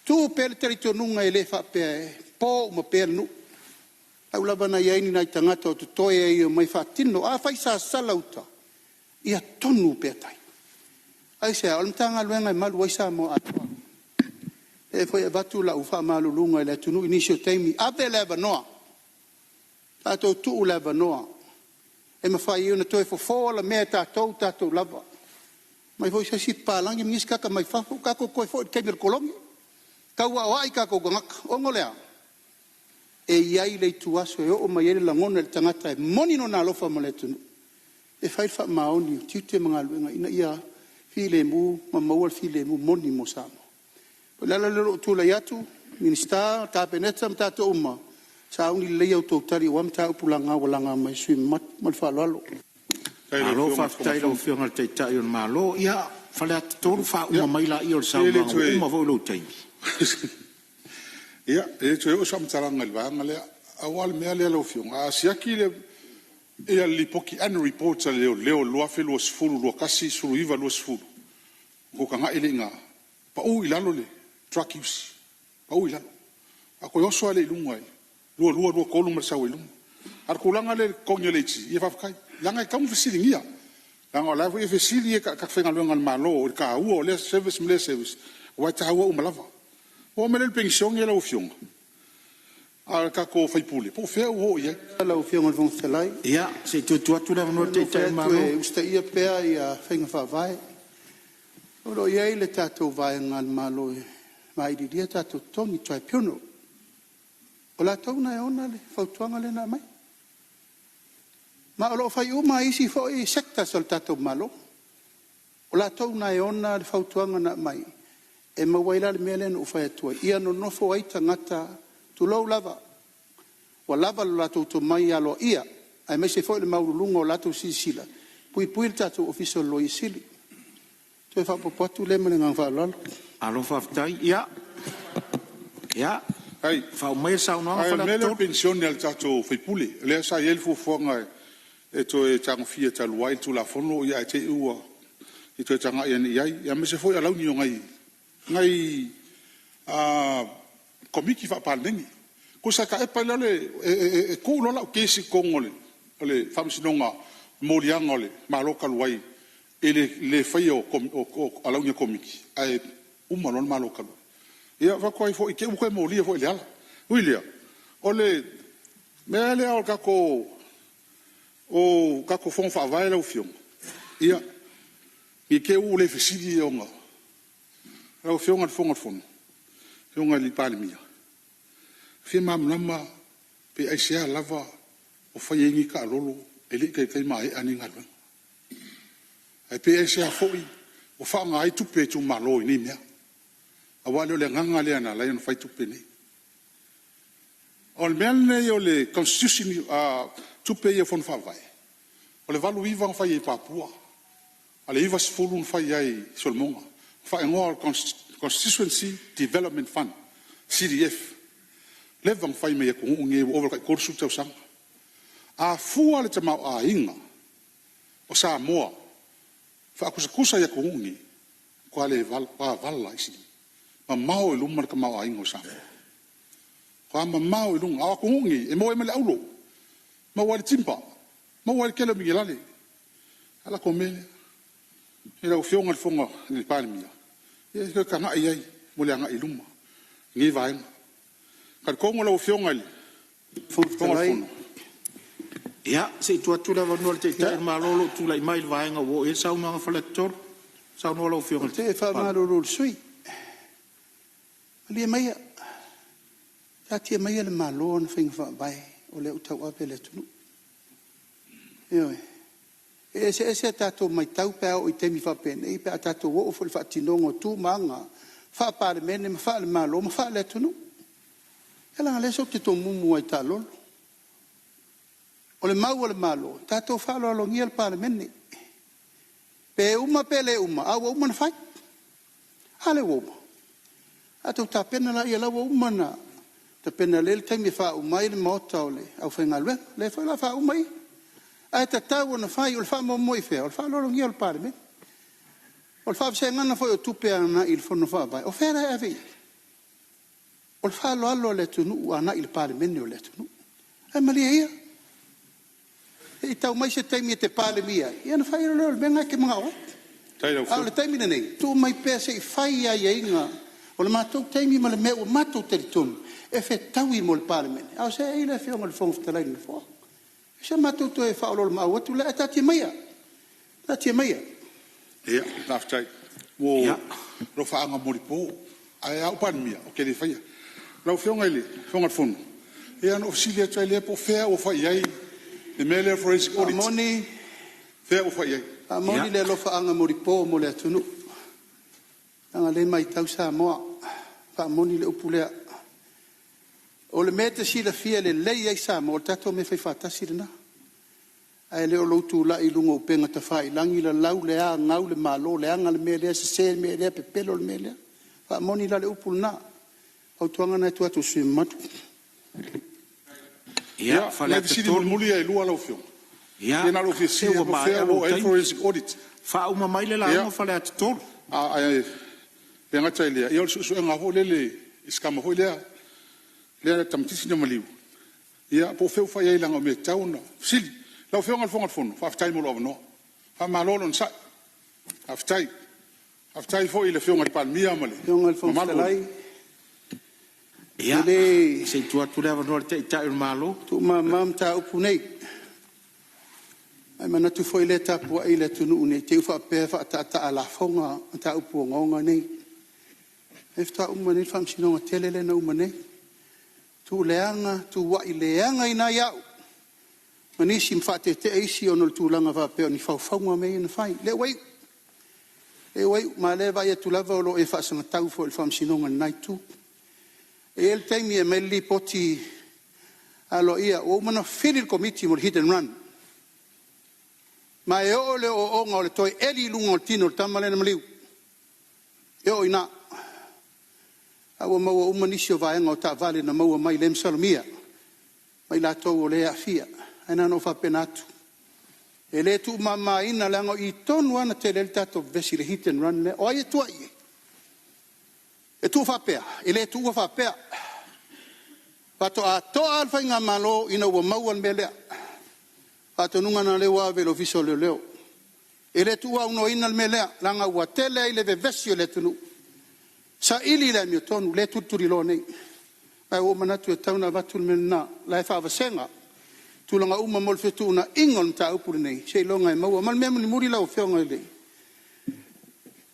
tuu pea le talitonuga e le faapea e po uma pea le nuu. O lau lava na i ai ni nai tagata o totoe e omai e faatino. Afai sa sala uta, ia tonu pea tai. Aisea? O le Matagaluega e malu ai Samoa atoa. O lea foi e avatu lau faamaluluga i le atunuu i nisi o taimi, ave le avanoa, tatou tuu le avanoa e mafai ai ona toe fofo alamea e tatou o tatou lava. Omai foi se isi papalagi ma nisi tagata mai fafo, tatou toe foi i le taimi o le Kolomi, tauaoai tatou tagata. Ona o le a? E i ai le ituaso e oo mai ai le lagona i le tagata e moni lona alofa mo le atunuu e fai le faamaoni o tiute ma galuega ina ia filemu ma maua le filemu moni mo Samoa. O le ala lea o lou tulai atu, Minisita, Kapeneta ma tatou uma, sauni lelei a outou tali aua mataupu laga ua laga mai e sui usufono mamalu. Ma le faaaloalo. Malo faafetai i lau Afioga i le Taitai o le Malo. Ia, Faleata 3, faauma mai laia o le saunoaga ua uma foi lou taimi. Ia, e le toe oo se faamatalaga i le vaega lea. Pau lava le mea lea lau Afioga, a siaki le Lipoti, Annual Reports a Leoleo o le 2020, 2021, 2019, 2020, ona outou tagai lea i ina, pau i lalo le drug use, pau i lalo. Ona toe oso lava lea i luga i le 2022, 2023 ma le sau ai luga. A o le tulaga lea i le totogi o le AG, ia faafetai. Leaga e tatau ona fesiligia, leaga o la e foi e fesili tagata faigaluega a le Malo i le taua o lea service ma lea service, aua e taua uma lava. Ona oo mai lea i le Penisione lau Afioga a tatou sui usufono, po o fea ua oo i ai? Lau Afioga i le Fofoga Fetalai… Ia, se i tuu atu le avanoa i le Taitai o le Malo. E usitaia pea faiga faavae. O lo o i ai le tatou vaega a le Malo e vaililia tatou totogi, le Tribunal. O latou lena e ona le fautuaga lea na aumai. Ma o lo o fai uma lava e isi foi sectors a le tatou Malo. O latou lena e ona le fautuaga na aumai e maua ai la le mea lea na ou fai atu ai, ia nonofo ai tagata, tulou lava, ua lava lo latou tomai aloaia aemaise foi o le maualuluga o latou silasila e puipui le tatou Ofisa o le Loia Sili. O le toe faaopoopo atu lea ma le agaga faaaloalo. Malo faafetai. Ia, faauma maia le saunoaga Ae o le mea Faleata lea o 3. le penisione a le tatou sui usufono, lea sa i ai le fuafuaga e toe tagofia talu ai le Tulafono ae te i ua… se i toe tagai ane i ai, aemaise foi alauni o nai Komiti Faa-Palemene. Tusa e taape ai loa e tuu loa lau case i totonu o le Faamasinoga o moliaga o le Malo talu ai i le le faia o alauni o Komiti, ae uma loa le Malo talu ai. Ia ou fai atu ai foi i te'i ua toe molia foi e Leala. Ui i lea, o le mea lea o tatou Fono Faavae lau Afioga, ia, ne i te i ua ou le fesili ona… Lau Afioga i le Fofoga o le Fono, lau Afioga i le Palemia, e fia malamalama pe aisea lava o fai ai nei taalolo e le i taitai maea nei galuega. Ae pe aisea foi o faaaoga ai tupe a itumalo i nei mea, aua e le o le agaga lea na ala ai ona fai tupe nei. O le mea lenei o le Constitution, tupe ia o Fono Faavae, o le 1989 na fai ai e Papua, a o le 1990 na fai ai e Solomona, faaigoa o le Constituency Development Fund, CDF. Leva ona fai mai e atunuu nei ua ova i le tai 30 tausaga. A fua le tamaoaiga o Samoa faatusatusa i atunuu nei, Matua le vala i Sini, mamao i luma le tamaoaiga o Samoa, matua mamao i luga. A o atunuu nei, e maua ai ma le auro, maua ai le timber, maua ai le tele o minerale. A o le latou mea lea. Lau Afioga i le Palemia, ia toe tagai i ai mo le agai i luma i lenei vaega. E talitonu lau Afioga i le Fofoga Fofoga Fetalai… Fetalai… Ia, se i tuu atu le avanoa i le Taitai o le Malo o lo o tulai mai i le vaega ua oo i ai le saunoaga a Faleata 3. Saunoa lau Afioga i le Ou te faamalulu i le sui usufono, malie maia, taatia maia le Malo ana faiga faavae o lea ua tauave le atunuu. Ioe. E eseese a tatou matau pe a oo i taimi faapenei pe a tatou oo foi i le faatinoga o tu ma aga faa-Palemene ma faale-Malo ma faale-atunuu. Ia leaga o lea tou te tomumu lava i taalolo. O le mau a le Malo, tatou faaaloalogia le Palemene, pe uma pe le uma, a ua uma ona fai. A lea ua uma? Tatou tapena laia o la ua uma ona tapena lelei le taimi e faauma ai le maota o le aufaigaluega. O lea foi o le a faauma ia. Ae tatau ona fai. O le faamoemoe i fea? O le faaaloalogia o le Palemene. O le faavasegaga foi o tupe agai i le Fono Faavae, o fea la e ave i ai? O le faaaloalo a le atunuu agai i le Palemene o le atunuu. Ae malie ia, se i tau mai se taimi e te Palemia ai, ia ona fai loa lea o le mea lena e te manao ai. Faafetai i lau A o le Afioga. taimi lenei, tuu mai pea se i fai aiaiga o le matou taimi ma le mea ua matou talitonu e fetaui mo le Palemene, a o seei le Afioga i le Fofoga Fetalai i le Nofoa. O si a matou toe faaoloolomaau atu lea, ae taatia maia, taatia maia. Ia, faafetai mo alofaaga molipo, ae a au o le Palemia ou te le faia. Lau Afioga i le Fofoga Fetalai, ia ona ou fesili atu ai lea po o fea ua fai i ai le mea lea o le forensic audit? Faamoni, Fea ua fai i ai? Faamoni le alofaaga molipo mo le atunuu, leaga o lea e matau Samoa. Faamoni le upu lea. O le mea e te silafia lelei ai Samoa, o le tatou mea faifaatasi lena. Ae le o lou tulai i luga o upega tafailagi lalau le a, gau le Malo, leaga le mea lea, sese le mea lea, pepelo le mea lea. Faamoni la le upu lena. O le fautuaga lena e tuu atu i le sui usufono mamalu. Ia, Ia, o nai Faleata fesili 3, mulimuli ia e lua lau Afioga. ia Ia na ona ou fia se fesili ua lava po o fea maea ua lou oo i ai le taimi. forensic audit. Faauma mai le Ia, lauga Faleata 3. ae le gata i lea, o le suesuega foi lele i si tama foi lea, le tamaitiiti na maliu, ia po o fea ua fai i ai leaga o le mea e tatau ona fesili. Lau Afioga i le Fofoga Fetalai, faafetai mo lou avanoa. Faamalo le onosai. Faafetai. Faafetai foi i le Afioga i le Palemia ma le Lau Afioga i le Fofoga mamalu o le Fetalai, Ia, e le se i tuu atu le avanoa i le Taitai o le Malo. tuumama mataupu nei, ae manatu foi o lea e tapuai le atunuu ne i te i ua faapea e faataataa a lafoga mataupu ogaoga nei. O lea faatoa uma nei le faamasinoga tele lea na uma nei, tu leaga, tuuai leagaina ai au ma nisi ma faatetea isi ona o le tulaga faapea o ni faufauga mea ia na fai. O lea ua iu, lea ua iu, ma o lea e vaai atu lava o lo o e faasagatau foi i le faamasinoga i lena itu. E i ai le taimi e aumai ai le lipoti aloaia, ua uma ona fili le Komiti mo le hit and run, ma e oo i le ooooga o le toe eli i luga o le tino o le tama lea na maliu, e oo i ina. A ua maua uma nisi o vaega o taavale na maua mai lea e masalomia ma i latou o lea e aafia. Ae na ona ou faapena atu. E le tuumamaina leaga o i tonu lava na tele ai le tatou vevesi i le hit and run lea. O ai e tua i ai? E tuu faapea? E le tuua faapea. Faatoa toa lava le faigamalo ina ua maua le mea lea. O le faatonuga lena o lea ua ave i le Ofisa o Leoleo. E le tuuaunoaina le mea lea, leaga ua tele ai le vevesi o le atunuu, saili le amiotonu, lea e tulituliloa nei. Ae ua ou manatu e tatau ona avatu le mea lena, o la e faavasega tulaga uma mo le fetuunaiga o le mataupu lenei, seiloga e maua. Ma le mea mulimuli lau Afioga i le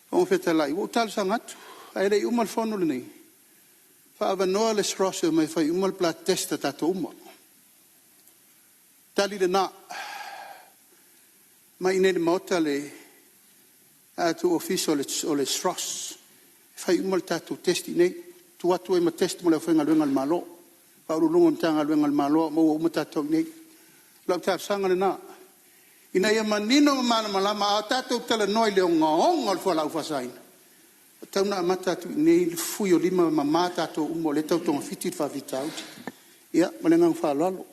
Fofoga Fetalai, ua ou talosaga atu, ae le i uma le fono lenei, faaavanoa le SROS e omai e fai uma le blood test a tatou uma. Tali lena. Omai i inei i le Maota le tatou Ofisa o le SROS e fai uma le tatou test i inei, tuu atu ai ma test mo le aufaigaluega a le Malo, Ofisa Sili o Pulega o Matagaluega a le Malo a o maua uma tatou i inei. O lau talosaga lena, ina ia manino ma malamalama, a tatou talanoa i le ogaoga o le fualaau faasaina, e tatau ona amata atu i inei le fui o lima ma mama tatou uma o lea e tau togafiti le faafitauli. Ia, ma le agaga faaaloalo.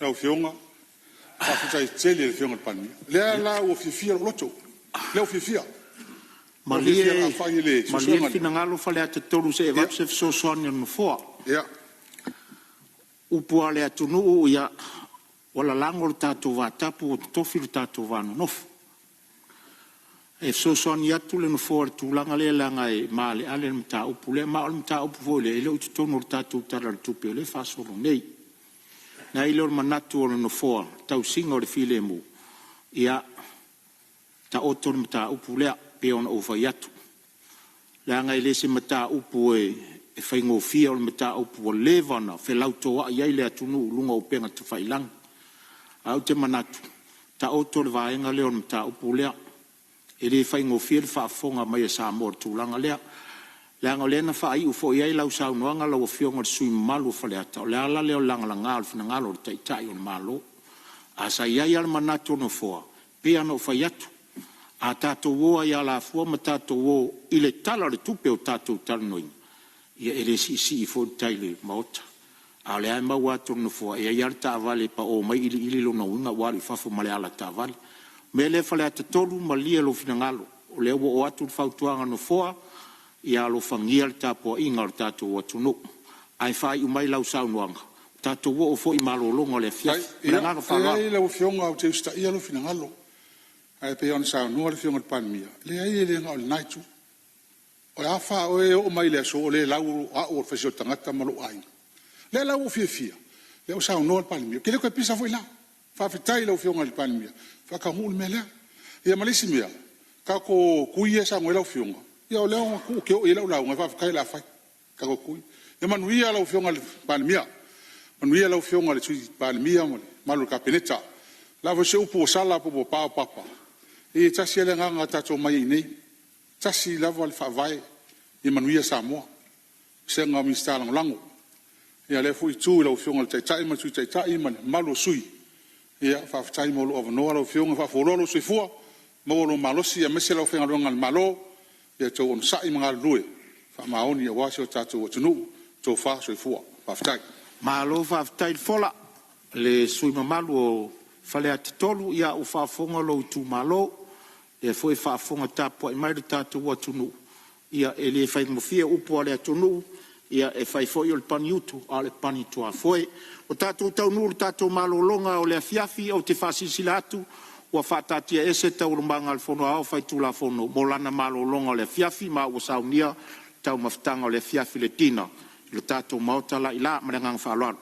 Lau Afioga, faafetai tele i le Afioga i le Palemia. O lea la ua fiafia lou loto, lea ua fiafia. Malie le finagalo Faleata 3 se i avatu se fesoasoani a le Nofoa. O upu lava a le atunuu, ua lalago lo tatou vatapu ua totofi lo tatou vanonofo. E fesoasoani atu le Nofoa i le tulaga lea leaga e maaleale le mataupu lea, ma o le mataupu foi lea e le o i totonu o le tatou Tala o le Tupe o lea e faasolo nei. Ona i ai lea o le manatu o le Nofoa, le tausiga o le filemu, ia taoto le mataupu lea pei ona ou fai atu, leaga e le o se mataupu e faigofie, o le mataupu ua leva ona felautoai ai le atunuu i luga o upega tafailagi. Ae ou te manatu, taoto le vaega lea o le mataupu lea, e le faigofie le faafofoga mai a Samoa i le tulaga lea, leaga o lea na faaiu foi i ai lau saunoaga lau Afioga i le sui usufono mamalu o Faleata, o le ala lea o le lagalaga o le finagalo o le Taitai o le Malo. Ae sa i ai lava le manatu o le Nofoa, e pei lava ona ou fai atu, a tatou o lava i alafua ma tatou o i le Tala o le Tupe ua tatou talanoaina, ia e le siisii foi le tai i le Maota. A o lea lava e maua atu e le Nofoa, e i ai lava le taavale e pao mai iliili lona uiga ua alu i fafo ma le alataavale. O le mea lea Faleata 3, malie lou finagalo, o lea ua oo atu le fautuaga a le Nofoa, ia alofagia le tapuaiga a lo tatou atunuu. Ae faaiu mai lau saunoaga, tatou oo foi i malologa o le afiafi. Ma le agaga faaaloalo. Leai lau Afioga ou te usitaia lou finagalo. Ae pei ona saunoa le Afioga i le Palemia, leai e le na o lena Itu. O le a fa oe e oo mai le aso o le lau au o le faisio tagata ma lou aiga. O lea la ua ou fiafia, o lea ua saunoa le Palemia, ou te le toe pisa foi la. Faafetai i lau Afioga i le Palemia, faataunuu le mea lea. Ia ma le isi mea, tatou tui ia e saunoa i ai lau Afioga, ia o lea ou te oo i ai lau lauga, faafetai o le a fai tatou tui. Ia manuia lau Afioga i le Palemia, manuia lau Afioga i le Sui Palemia ma le mamalu o le Kapeneta. O le a foi se upu ua sala pe ua paopapa, ia e tasi lava le agaga na tatou omai ai i inei, e tasi lava le faavae, ia manuia Samoa. Le vasega o Minisita Lagolago. Ia lea foi Itu i lau Afioga i le Taitai ma le Sui Taitai ma le mamalu o sui usufono, ia faafetai mo lou avanoa lau Afioga, faafualoa lou soifua, maua lou malosi aemaise le aufaigaluega a le Malo. Ia outou onosai ma galulue faamaoni aua si o tatou atunuu. Tofa soifua. Faafetai. Malo faafetai le fola i le sui usufono mamalu o Faleata 3, ia ua faafofoga lou itumalo, o lea foi e faafofoga tapuai mai lo tatou atunuu. Ia e le faigofie upu a le atunuu, e fai foi o le pagiutu a o le pagituafoe. Ua tatou taunuu i le tatou malologa o le afiafi. Ou te faasilasila atu ua faataatiaese Taualumaga a le Fono Aoao Faitulafono mo lana malologa o le afiafi, ma ua saunia le taumafataga o le afiafi, le dinner i le tatou maota la i ila. Ma le agaga faaaloalo.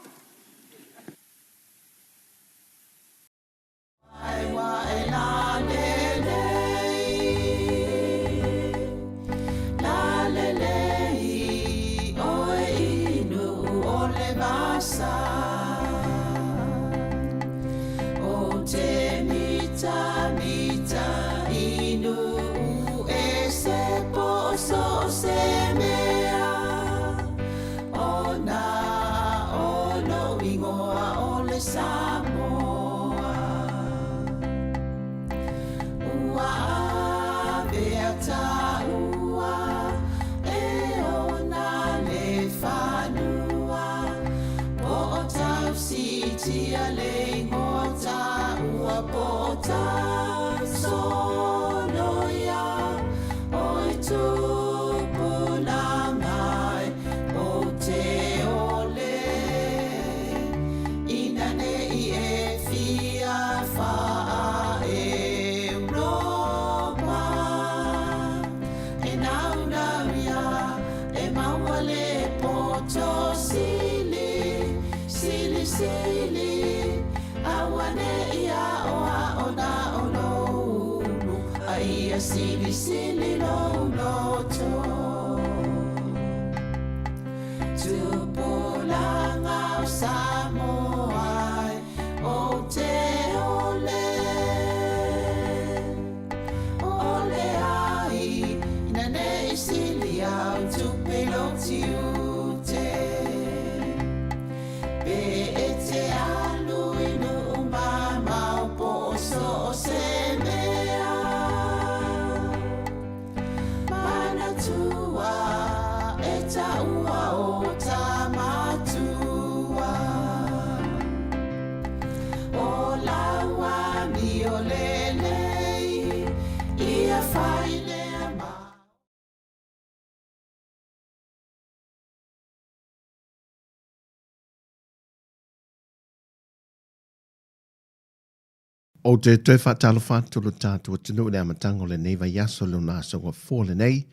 Ou te toe faatalofa atu lo tatou atunuu i le amataga o lenei vaiaso i lona aso Gafua lenei,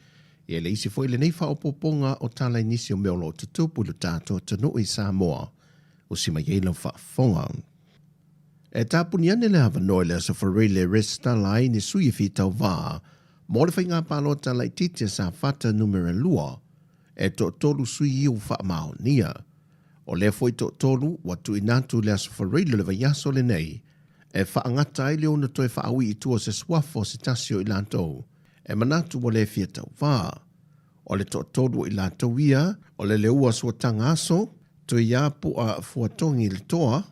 ia le isi foi lenei faaopoopoga o tala i nisi o mea o lo o tutupu i lo tatou atunuu i Samoa, usi mai ai lau faafofoga. E tapuni ane le avanoa i le aso Faraile e resitala ai ni sui e fia tauvā mo le faiga palota laitiiti a Safata Numera 2, e toatolu sui ia ua faamaonia. O lea foi toatolu ua tuuina atu i le aso Faraile o le vaiaso lenei e faagata ai le ono toe faaui i tua o se suafa o se tasi o i latou e manatu ua le fia tauvā. O le toatolu o i latou ia, o le Leua Suataga Aso, Tuiapu'a Fuatogi Letoa,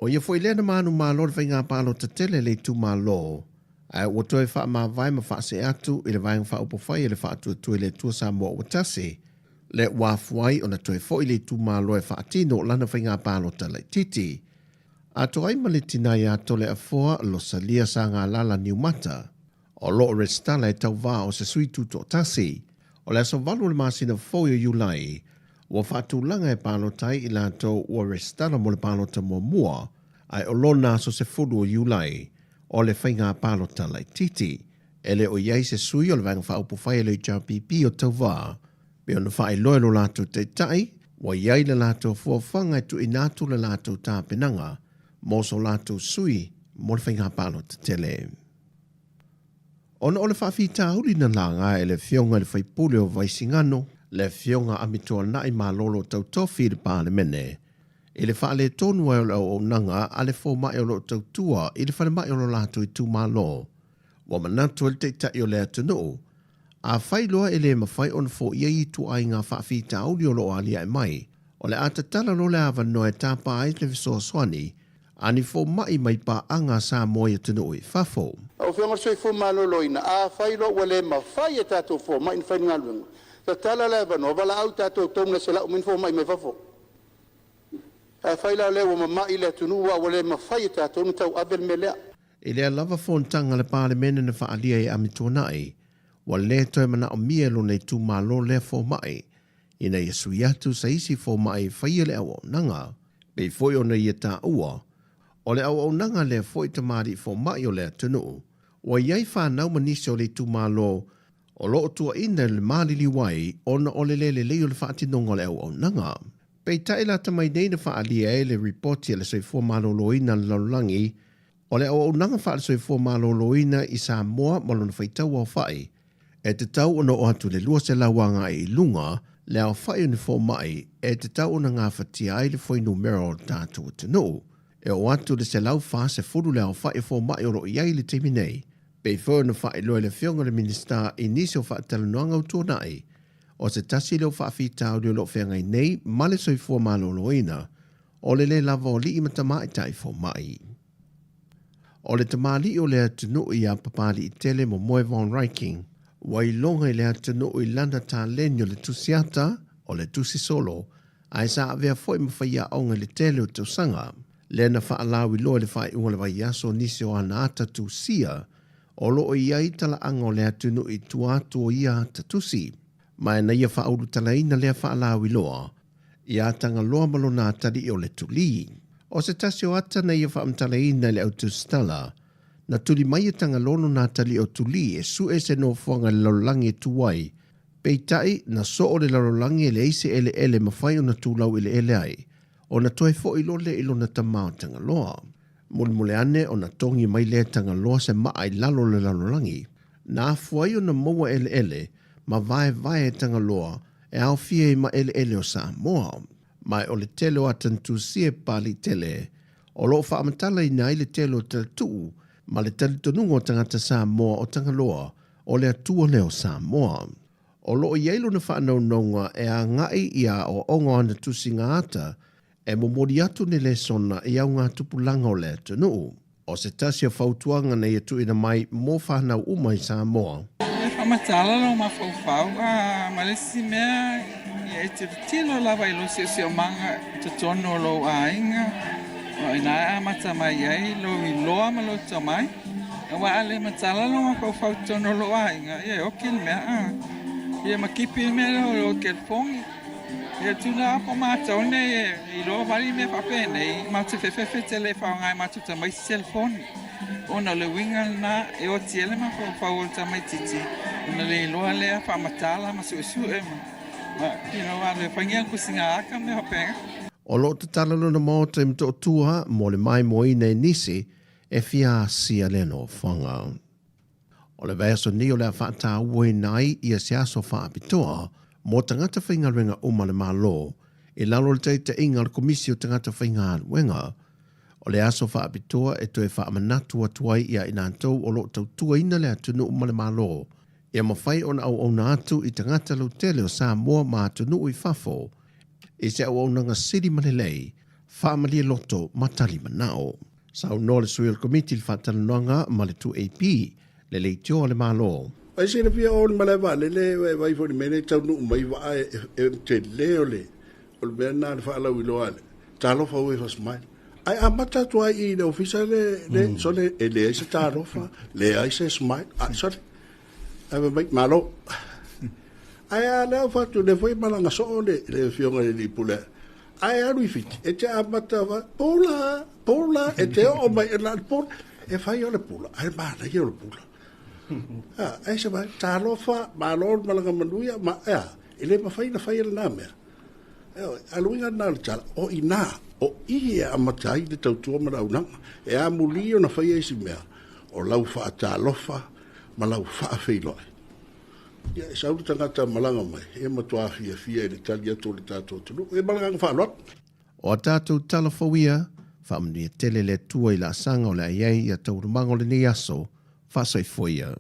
o ia foi lea na manumalo i le faiga palota tele a le itumalo, ae ua toe faamavae ma faasee atu i le Vaega Faaupufai a le Faatuatua i le Atua Samoa Ua Tasi, lea ua afua ai ona toe foi le itumalo e faatino lana faiga palota laitiiti. Atoa ai ma le tina ia Toleafoa Losalia Sagalala Niumata, o lo o resitala e tauvā o se sui tutoatasi. O le aso 8 o le masina fou o Iulai, ua faatulaga e palota ai i latou ua resitala mo le palota muamua, ae o lona aso 10 o Iulai, o le faiga palota laitiiti. E le o i ai se sui o le Vaega Faaupufai a le HRPP o tauvā, pei ona faailoa e lo latou taitai, ua i ai le latou fuafuaga e tuuina atu le latou tapenaga mo so latou sui mo le faiga palota tele. Ona o le faafitauli na laga e le Afioga i le Faipule o Vaisigano, le Afioga Amituanai Malolo Tautofi i le Palemene, i le faaletonu ai o le auaunaga a le fomai o lo o tautua i le falemai o lo latou itumalo, ua manatu ai le Taitai o le atunuu, afai loa e le mafai ona foia ia ituaiga faafitauli o lo o aliae mai, o le a tatala loa le avanoa e tapa ai le fesoasoani a ni fomai mai paaga a Samoa i atunuu i fafo. Lau Afioga i le Soifua Maloloina, afai loa ua le mafai e tatou fomai ona fai le galuega, tatala le avanoa, valaau i tatou donors e lau mai ni fomai mai fafo. Afai la o lea ua mamai le atunuu ae ua le mafai e tatou ona tauave le mea lea. I lea lava fonotaga a le Palemene na faaalia e Amituanai, ua le toe manaomia e lona itumalo lea fomai ina ia sui atu sa isi fomai e faia le auaunaga. Pei foi ona ia taua, o le auaunaga lea foi tamalii fomai o le atunuu, ua i ai fanau ma nisi o le itumalo o lo o tuuaina i le maliliu ai ona o le le lelei o le faatinoga o le auaunaga. Peitai lata mai nei na faaalia ai le ripoti a le Soifua Maloloina a le Lalolagi o le auaunaga faale-soifua maloloina i Samoa ma lona faitau aofai, e tatau ona oo atu i le 200 agai i luga le aofai o ni fomai e tatau ona gafatia ai le fuainumera o le tatou atunuu. E oo atu i le 140 le aofai o fomai o lo o i ai i le taimi nei, pei foi ona faailoa e le Afioga i le Minisita i nisi o faatalanoaga ua tuanai, o se tasi lea o faafitauli o lo o feagai nei ma le soifua maloloina o le lē lava o alii ma tamaitai fomai. O le tamalii o le atunuu ia Papaliitele Momoe Von Ryking, ua iloga i le atunuu i lana taleni o le tusiata, o le tusi solo, ae sa avea foi ma faiaoga i le tele o tausaga. Lea na faalauiloa i le faaiuga o le vaiaso nisi o ana ata tusia o lo o i ai talaaga o le atunuu i tua atu o ia ata tusi. Ma na ia faaulutalaina lea faalauiloa ia Tagaloa ma lona atalii o le Tuli. O se tasi o ata na ia faamatalaina i le autusitala, na tuli mai e Tagaloa lona atalii o Tuli e sue se nofoaga i le lalolagi e tu ai, peitai, na soo le lalolagi e leai se eleele e mafai ona tulau eleele ai, ona toe foi loa lea i lona tama o Tagaloa. Mulimuli ane ona togi mai lea e Tagaloa se maa i lalo o le lalolagi, na afua ai ona maua eleele ma vaevae e Tagaloa e aofia ai ma eleele o Samoa. Ma o le tele o ata na tusia e Papaliitele o lo o faamatalaina ai le tele o talatuu ma le talitonuga o tagata Samoa o Tagaloa o le Atua lea o Samoa. O lo o i ai lona faanaunauga e agai i aoaoga o ana tusiga ata e momoli atu ni lesona i augatupulaga o le atunuu. O se tasi o fautuaga na ia tuuina mai mo fanau uma i Samoa. E faamatala lou mafaufau ma le isi mea, ia e tilotilo lava i lou siosiomaga i totonu o lou aiga, o i ina e amata mai ai lou iloa ma lou tomai. Aua a le matala lou mafaufau i totonu o lou aiga, ia e oki le mea, ia ma kipi le mea lea o lou telefoni. Ia tuna po matou nei e iloa vali mea faapenei, matou te fefefe tele e faaaoga e matou tamaiti telefoni. Ona o le uiga lena e oti ai le mafaufau o le tamaitiiti ona le iloa lea faamatala ma suesue ma, ma you know, alu e faingia le tusiga aka ma mea faapena. O lo o tatala lona maota i Motootua mo le maimoaina e nisi e fia asia lea nofoaga. O le vaiaso nei o le a faatauaina ai ia se aso faapitoa mo tagata faigaluega uma a le Malo i lalo o le taitaiga a le Komisi o Tagata Faigaluega. O le aso faapitoa e toe faamanatu atu ai i a i latou o lo o tautuaina le atunuu ma le Malo ia mafai ona auauna atu i tagata lautele o Samoa ma atunuu i fafo i se auaunaga sili ma lelei, faamalie loto ma tali manao. Saunoa le sui o le Komiti i le faatalanoaga ma le 2AP, le leitio a le Malo. Ai silafia o le malae vaalele e vaai foi i le mea lea e taunuu mai vaa e tele o le o le mea lena le faalauiloa a le talofa with a smile. Ae amata atu ai i le ofisa le le sole e leai se talofa, leai se smile. A sole ae fai mai malo. Ae a lea ua fai atu lea foi e malaga soo le le afioga i le alii pule Ae alu i Fiti, e te amata fa, pula, pula, e te oo mai e la pula, e fai o le pula, ae manaia o le pula. A, ae se mai, talofa, malo le malaga manuia, ma, ea, e le mafai ona faia lena mea. Ioe, a le uiga lena o le tala, o i ina, o i e amata ai le tautua ma le auaunaga. E amuli ona faia isi mea, o lau faatalofa ma lau faafeiloai. Ia, e sau le tagata malaga mai, e matua fiafia i le tali atu o le tatou atunuu. Ia ma le agaga faaaloalo. O a tatou tala fou ia, faamanuia tele le Atua i laasaga o le a i ai ia taualumaga o lenei aso. Faasoifua ia.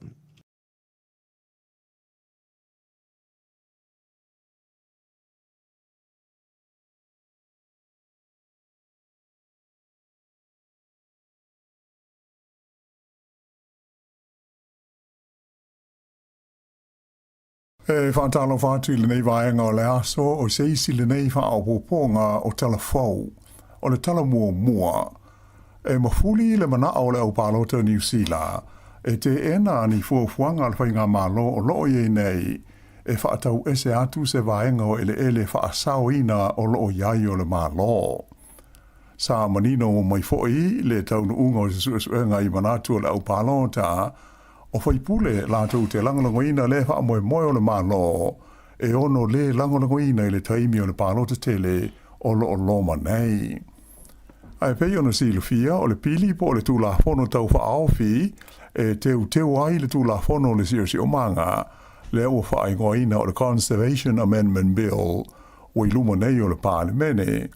E faatalofa atu i lenei vaega o le aso o se isi lenei faaopoopoga o tala fou. O le tala muamua, e mafuli le manao o le aupalota o Niu Sila e teena ni fuafuaga a le faigamalo o loo i ai nei e faatauese atu se vaega o eleele faasaoina o loo i ai o le Malo. Sa manino mai foi le taunuuga o se suesuega i manatu o le aupalota O faipule latou te lagolagoina lea faamoemoe o le Malo e ono lē lagolagoina i le taimi o le palota tele o lo o loma nei. Ae pei ona silafia, o le pili po o le Tulafono Tau Faaofi e teuteu ai le Tulafono o le Siosiomaga, lea ua faaigoaina o le Conservation Amendment Bill, ua i luma nei o le Palemene.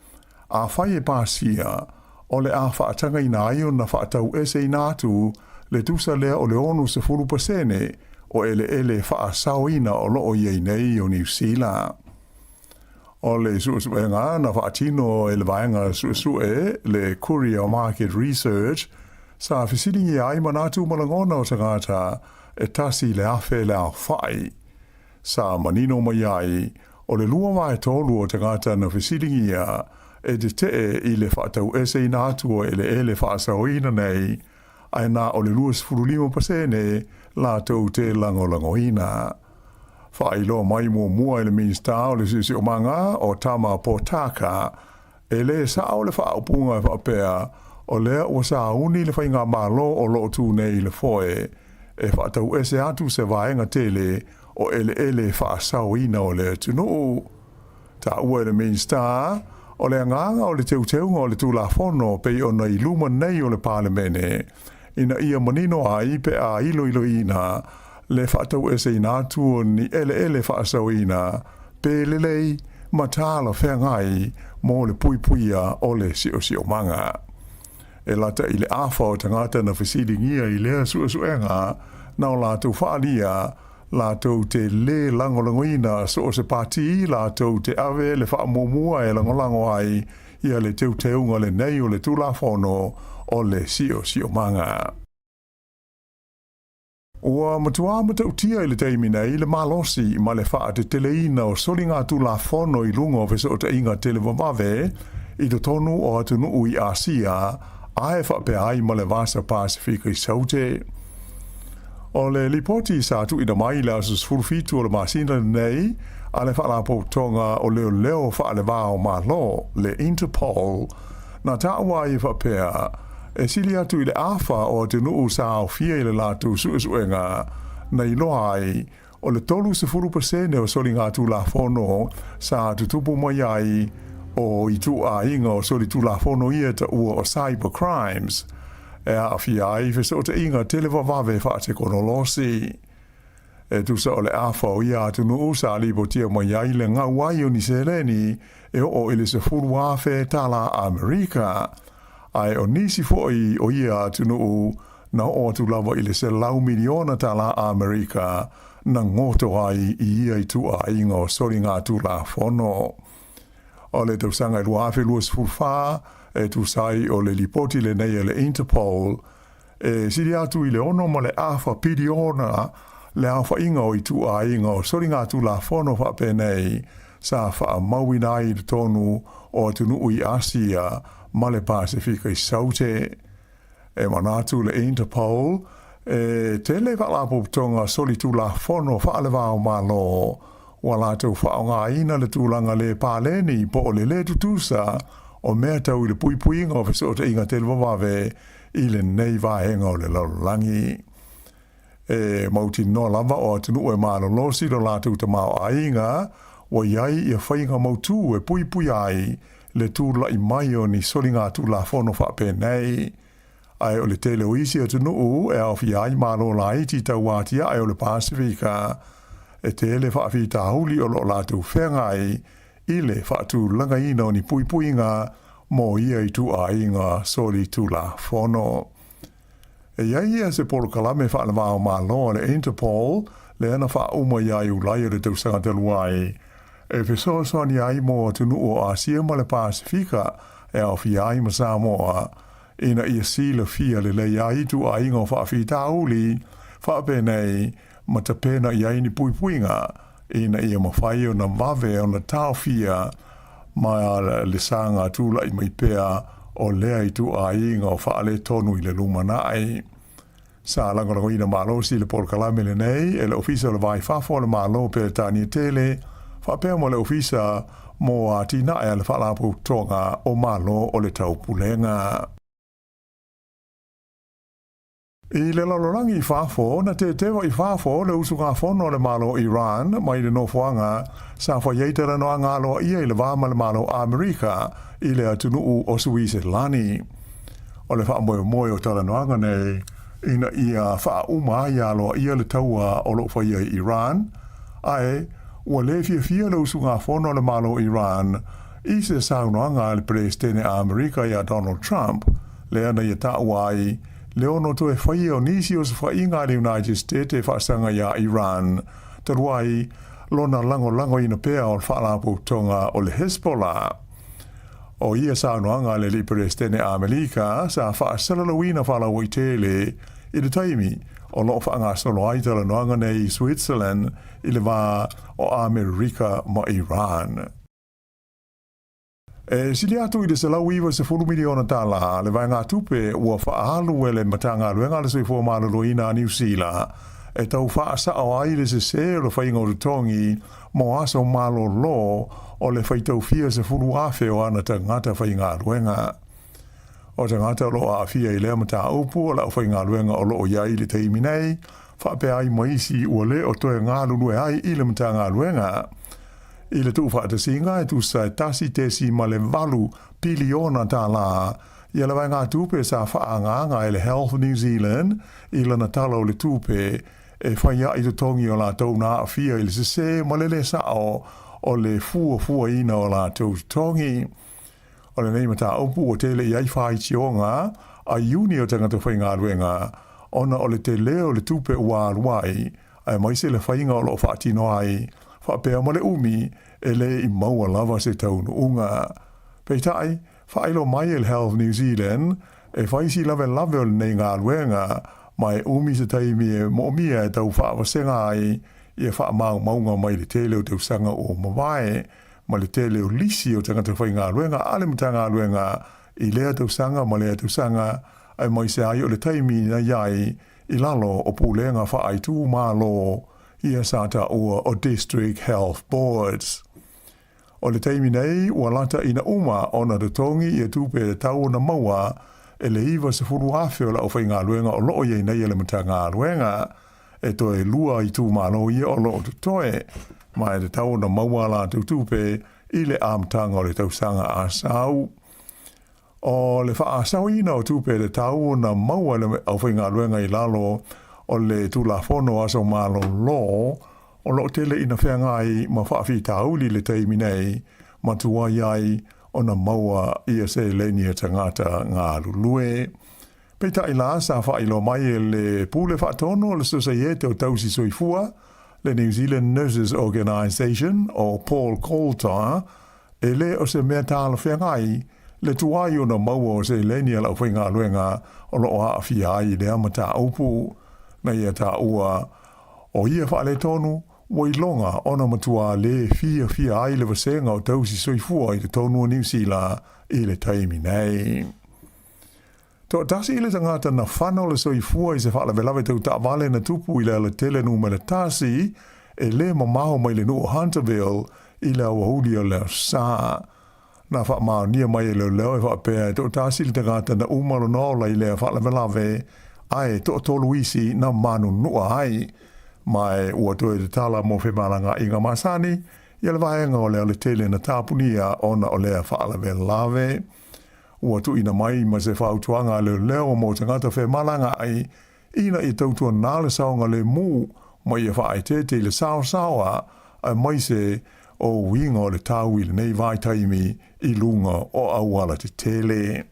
Afai e pasia, o le a faatagaina ai ona faataueseina atu le tusa lea o le 60% o eleele faasaoina o lo o i ai nei o Niu Sila. O le suesuega na faatino e le vaega suesue le Courier Market Research sa fesiligia ai manatu ma lagona o tagata e 1,000 le aofai. Sa manino mai ai, o le 2/3 o tagata na fesiligia e tetee i le faataueseina atu o eleele faasaoina nei, ae na o le 25% latou te lagolagoina. Faailoa mai muamua e le Minisita o le Siosiomaga o Tama Potaka, e lē sao le faaupuga e faapea o lea ua sauni le faigamalo o lo o tu nei i le foe e faatauese atu se vaega tele o eleele faasaoina o le atunuu. Taua e le Minisita, o le agaga o le teuteuga o le Tulafono pei ona i luma nei o le Palemene, ina ia manino ai pe a iloiloina le faataueseina atu o ni eleele faasaoina pe lelei ma talafeagai mo le puipuia o le siosiomaga. E lata i le afa o tagata na fesiligia i lea suesuega na o latou faaalia latou te lē lagolagoina so o se pati latou te ave le faamuamua e lagolago ai ia le teuteuga lenei o le Tulafono o le Siosiomaga. Ua matuā matautia i le taimi nei le malosi ma le faateteleina o soligatulafono i luga o fesootaiga televavave i totonu o atunuu i Asia ae faapea ai ma le Vasa Pasefika i Saute. O le lipoti sa tuuina mai i le aso 17 o le masina lenei a le Faalapotopotoga o Leoleo Faale-va o Malo, le Interpol, na taua ai e faapea, E sili atu i le afa o atunuu sa aofia i le latou suesuega na iloa ai o le 30% o soligatulafono sa tutupu mai ai o ituaiga o solitulafono ia e taua o cyber crimes, e aafia ai fesootaiga televavave faatekonolosi. E tusa o le afa o ia atunuu sa lipotia mai ai le gau ai o ni seleni e oo i le $10,000 tālā Amerika, ae o nisi foi o ia atunuu na oo atu lava i le $100 miliona tālā Amerika na goto ai i ia ituaiga o soligatulafono. O le tausaga e 2024, e tusa ai o le lipoti lenei a le Interpol, E sili atu i le 6.5 piliona le aofaiga o ituaiga o soligatulafono faapenei sa faamauina ai i totonu o atunuu i Asia ma le Pasefika i Saute. E manatu le Interpol, e tele faalapotopotoga solitulafono faale-va-o-Malo ua latou faaaogaina le tulaga lē paleni po o le lē tutusa o mea tau i le puipuiga o fesootaiga televavave i lenei vaega o le lalolagi. E mautinoa lava o atunuu e malolosi lo latou tamaoaiga ua i ai ia faiga mautū e puipuia ai le tula'i mai o ni soligatulafono faapenei. Ae o le tele o isi atunuu e aofia ai Malo laiti tau atiae o le Pasefika, e tele faafitauli o lo o latou feagai i le faatulagaina o ni puipuiga mo ia ituaiga solitulafono. E i ai ia se polokalame faale-va-o-Malo a le Interpol lea na faauma ia Iulai o le tausaga talu ai, e fesoasoani ai mo atunuu o Asia ma le Pasefika e aofia ai ma Samoa, ina ia silafia lelei ai ituaiga o faafitauli faapenei ma tapena i ai ni puipuiga ina ia mafai ona vave ona taofia ma le saga tula'i mai pea o lea ituaiga o faaletonu i le lumanai. Sa lagolagoina malosi le polokalame lenei e le Ofisa o le Va i Fafo a le Malo Peretania Tele faapea ma le Ofisa mo Atinae a le Faalapotopotoga o Malo o le Taupulega. I le lalolagi i fafo, na tetewa i fafo le usugafono a le Malo o Iran mai le nofoaga sa fai ai talanoaga aloaia i le va ma le Malo o Amerika i le atunuu o Suiselani. O le faamoemoe o talanoaga nei ina ia faauma ai aloaia le taua o lo o faia i Iran, ae ua le fiafia le usugafono a le Malo o Iran i se saunoaga a le Peresetene a Amerika iā Donald Trump, lea na ia taua ai le ono toe faia o nisi osofaiga a le United States e faasaga iā Iran, talu ai lona lagolagoina pea o le faalapotopotoga o le Hezbollah. O ia saunoaga a le alii Peresetene a Amelika sa faasalalauina faalauaitele i le taimi o lo o faagasolo ai talanoaga nei i Switzerland i le va o Amerika ma Iran. E sili atu i le $190 miliona tālā le vaegatupe ua faaalu e le Matagaluega a le Soifua Maloloina a Niu Sila e tau faasao ai le sesē o le faiga o totogi mo aso malolo o le faitau fia 10,000 o ana tagata faigaluega. O tagata o lo o aafia i lea mataupu o le aufaigaluega o lo o i ai i le taimi nei, faapea ai ma isi ua le o toe galulue ai i le Matagaluega. I le tuufaatasiga e tusa e 1.8 piliona tālā ia le vaegatupe sa faaagaaga e le Health New Zealand i lana Tala o le Tupe e fai a'i totogi o latou na aafia i le sesē ma le lē sa'o o le fuafuaina o latou totogi. O lenei mataupu ua tele i ai faitioga a iuni o tagata faigaluega ona o le telē o le tupe ua alu ai, aemaise le faiga o lo o faatino ai, faapea ma le umi e lē i maua lava se taunuuga. Peitai, faailoa mai e le Health New Zealand, e fai si lawelawe o lenei galuega, ma e umi se taimi e moomia e tau faavasega ai ia faamaumauga mai le tele o tausaga ua mavae, ma le tele o lisi o tagata faigaluega a le Matagaluega i lea tausaga ma lea tausaga, aemaise ai o le taimi na i ai i lalo o pulega faaitumalo ia sa taua o District Health Boards. O le taimi nei, ua lata ina uma ona totogi ia tupe e tatau ona maua e le 90,000 o le aufaigaluega o lo o i ai nei a le Matagaluega. E toe lua itumalo ia o lo o totoe, ma e tatau ona maua a latou tupe i le amataga o le tausaga a sau. O le faasaoina o tupe e tatau ona maua e le aufaigaluega i lalo o le Tulafono Aso Malolo o lo o tele ina feagai ma faafitauli i le taimi nei ma tuai ai ona maua ia seleni a tagata galulue. Peitai la, sa faailoa mai e le Pule Faatonu o le Sosaiete o Tausi Soifua, le New Zealand Nurses Organisation, o Paul Coulter, e le o se mea talafeagai le tuai ona maua o seleni a le aufaigaluega o lo o aafia ai i lea mataupu. Na ia taua o ia faaletonu ua iloga ona matua lē fiafia ai le vasega o tausi soifua i totonu o Niu Sila i le taimi nei. Toatasi le tagata na fano le soifua i se faalavelave tau taavale na tupu i le alatele numera tasi e lē mamao mai le nuu o Hunterville i le aoauli o le Aso Sa. Na faamaonia mai e leoleo e faapea e toatasi le tagata na uma lona ola i lea faalavelave ae toatolu isi na manunua ai. Ma e ua toe tatala mo femalagaaiga masani ia le vaega o le alatele na tapunia ona o lea faalavelave. Ua tuuina mai ma se fautuaga a leoleo mo tagata femalagaai ina ia tautuanā le saogalemu ma ia faaeteete i le saosaoa aemaise o uiga o le tau i lenei vaitaimi i luga o auala tetele.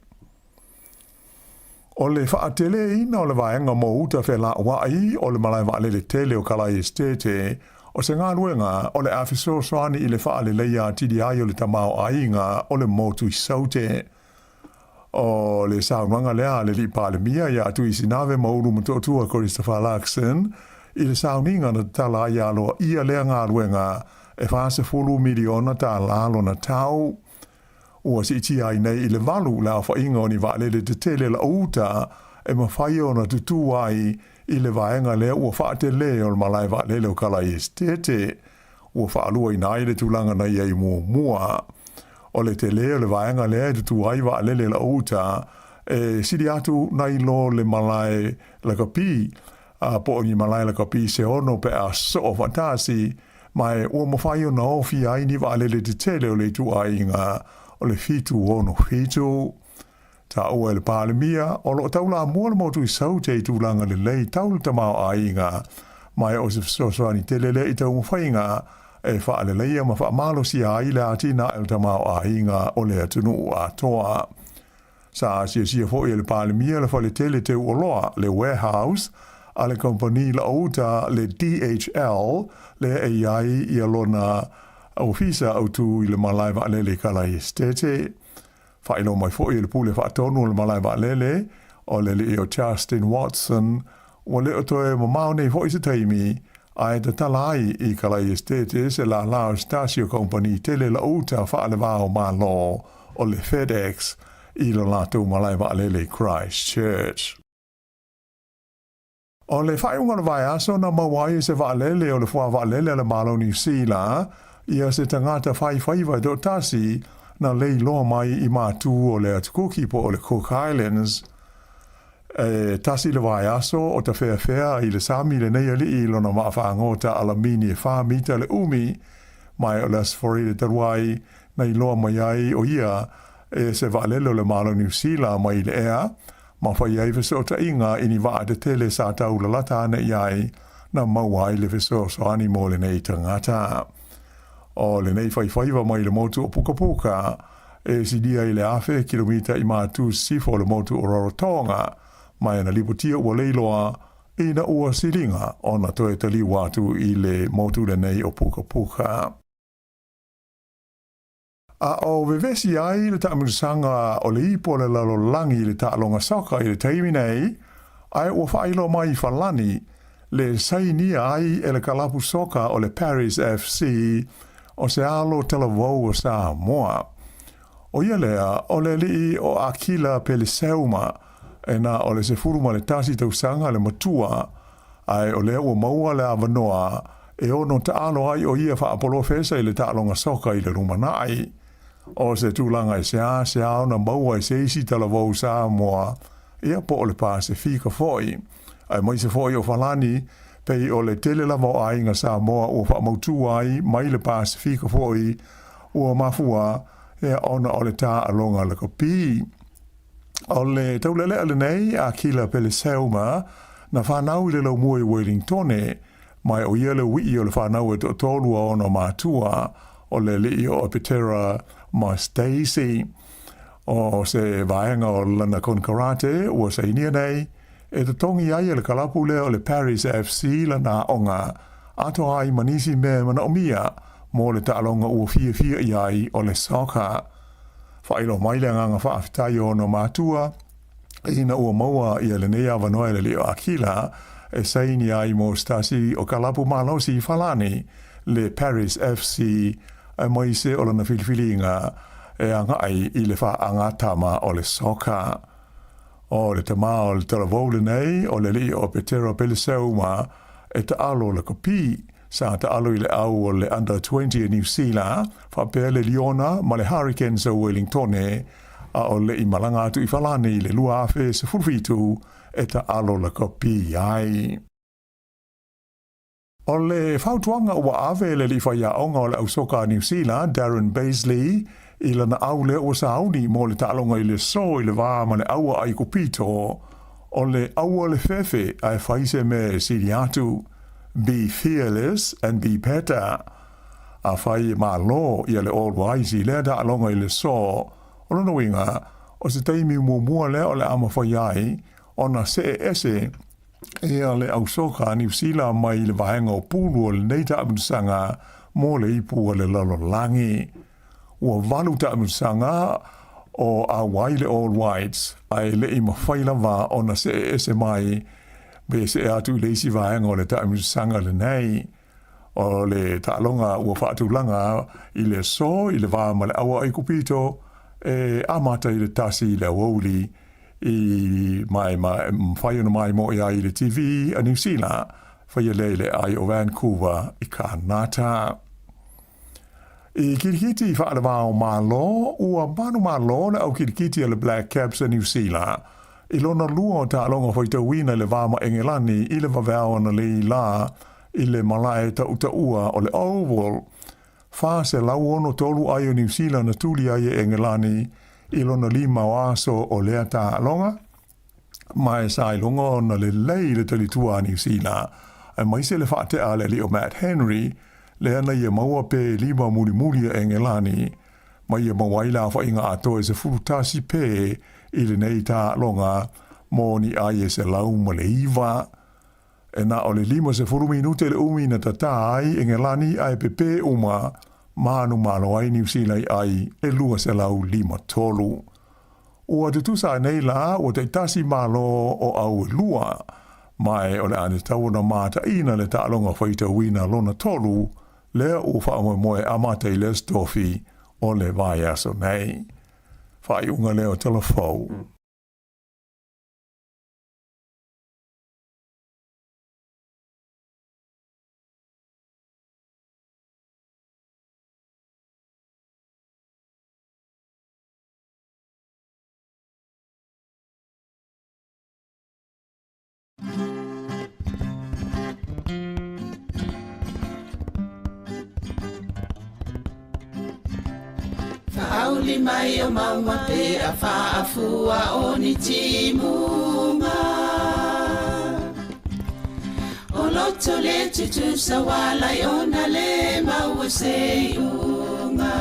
O le faateleina o le vaega mo uta felauai o le malae vaalele tele o Kalai Esitete, o se galuega o le a fesoasoani i le faaleleia atili ai o le tamaoaiga o le motu i Saute. O le saunoaga lea a le Alii Palemia ia Tuisinave Maulu Motootua Christopher Luxon i le sauniga na tatala ai aloaia lea galuega e $40 miliona tālā lona tau. Ua siitia ai nei i le 8 le aofaiga o ni vaalele tetele lau-uta e mafai ona tutū ai i le vaega lea ua faatelē o le malae vaalele o Kalai Esitete. Ua faaluaina ai le tulaga na i ai muamua. O le telē o le vaega lea e tutū ai vaalele lau-uta e sili atu nai lo le malae lakapi, po o ni malae lakapi se ono pe a soo faatasi, ma e ua mafai ona ofia ai ni vaalele tetele o le ituaiga o le 767. Taua e le Palemia, o lo o taulamua le motu i Saute i tulaga lelei tau le tamaoaiga, ma e o se fesoasoani tele lea i taumafaiga e faaleleia ma faamalosia ai le atinae o le tamaoaiga o le atunuu atoa. Sa asiasia foi e le Palemia le fale tele teu oloa, le warehouse, a le kamupani laouta le DHL lea e i ai ia lona ofisa autu i le malae vaalele i Kalai Esitete. Faailoa mai foi e le Pule Faatonu o le malae vaalele, o le alii o Justin Watson, ua le o toe mamao nei foi se taimi ae tatala ai i Kalai Esitete se lālā o se tasi o kamupani tele laouta faale-va o Malo o le FedEx i lo latou malae vaalele i Christchurch. O le faaiuga o le vaiaso na maua ai e se vaalele o le Foa Vaalele a le Malo Niu Sila ia se tagata faifaiva e toatasi na lei loa mai i matū o le Atu Kuki po o le Cook Islands. E tasi le vaiaso o tafeafea i le sami lenei alii i lona maafaagota alamini e fa mita le umi, ma e o le Aso Faraile talu ai na iloa mai ai o ia e se vaalele o le Malo Niu Sila mai i le ea, ma fai ai fesootaiga i ni vaa tetele sa tau lalata ane i ai na maua ai le fesoasoani mo lenei tagata. O lenei faifaiva mai le motu o Pukapuka, e silia i le 1000 kilomita i matū sisifo o le motu o Rarotonga, ma e na lipotia ua leiloa ina ua siliga ona toe taliu atu i le motu lenei o Pukapuka. A o vevesi ai le taamilosaga o le ipo o le lalolagi i le taaloga soka i le taimi nei, ae ua faailoa mai i Falani le sainia ai e le kalapu soka o le Paris FC o se alo talavou o Samoa. ʻO ia lea, o le alii o Akila Peleseuma, e na o le 11 tausaga le matua, ae o lea ua maua le avanoa e ono taalo ai ʻo ia faapolofesa i le taaloga soka i le lumanai. O se tulaga e seasea ona maua e se isi talavou Samoa, ia po o le Pasefika foi, aemaise foi o Falani, pei o le tele lava o aiga Samoa ua faamautū ai mai le Pasefika foi ua mafua ia ona o le taaloga lakapi. O le taulealea lenei a Kila Peleseuma na fanau i le laumua i Welingtone, ma o ia le ui'i o le fanau e toatolu a ona matua, o le alii o Apetera ma Stacey. O se vaega o lana konekarate ua sainia nei, e totogi ai e le kalapu lea o le Paris FC lana aoga, atoa ai ma nisi mea e manaomia mo le taaloga ua fiafia i ai o le soccer. Faailoa mai le agaga faafetai o ona matua ina ua maua ia lenei avanoa e le alii o Akila e saini ai mo se tasi o kalapu malosi i Falani, le Paris FC, aemaise o lana filifiliga e agai i le faagatama o le soccer. O le tama o le talavou lenei o le alii o Petero Peleseuma e taalo lakapi. Sa taalo i le au o le Under 20 e Niu Sila, faapea le Liona ma le Hurricanes o Wellingtone, a o le i malaga atu i Falani i le 2017 e taalo lakapi ai. O le fautuaga ua ave e le alii faiaoga o le au soka a Niu Sila, Darren Bazeley, i lana au lea ua sauni mo le taaloga i le aso i le va ma le aua Aikupito, o le aua le fefe ae fai se mea e sili atu, Be fearless and be better. Afai e malo ia le All Whites i lea taaloga i le aso, o lona uiga, o se taimi muamua lea o le a mafai ai ona see ese ia le au soka a Niu Sila mai le vaega o pulu o lenei taamilosaga mo le ipu a le lalolagi. Ua valu taamilosaga o auai le All Whites ae le i mafai lava ona see ese mai pe see atu i le isi vaega o le taamilosaga lenei. O le taaloga ua faatulaga i le aso i le va ma le aua Aikupito e amata i le 1 i le aoauli i mai ma mafai ona maimoe ai i le TV a Niu Sila, faia lea i le aai o Vancouver i Kānata. I kirikiti faalevao Malo, ua manumalo le au kirikiti a le Black Caps a Niu Sila i lona lua o taaloga faitauina i le va ma Engelani i le vaveao analeī la i le malae taʻutaʻua o le Oval. 463 ai o Niu Sila na tuli ai e Engelani i lona lima o aso o lea taaloga, ma e sa iloga ona lelei le talitua a Niu Sila, aemaise le faatea a le alii o Matt Henry, lea na ia maua pe lima mulimuli a Engelani, ma ia maua ai le aofaiga atoa e 11 pe i lenei taaloga mo ni ai e 109. E na o le 50 minute le umi na tatā ai Engelani ae pepē uma manumalo ai Niu Sila i ai e 253. Ua tutusa ai nei la ua taitasi malo o au e lua, ma e o le a tatau ona mataina le taaloga faitauina lona tolu lea ua faamoemoe amata i le Aso Tofi o le vaiaso nei. Faaiuga lea o Tala Fou. Faauli mai o mauga pe a faafua o ni timuga. O loto le tutusa walai ona le maua se iuga.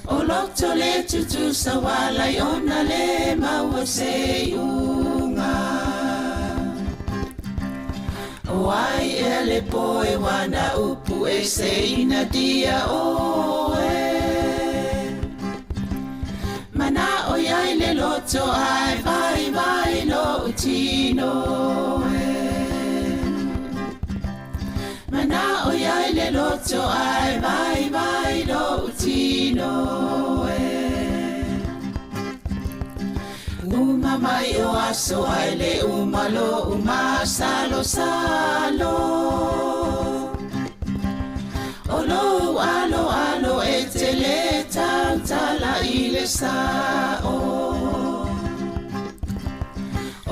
O loto le tutusa walai ona le maua se iuga. O ai ea le poe wana upu e se ina dia oe. Mana o iai le loto ai vai vai lo utino e. Mana o iai le loto ai vai vai lo utino e. Uma mai o aso ai le uma lo uma salo salo. O lo alo alo. i le sa'o.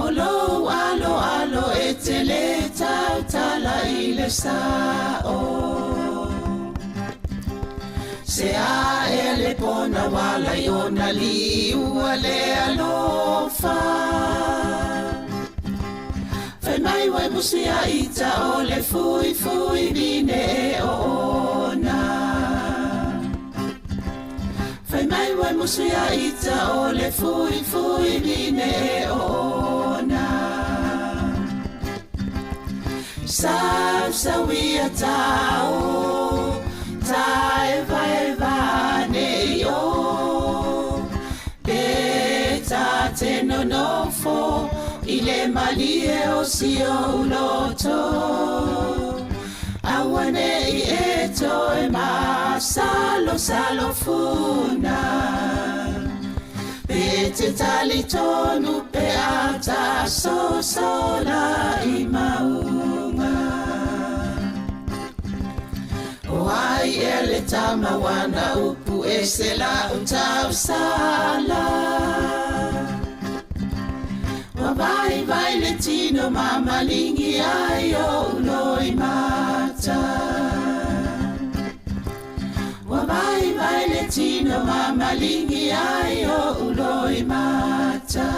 O lou aloalo e te lē tautala i le sa'o. Se a ea le pona uala i ona liua le alofa. Fai mai uai musu ia ita o le fuifui vine e oona. Fai mai uai musu ia ita o le fuifui vine e oona. Sausauia tao, taevaeva nei o. Pe ta te nonofo i le malie o si ou loto. Aua nei e toe masalosalo funa. Pe te talitonu pe a ta sosola i mauga. O ai ea le tama ua na upu ese la'u tausala. Ua vaivai le tino ma maligi ai o'u loimata. Ua vaivai le tino ma maligi ai o'u loimata.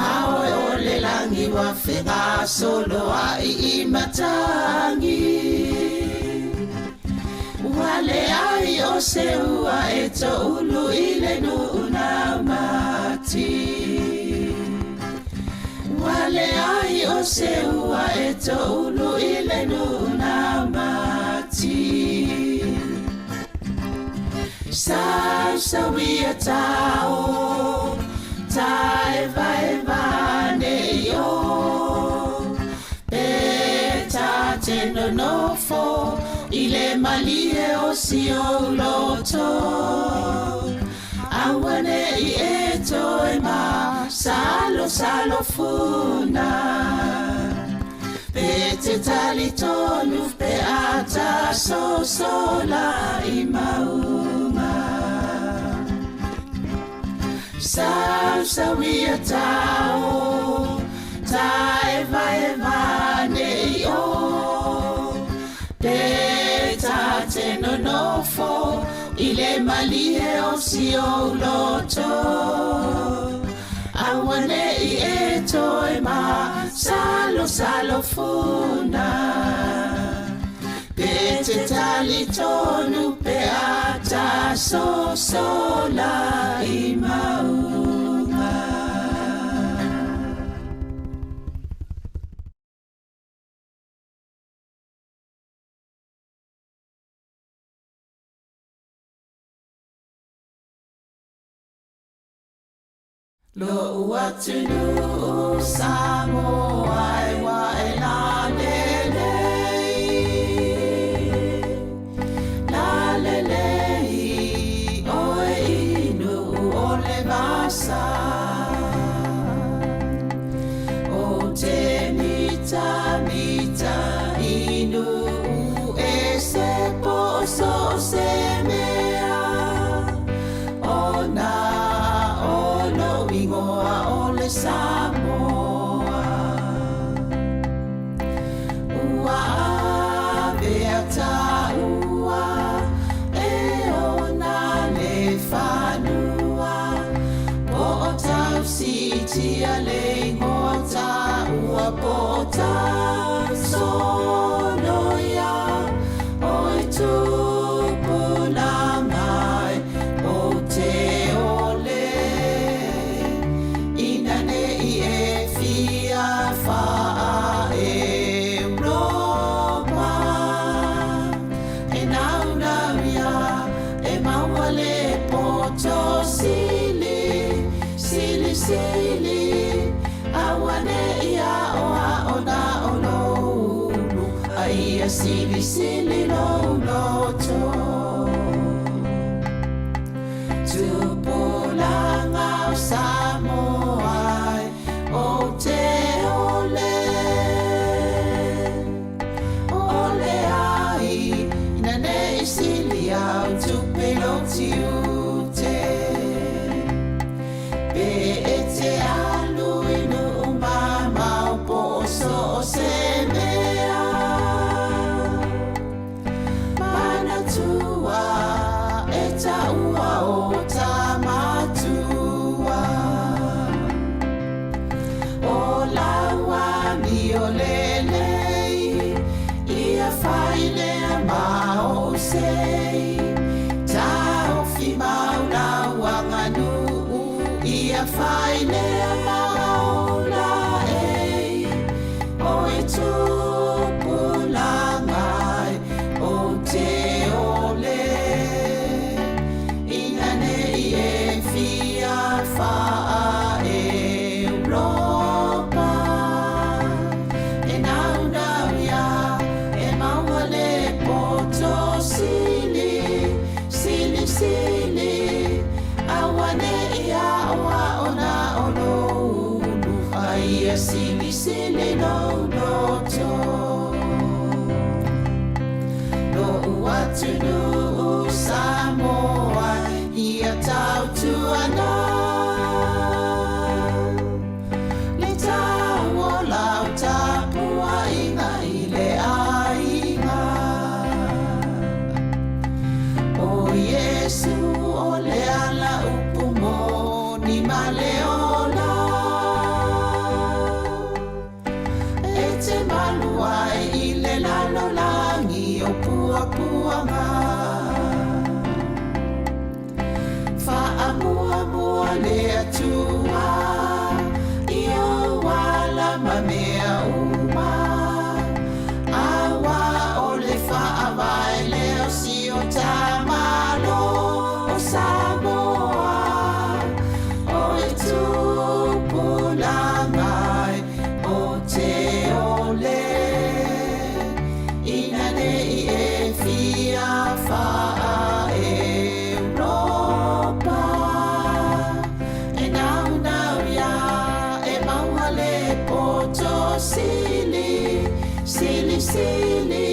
A oe o le lagi ua fegasoloa'i i matagi. Ua leai o se ua e to'ulu i le nu'u naumati. Ua leai o se ua e to'ulu i le nu'u naumati. Sausauia tao, taevaeva nei o. Pe ta te nonofo i le malie o si ou loto. Aua nei e toe masalosalo funa. Pe te talitonu pe a ta sosola i mauga. Sausauia tao, taevaeva nei o. Pe ta te nonofo i le malie o si ou loto. Aua nei e toe masalosalo funa. Pe te talitonu pe a ta sosola i mauga. Lo'u atunuu Samoa e ua e lalelei. Lalelei oe i Nu'u o le vasa. Ou te mitamita i nu'u ese po o so o se mea. Ona o lo'u igoa o le Samoa. Ua avea taua e ona le fanua. Po o tausi'itia le igoa taua po o tausoloia. Oi tupulaga e ou te ole. Ina nei e fia faa-Europa. E naunau ia e maua le poto sili, sili sili. Aua nei a'oa'o na o lou ulu, a ia silisili lou loto. Tupulaga o Samoa e ou te ole. Ole ai, ina nei sili au. tupe lou tiute. Pe e te alu i nuu mamao po o so o se mea. Manatua e taua o ta matua. O lau amio lelei, ia fai lea ma ou sei. Taofi mau lau aganuu, ia fai lea ma ou laei. Oi tupulaga e, ou te ole, ina ne i e fia faa-Europa. E naunau ia e maua le poto sili, sili, sili, aua ne i aoao na o lou ulu, a ia silisili lou loto. Lo'u atunuu Samoa ia tautuana le tau o lau tapuaiga i le aiga. O Iesu o le ala upu moni ma le ola, e te malu ai i le lalolagi o puapuaga. Faamuamua le Atua i ou ala ma mea uma, aua o le faavae lea o si o ta Malo o Samoa. Oi tupulaga e, o te ole, ina ne i e fia faa-Europa. E naunau ia e maua le poto sili, sili, sili,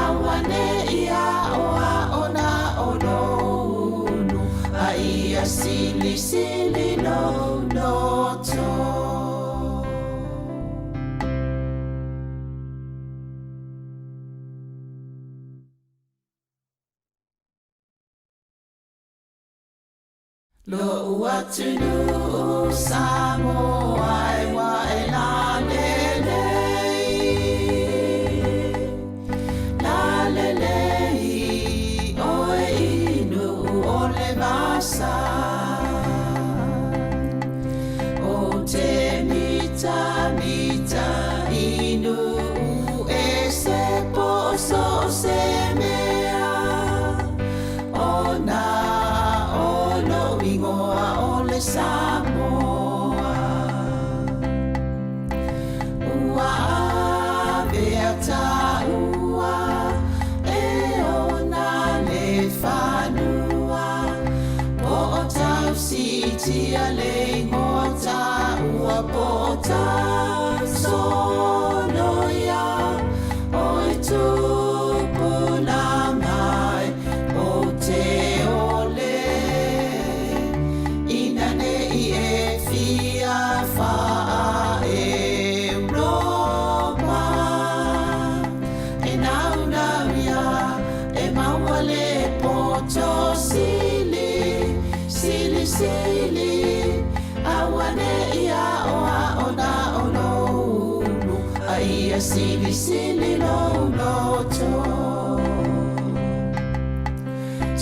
aua ne i aoao na o lou ulu, a ia silisili lou loto. Lo'u atunuu Samoa e ua e lalelei, lalelei oe i nuu o le vasa. O te mitamita i nuu ese po o so o se mea, ona o lou igoa o le Samoa. Ua avea taua e ona le fanua, po o tausiitia le igoa taua, po o tausoloia. Oi tupulaga e, ou te ole, ina ne i e fia faa-Europa. E naunau ia e maua le poto sili, sili, sili, aua ne i aoao na o lou ulu, a ia silisili lou loto.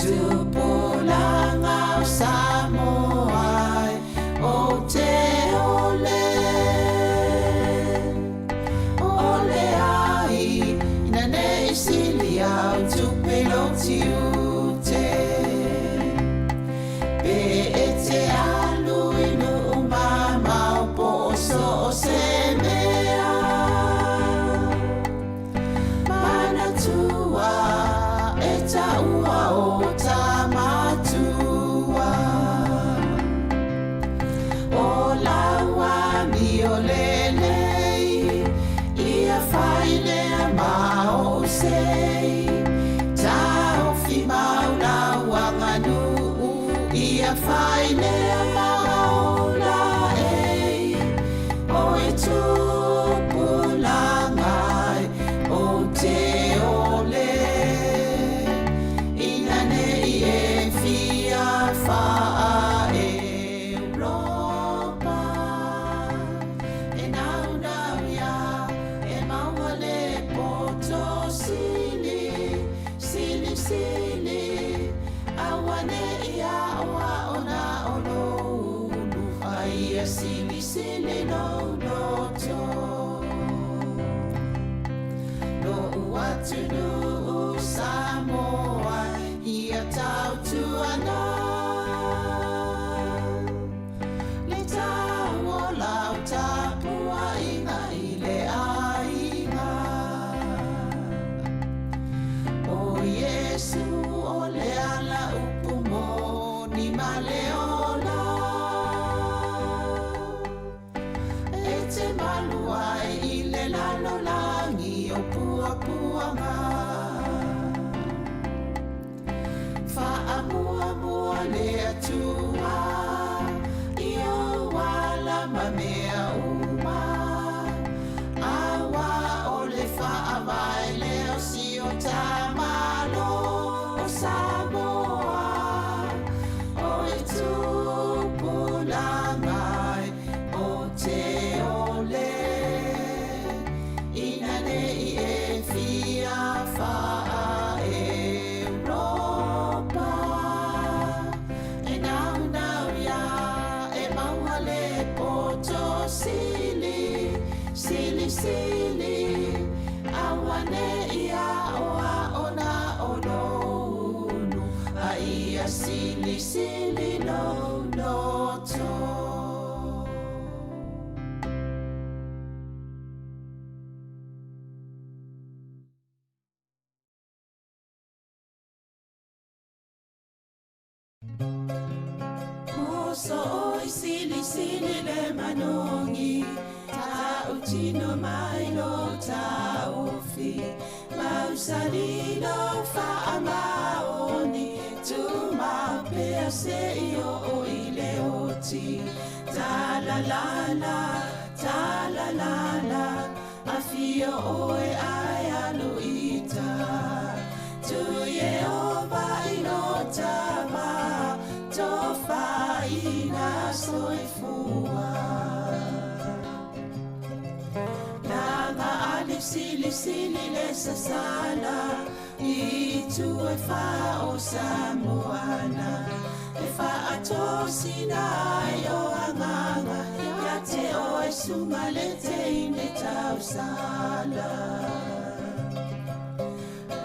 Tupulaga o Samoa e, ou te ole, ole ai, ina ne i sili au tupe lou tiute. Pe e te alu i nuu mamao po o so o se mea, manatua e taua o ta matua. O lau amio lelei, ia fai lea ma ou sei. Taofi mau lau fai lea ma ola e o e tupulaga e ou te ole ina ne i e fia faa-Europa e naunau ia e maua le poto sili, sili, sili, aua ne i aoao na o lou ulu, a ia silisili lou loto. Lo'u atunuu Samoa ia tautuana le tau o lau tapuaiga i le aiga. O Iesu o le ala upu moni ma le ola e te malu ai i le lalolagi o puapuaga. Faamuamua le Atua i ou ala ma mea uma, aua o le faavae lea o si o ta Malo o Samoa. O e tupulaga e ou te ole ina ne i e fia faa-Europa e naunau ia e maua le poto sili, sili, sili, aua ne i aoao na o lou ulu, a ia silisili lou loto. Moso oi silisili le manogi, tautino mai lo taofi, mausali lo faamaoni, tumau pea seia oo i le oti. Talalala, talalala, afio oe ae alu i uta. Tuu Ieova i lo tama, tofaina soifua. Laga ali silisili le sasala, i itu e fā o Samoana. E faatosina ai o agaga, ia te oe suga le teine tausala.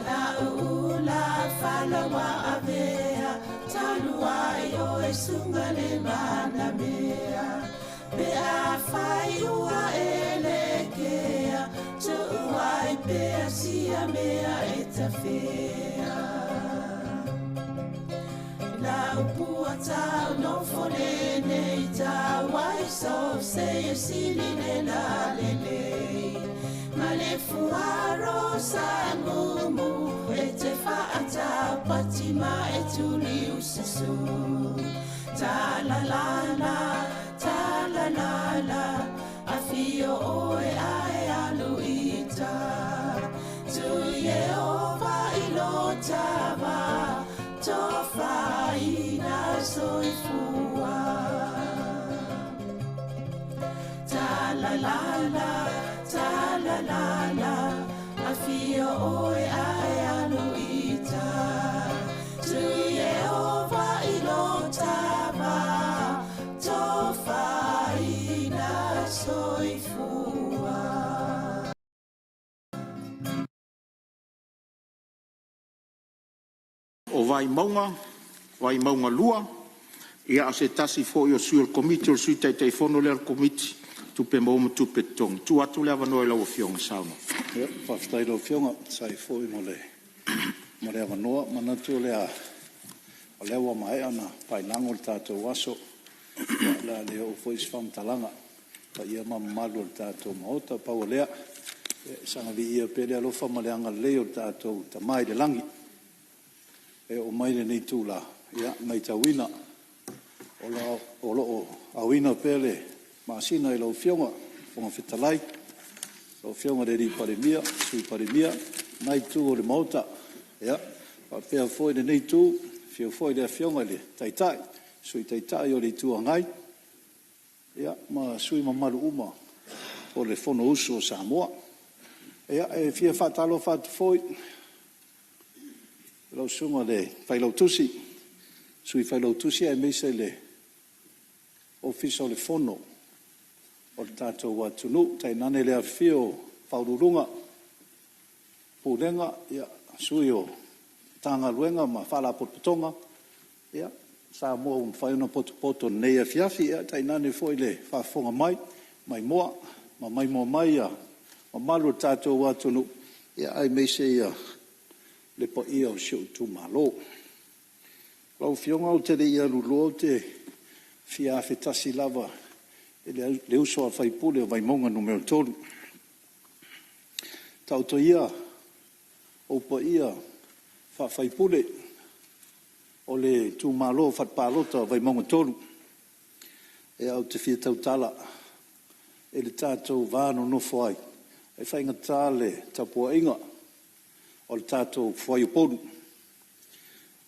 La'u ula fala ua avea, talu ai oe suga le manamea. Pe afai ua e lekea, tuu ai pea sia mea e tafea. Lau pua tau nofo lenei tau ai so se e sili le la lelei. Ma le fuaro sa mumu e te faatau pati ma e tuli ususu. Ta la la la, ta la la la, afio oe ae alu i uta. Tuu Ieova i lo tama, tofaina soifua. Ta la la la, ta la la la, afio oe ae alu i uta. Tuu Ieova i lo tama, tofaina soifua. O Vaimauga, Vaimauga 2, ia o se tasi foi o sui o le Komiti, o le Sui Taitaifono lea o le Komiti o Tupe Maua ma Tupe Totogi. Tuu atu le avanoa i lau Afioga e saunoa. Faafetai i lau Afioga e tusa ai foi mo le avanoa. E manatu o lea ua maea ona paelago le tatou aso, ia o le a le oo foi se faamatalaga i paia ma mamalu o le tatou Maota. Pau o lea, ia saga viia pea le alofa ma le agalelei o le tatou Tama i le lagi e oo mai i lenei itula, e matauina o lo o aoina pea le masina i lau Afioga i le Fofoga Fetalai, lau Afioga i le Palemia, Sui Palemia, lena itu o le Maota, faapea foi lenei itu, afio foi le Afioga i le Taitai, Sui Taitai o le Itu Agai ma sui usufono mamalu uma o le Fonousu a Samoa. E fia faatalofa atu foi i lau Susuga i le Failautusi, Sui Failautusi aemaise le Ofisa o le Fono o le tatou atunuu, tainane le afifio o Ofisa Sili o Pulega, Sui o Matagaluega ma Faalapotopotoga Samoa ua mafai ona potopoto i lenei afiafi, ae tainane foi le faafofoga mai maimoa ma maimoa mai mamalu o le tatou atunuu, aemaise le paia o si ou itumalo. Lau Afioga ou te le i aluloa ou te fia afe tasi lava i le uso a sui usufono o Vaimauga 3. Taoto ia ou paia faa-sui usufono o le itumalo faale-palota o Vaimauga 3, ou te fia tautala i le tatou va nonofo ai, e faigata le tapuaiga o le tatou fuaiupolu.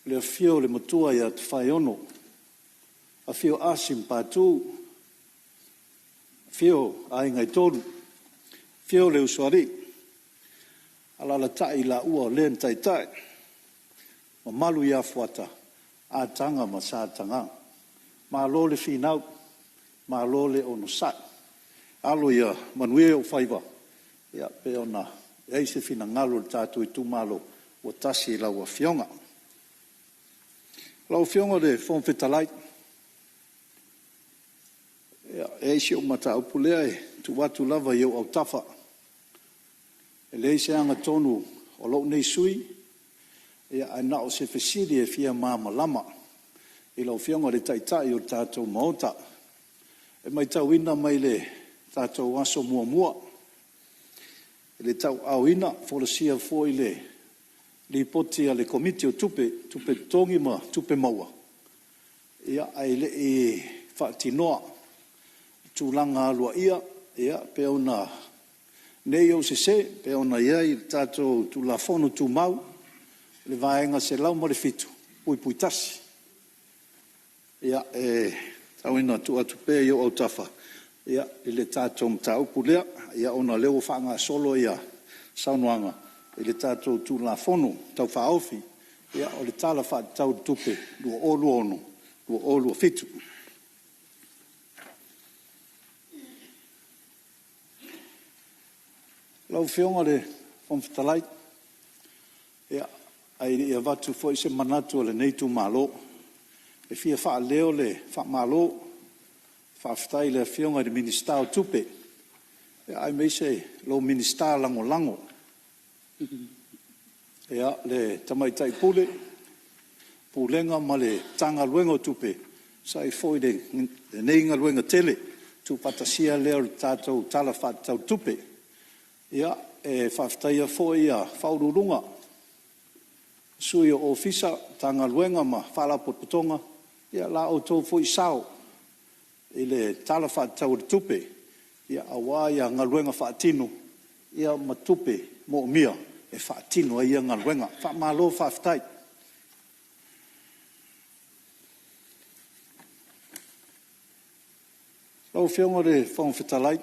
I le afio o le Matua ia Tofaeono, afio Asi ma Patu, afio Aiga e Tolu, afio le Usoalii, alaalatai laua o le na taitai, mamalu ia Fuata, Ataga ma Sataga. Malo le finau, malo le onosai. Alo ia manuia ou faiva pei ona i ai se finagalo o le tatou itumalo ua tasi i lau Afioga. Lau Afioga i le Fofoga Fetalai, e i ai si au mataupu lea e tuu atu lava i ou autafa. E leai se agatonu a lou nei sui usufono, ae na o se fesili e fia malamalama i lau Afioga i le Taitai o le tatou Maota. E matauina mai le tatou aso muamua i le tauaaoina folasia foi le Lipoti a le Komiti o Tupe, Tupe Totogi ma Tupe Maua, ae le i faatinoa i tulaga aloaia pei ona… Ne i ou sese, pei ona i ai le tatou Tulafono Tumau i le Vaega 107(1). Ia, e tau ina tuu atu pea i ou autafa i le tatou mataupu lea, ona o lea ua faagasolo saunoaga i le tatou Tulafono Tau Faaofi o le Tala Faatatau o le Tupe 2026/2027. Lau Afioga i le Fofoga Fetalai, ae le i avatu foi se manatu o lenei itumalo, e fia faaleo le faamalo, faafetai i le Afioga i le Minisita o Tupe, aemaise lou Minisita Lagolago, le Tamaitai Pule, Pulega ma le Matagaluega o Tupe, e tusa ai foi o lenei galuega tele, le tuufaatasia lea o le tatou Tala Faatatau o le Tupe. E faafetaia foi Ofisa Sili o Pulega, Sui o Ofisa, Matagaluega ma Faalapotopotoga i la outou foi sao i le Tala Faatatau o le Tupe aua galuega faatino ma tupe moomia e faatino ai ia galuega. Faamalo faafetai. Lau Afioga i le Fofoga Fetalai,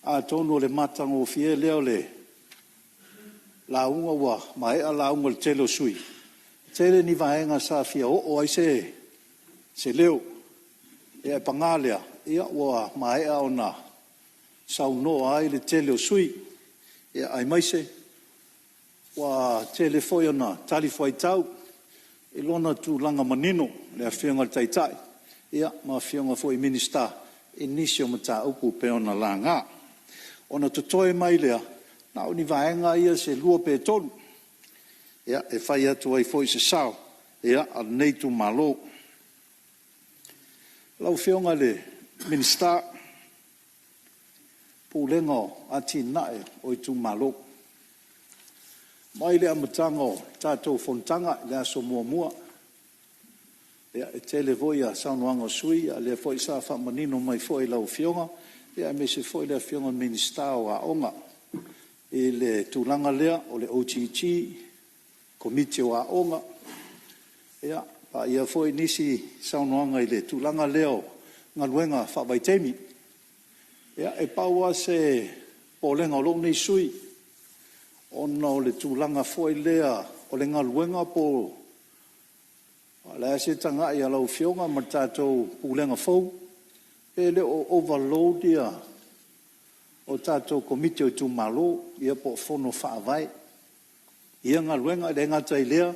atonu o le matagofie lea o le lauga ua maea lauga a le tele o sui usufono, e tele ni vaega sa fia oo i ai se leo, ae paga lea, ua maea ona saunoa ai le tele o sui usufono, aemaise ua tele foi ina talifuaitau i lona tulaga manino le Afioga i le Taitai ma Afioga foi i Minisita i nisi o mataupu pei ona laga. Ona totoe mai lea na o ni vaega ia se lua pe tolu e fai atu ai foi se sao o lenei itumalo. Lau Afioga i le Minisita o le Pulega o Atinae o Itumalo, mai le amataga o le tatou fonotaga i le aso muamua, E tele foi saunoaga a sui usufono, o lea foi sa faamanino mai foi e lau Afioga, aemaise foi le Afioga i le Minisita o Aoga i le tulaga lea o le OGG, Komiti o Aoga, paia foi nisi saunoaga i le tulaga lea o galuega faavaitaimi. Ia, e pau lava se popolega o lou nei sui usufono, ona o le tulaga foi lea o le galuega po o le a se tagai a lau Afioga ma le tatou Pulega fou, pe le o overload tatou Komiti o itumalo po o Fono Faavae i ia galuega. E le gata i lea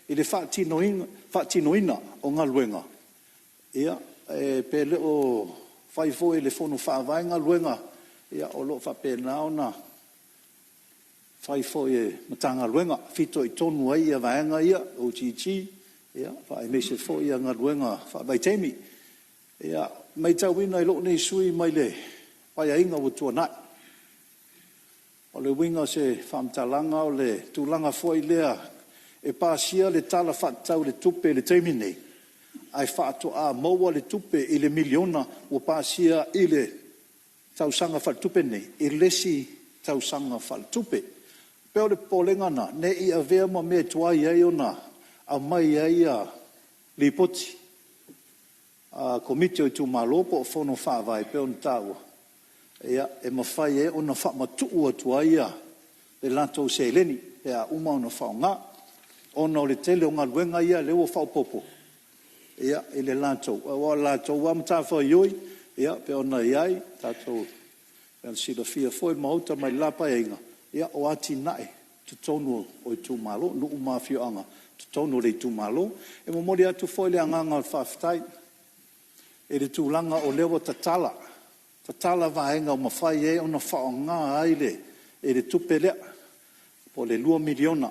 i le faatinoina o galuega, pe le o fai foi e le Fono Faavae galuega o lo o faapena ona fai foi e Matagaluega, fitoitonu ai vaega ia, OGG aemaise foi galuega faavaitaimi. E matauina e lou nei sui usufono mai le Paeaiga ua tuanai, o le uiga o se faamatalaga o le tulaga foi lea e pasia le Tala Faatatau o le Tupe i le taimi lenei, ae faatoa maua le tupe i le $1 miliona ua pasia i le tausaga faaletupe lenei i le isi tausaga faaletupe. E pei o le popolega lena, ne i avea ma mea e tuai ai ona aumai ai Lipoti a Komiti o itumalo po o Fono Faavae pei ona taua, e mafai ai ona faamatuu atu ai le latou seleni pe a uma ona faaaoga, ona o le tele o galuega ia lea ua faaopoopo i le latou, aua o le latou lava matafaioi e pei ona i ai tatou, pei ona silafia foi e le Maota mai le la Paeaiga, o atinae i totonu o itumalo, nuu ma afioaga i totonu o le itumalo. E momoli atu foi le agaga o le faafetai i le tulaga o lea ua tatala vaega ua mafai ai ona faaaoga ai le tupe lea po o le $2 miliona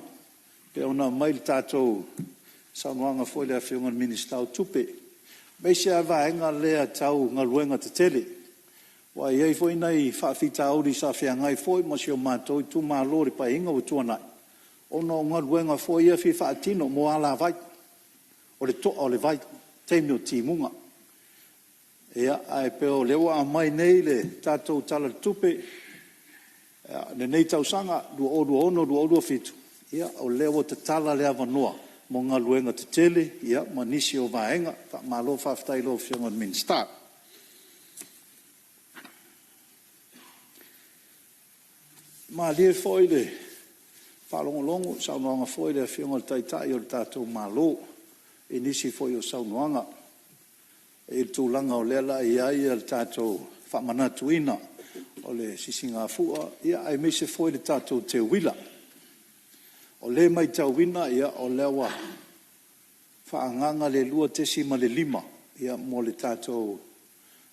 pei ona aumai i le tatou saunoaga foi i le Afioga i le Minisita o Tupe, aemaise lava le vaega lea tau galuega tetele, aua e i ai foi nai faafitauli sa feagai foi ma si o matou itumalo i le Paeaiga ua tuanai, ona o galuega foi ia e fia faatino mo alavai, o le to'a o le vai i taimi o timuga. Ae pei o lea ua aumai nei le tatou Tala o le Tupe i lenei tausaga 2026/2027, o lea ua tatala le avanoa mo galuega tetele ma nisi o vaega. Faamalo faafetai i lau Afioga i le Minisita. Malie foi i le faalogologo i saunoaga foi a le Afioga i le Taitai o le tatou Malo i nisi foi o saunoaga i le tulaga o lea o le a i ai le tatou faamanatuina o le Sisigafua aemaise foi le tatou teuila. O lea e matauina o lea ua faaagaaga le $2.5 mo le tatou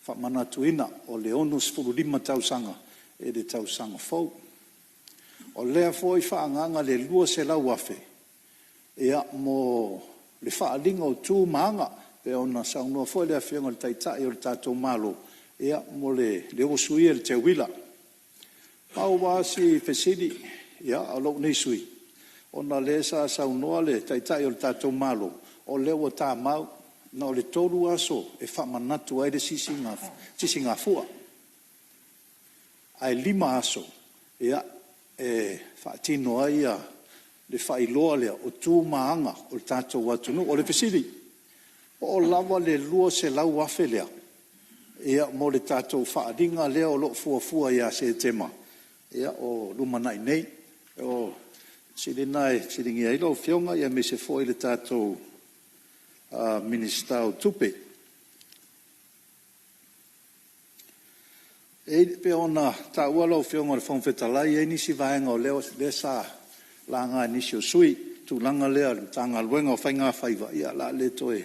faamanatuina o le 65 tausaga i le tausaga fou. O lea foi e faaagaaga le $200,000 mo le faaaliga o tu ma aga pei ona saunoa foi le Afioga i le Taitai o le tatou Malo, mo lea ua suia le teuila. Pau lava si fesili a lou nei sui usufono, ona o lea sa saunoa le Taitai o le tatou Malo, o lea ua tamau na o le 3 aso e faamanatu ai le Sisigafua, ae 5 aso e faatino ai le faailoa lea o tu ma aga o le tatou atunuu. O le fesili, po o lava le $200,000 lea mo le tatou faaaliga lea o lo o fuafua ia Setema o lumanai nei? O le fesili lena e fesiligia ai lau Afioga aemaise foi le tatou Minisita o Tupe. E pei ona taua lau Afioga i le Fofoga Fetalai, e i ai nisi vaega o lea sa laga e nisi o sui usufono, le tulaga lea o le Matagaluega o Faigafaiva, ia o le a le toe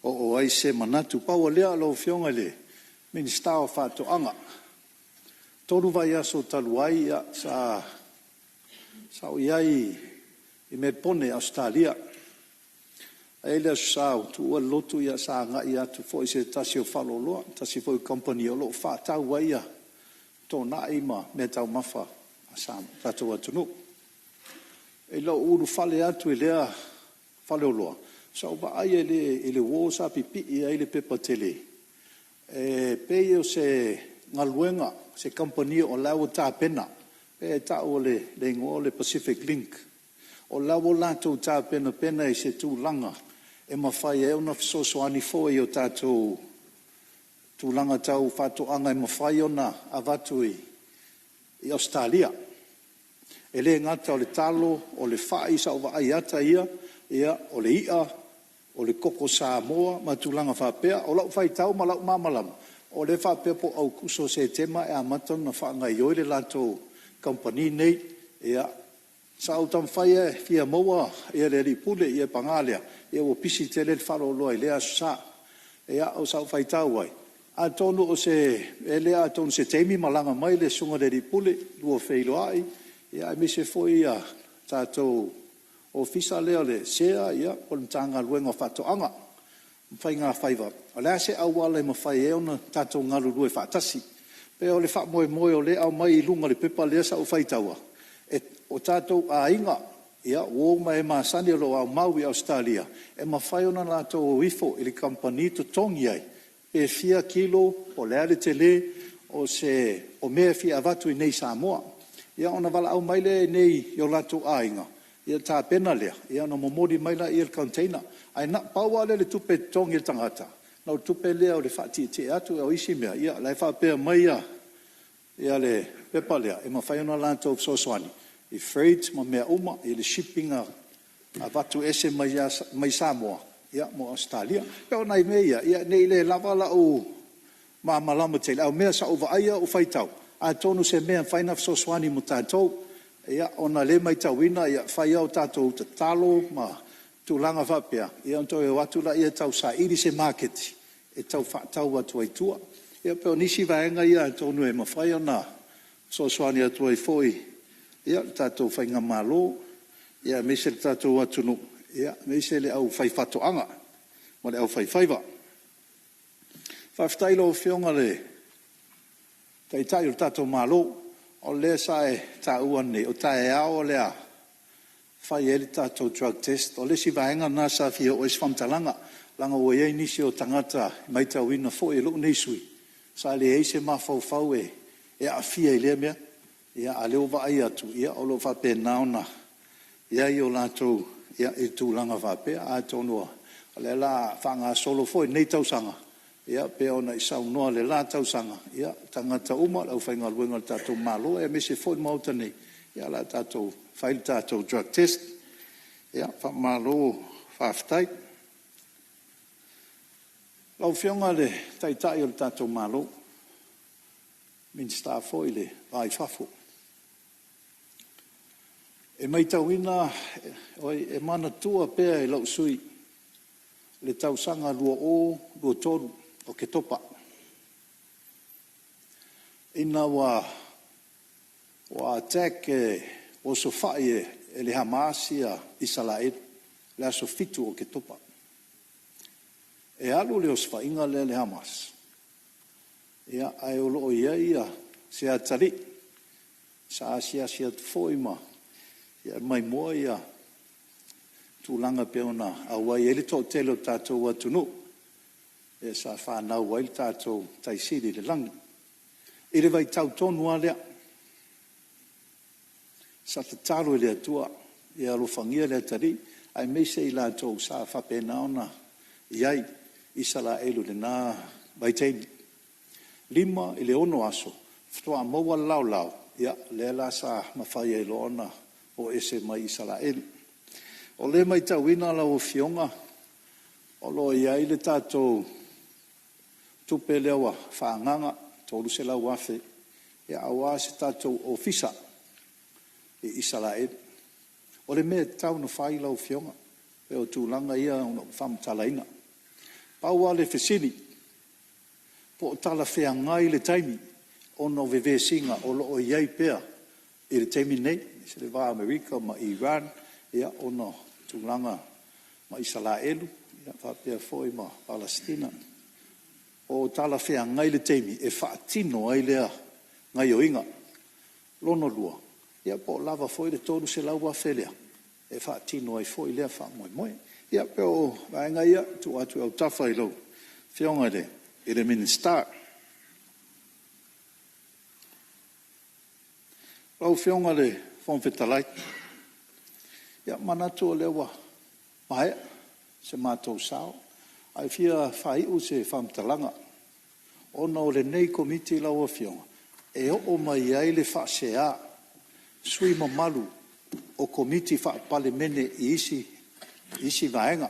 oo i ai se manatu. Pau o lea lau Afioga i le Minisita o Faatoaga, 3 vaiaso talu ai sa ou i ai i Melepone i Ausetalia. E i ai le Aso Sa ua tuua le lotu sa agai atu foi i se tasi o faleoloa, se tasi foi o kamupani o lo o faatau ai toonai ma meataumafa a le tatou atunuu. I lou ulufale atu i lea faleoloa, Sa ou vaai i le uo sa pipii ai le pepa tele, e pei o se galuega se kamupani o la e ua tapena, e tau o le igoa o le Pacific Link, o la e ua latou tapenapena i se tulaga e mafai ai ona fesoasoani foi i o tatou tulaga tau faatoaga e mafai ona avatu i Ausetalia. E le gata o le talo, o le fai, sa ou vaai i ata ia, o le i'a, o le koko Samoa ma tulaga faapea. O lau faitau ma lou malamalama, o lea e faapea po o Aokuso, Setema e amata ona faagaoioi le latou kamupani lenei. Ia, sa ou taumafai e fia maua le alii Pule, ae paga lea, ua pisi tele le faaaloaloa i lea Aso Sa. Ia, o sau faitau ai, atonu o se mea lea atonu o se taimi malaga mai le Susuga i le alii Pule lua feiloai, aemaise foi le tatou Ofisa lea o le SEA po o le Matagaluega o Faatoaga ma Faigafaiva, o le a se auala e mafai ai ona tatou galulue faatasi. E pei o le faamoemoe o lea e aumai i luga o le pepa lea sa ou faitaua, o tatou aiga, uo ma e masani o lo o aumau i Ausetalia, e mafai ona latou o ifo i le kamupani totogi ai pe fia kilo po o le a le tele o mea e fia avatu i inei i Samoa. Ia ona valaau mai lea i inei i o latou aiga, ona tapena lea, ona momoli mai lea i le container. Ae pau lava lea o le tupe e totogi e le tagata, na o le tupe lea o le faatietie atu, a o isi mea, o la e faapea mai le pepa lea, e mafai ona latou fesoasoani i freights ma mea uma i le shipping e avatu ese mai Samoa mo Ausetalia. E pei o nai mea ia, ne i le lava lou malamalama tele, a o mea sa ou vaaia ma ou faitau, atonu o se mea e mafai ona fesoasoani mo tatou, ona o lea e matauina e fai lava tatou uta talo ma tulaga faapea, ia ona toe o atu lea tausaili se maketi e tau faatau atu ai i tua. Ia pei o nisi vaega ia atonu e mafai ona fesoasoani atu ai foi le tatou faigamalo, aemaise le tatou atunuu, aemaise le aufaifaatoaga ma le aufaifaiva. Faafetai i lau Afioga i le Taitai o le tatou Malo, o lea sa e taua nei, o taeao o le a fai ai le tatou drug test. O le isi vaega lena sa fia oo i ai se faamatalaga, leaga ua i ai nisi o tagata e matauina foi e lou nei sui usufono, sa leai se mafaufau e aafia i lea mea, a o lea ua vaai atu o lo o faapena ona i ai o latou i tulaga faapea. Atonu o lea o le a faagasolo foi i lenei tausaga, pei ona e saunoa i le la tausaga, o tagata uma, o le aufaigaluega a le tatou Malo aemaise foi le Maota nei, ia o le a tatou fai le tatou drug test. Faamalo faafetai. Lau Afioga i le Taitai o le tatou Malo, Minisita foi le Va i Fafo, e matauina, e manatua pea e lou sui usufono le tausaga 2023 Oketopa, ina ua attack, osofai e le Hamas Isaraelu i le aso 7 o Oketopa. E alu le osofaiga lea a le Hamas, ae o lo o i ai se atalii sa asiasi atu foi ma maimoa tulaga pei ona auai ai le toatele o le tatou atunuu, lea sa fanau ai le tatou Tai Sili i le Lagi. I le vaitau tonu lava lea, sa tatalo i le Atua ia alofagia le atalii aemaise i latou sa faapena ona i ai i Isaraelu i lena vaitaimi. E 5 i le 6 aso faatoa maua le laolao, lea la sa mafai ai loa ona o ese mai Isaraelu. O lea e matauina lau Afioga o lo o i ai le tatou tupe lea ua faaagaaga, $300,000 aua se tatou Ofisa i Isaraelu. O le mea e tatau ona fai lau Afioga, pei o tulaga ia na ou faamatalaina. Pau lava le fesili, po o talafeagai le taimi ona o vevesiga o lo o i ai pea i le taimi lenei i le va o Amerika ma Iran, ona o tulaga ma Isaraelu faapea foi ma Palesitina. Po o talafeagai le taimi e faatino ai lea gaoioiga. Lona lua, ia po o lava foi le $300,000 lea e faatino ai foi lea faamoemoe. Ia pei o vaega ia e tuu atu i autafa i lau Afioga i le Minisita. Lau Afioga i le Fofoga Fetalai, ia e manatu o lea ua maea se matou sao, ae fia faaiu se faamatalaga, ona o lenei Komiti lau Afioga, e oo mai ai le faasea a sui usufono mamalu o Komiti Faa-Palemene i isi vaega,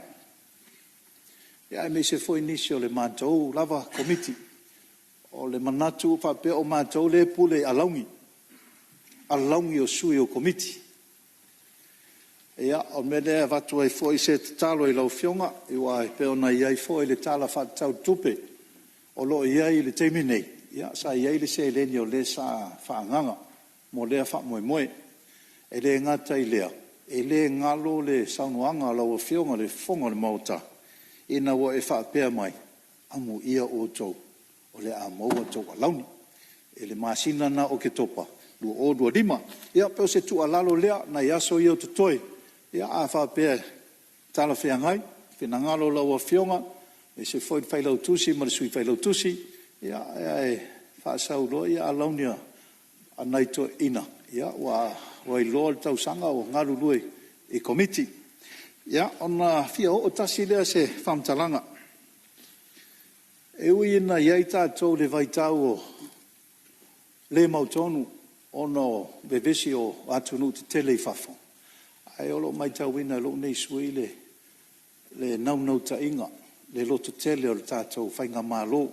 aemaise foi nisi o le matou lava Komiti. O le manatu faapea o matou lea e pule i alauni, alauni o sui o Komiti. Ia, o le mea lea e avatu ai foi se tatalo i lau Afioga, aua e pei ona i ai foi le Tala Faatatau o le Tupe o lo o i ai i le taimi nei, sa i ai le seleni o lea sa faaagaaga mo lea faamoemoe. E le gata i lea, e le galo le saunoaga a lau Afioga i le Fofoga o le Maota ina ua e faapea mai, amuia outou o le a maua a outou alauni i le masina lena o Oketopa 2025. Ia pei o se tuualalo lea i nai aso ia o totoe, a faapea e talafeagai finagalo o lau Afioga aemaise foi le Failautusi ma le Sui Failautusi, ae faasau loa alauni a nai toeaiina ua iloa le tausaga o galulue i Komiti. Ia, ona fia oo tasi lea o se faamatalaga. E ui ina i ai tatou i le vaitau o le mautonu ona o vevesi o atunuu tetele i fafo, ae o lo o matauina e lou nei sui usufono le naunautaiga, le lototele o le tatou faigamalo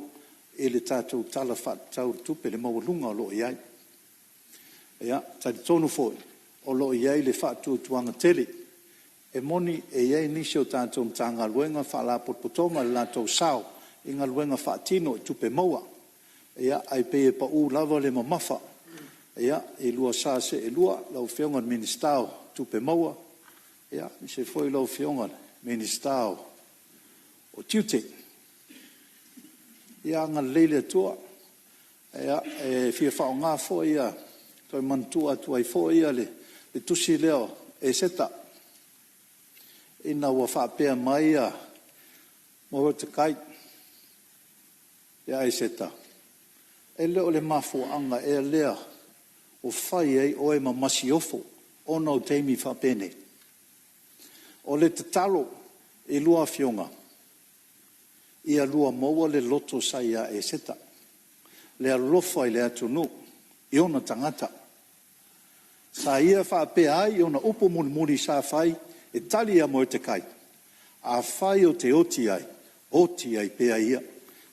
i le tatou Tala Faatatau o le Tupe, le maualuga o lo o i ai. E talitonu foi o lo o i ai le faatuatuaga tele. E moni e i ai nisi o tatou Matagaluega ma Faalapotopotoga i le latou sao i galuega faatino i tupe maua, ae pei e pau lava le mamafa i lua sa seelua lau Afioga i le Minisita o Tupe Maua, aemaise foi lau Afioga i le Minisita o Tiute. Ia agalelei le Atua. E fia faaaoga foi e toe manatua atu ai foi le tusi lea o Eseta, ina ua faapea mai Molotakai ia Eseta, “E le o le mafuaaga ea lea ua fai ai oe ma masiofo ona o taimi faapenei?” O le tatalo i a oulua Afioga, ia lua maua le loto sa ia Eseta, le alofa i le atunuu i ona tagata. Sa ia faapea ai i ona upu mulimuli sa fai e tali ia Moretekai, “Afai ou te oti ai, oti ai pea ia.”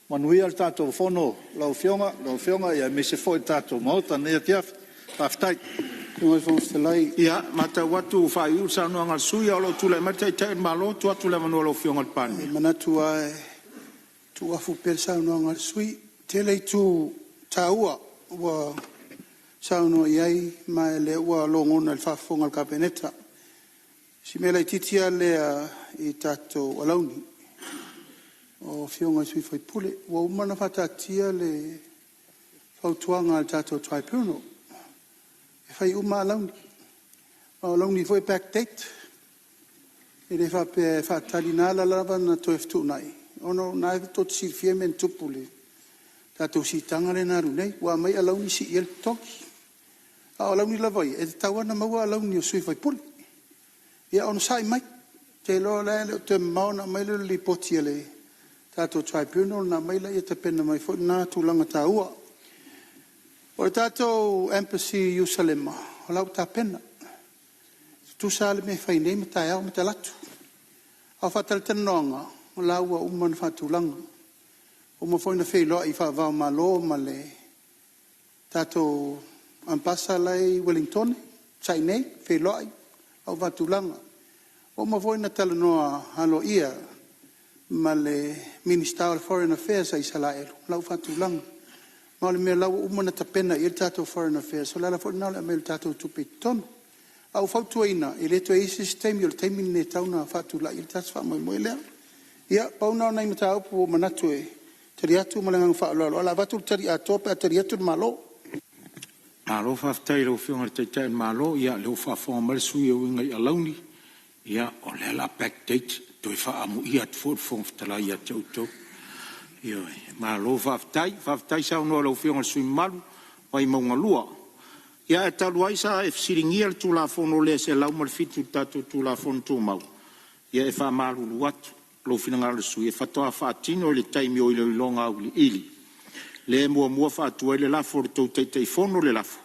Manuia le tatou Fono lau Afioga, aemaise foi le tatou Maota i lenei afiafi. Faafetai. Lau Afioga i le Fofoga Fetalai… Ia, e matau atu ua faaiuiu le saunoaga a le sui usufono, a o lo o tulai mai le Taitai o le Malo. E tuu atu le avanoa i lau Afioga i le Palemia. E manatu lava e tuuafu pea le saunoaga a le sui usufono. E tele itu taua ua saunoa i ai, ma o lea ua logona i le faafofoga a le Kapeneta. O si mea laitiiti lava lea i tatou alauni o Afioga i sui usufono, ua uma ona faataatia le fautuaga a le tatou Tribunal, e fai uma lava alauni, ma o alauni foi e backdate. E le faapea e faatali, na ala lava ona toe fetuunai, ona o lena tou te silafia le mea na tupu i le tatou siitaga lea na alu nei, ua aumai alauni sii ai le totogi. A o alauni lava ia, e tatau lava ona maua alauni o sui usufono. Ia onosai mai, ou te iloa o la e le o toe mamao ona aumai lea o le lipoti a le tatou Tribunal ona aumai lea tapena mai foi lena tulaga taua. O le tatou Embassy i Ierusalema, o la e ua tapena, e tutusa lava le mea e fai nei ma taeao ma talaatu. A o faatalatalanoaga, o la ua uma ona faatulaga, ua uma foi ona feiloai faava o Malo ma le tatou Amepasa la e i Ueligitone, onosai nei, feiloai, la ua faatulaga. Ua uma foi ona talanoa aloaia ma le Minisita o le Foreign Affairs a Isaraelu, o la ua faatulaga. Ma o le mea o la ua uma ona tapena i ai le tatou Foreign Affairs, o le ala foi lena o le aumai o le tatou tupe i totonu. Ae ua fautuaina, e le toe i ai se isi taimi, o le taimi lenei e tatau ona faatulai ai le tatou faamoemoe lea. Ia, pau lena o nai mataupu ua ou manatu e tali atu ma le agaga faaaloalo, ae o le a avatu le tali atoa pe a tali atu le Malo. Malo faafetai i lau Afioga i le Taitai o le Malo. Ia o lea ua faafofoga mai le sui usufono e uiga i alauni, o lea o le a backdate Toe faaamuia atu foi le Fofoga Fetalai ia te outou. Ioe. Malo faafetai. Faafetai saunoa i lau Afioga i le sui usufono mamalu Vaimauga 2. Ia ae talu ai sa e fesiligia le Tulafono 107 i le tatou Tulafono Tumau, ia e faamalulu atu, o lou finagalo o le sui usufono e faatoa faatino i le taimi o iloiloga auiliili, lea e muamua faatu ai le lafo e le tou Taitaifono le lafo,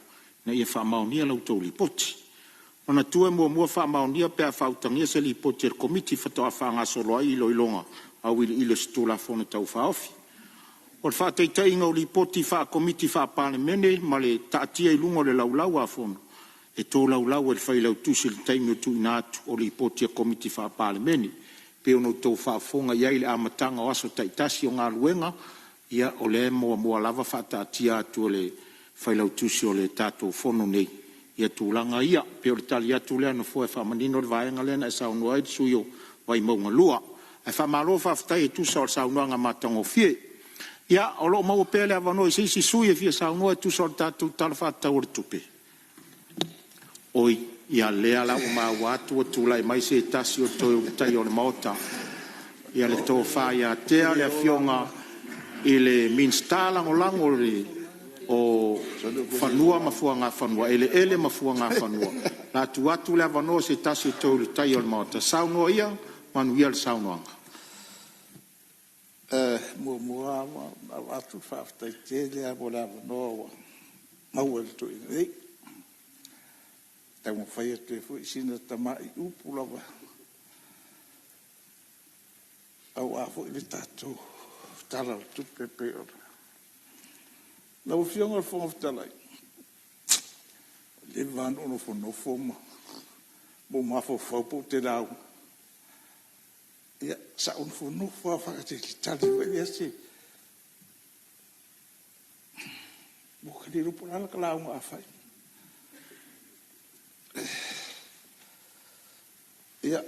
Ina ia faamaonia la outou Lipoti. Manatua e muamua faamaonia pe a faautagia se Lipoti a le Komiti faatoa faagasolo ai iloiloga auiliili o se Tulafono Tau Faaofi. O le faataitaiga o Lipoti faa-Komiti faa-Palemene ma le taatia i luga o le Laulau a Fono, e tolaulau e le Failautusi i le taimi o le tuuina atu o Lipoti a Komiti Faa-Palemene. E pei ona outou faafofoga i ai i le amataga o aso taitasi o galuega, ia o lea e muamua lava faataatia atu e le Failautusi o le tatou Fono nei tulaga ia. E pei o le tali atu lea a le Nofoa e faamanino le vaega lea na e saunoa ai le sui usufono mo Vaimauga 2. Ae faamalo faafetai e tusa o le saunoaga matagofie. Ia, o lo o maua pea le avanoa i se isi sui usufono e fia saunoa e tusa o le tatou Tala Faatatau o le Tupe. Oi, ia lea la ua maua atu ua tulai mai se tasi o Toe Ulutaia o le Maota, ia le Tofa ia Tea, le Afioga i le Minisita Lagolago o Fanua ma Fuagafanua, Eleele ma Fuagafanua. O le a tuu atu le avanoa i se tasi o Toe Ulutaia o le Maota. Saunoa ia, manuia le saunoaga. Muamua lava ona avatu le faafetai tele lava mo le avanoa ua maua e le toeaina nei, e taumafai atu ai foi sina tamai upu lava aua foi le tatou Tala o le Tupe e pei ona… Lau Afioga i le Fofoga Fetalai, ua leva lava ona ou nofonofo ma ou mafaufau pe ou te lauga. Ia, sa ou nofonofo lava faatalitali foi lea se… Ua ou le iloa po o le a lau lauga a fai. Ia,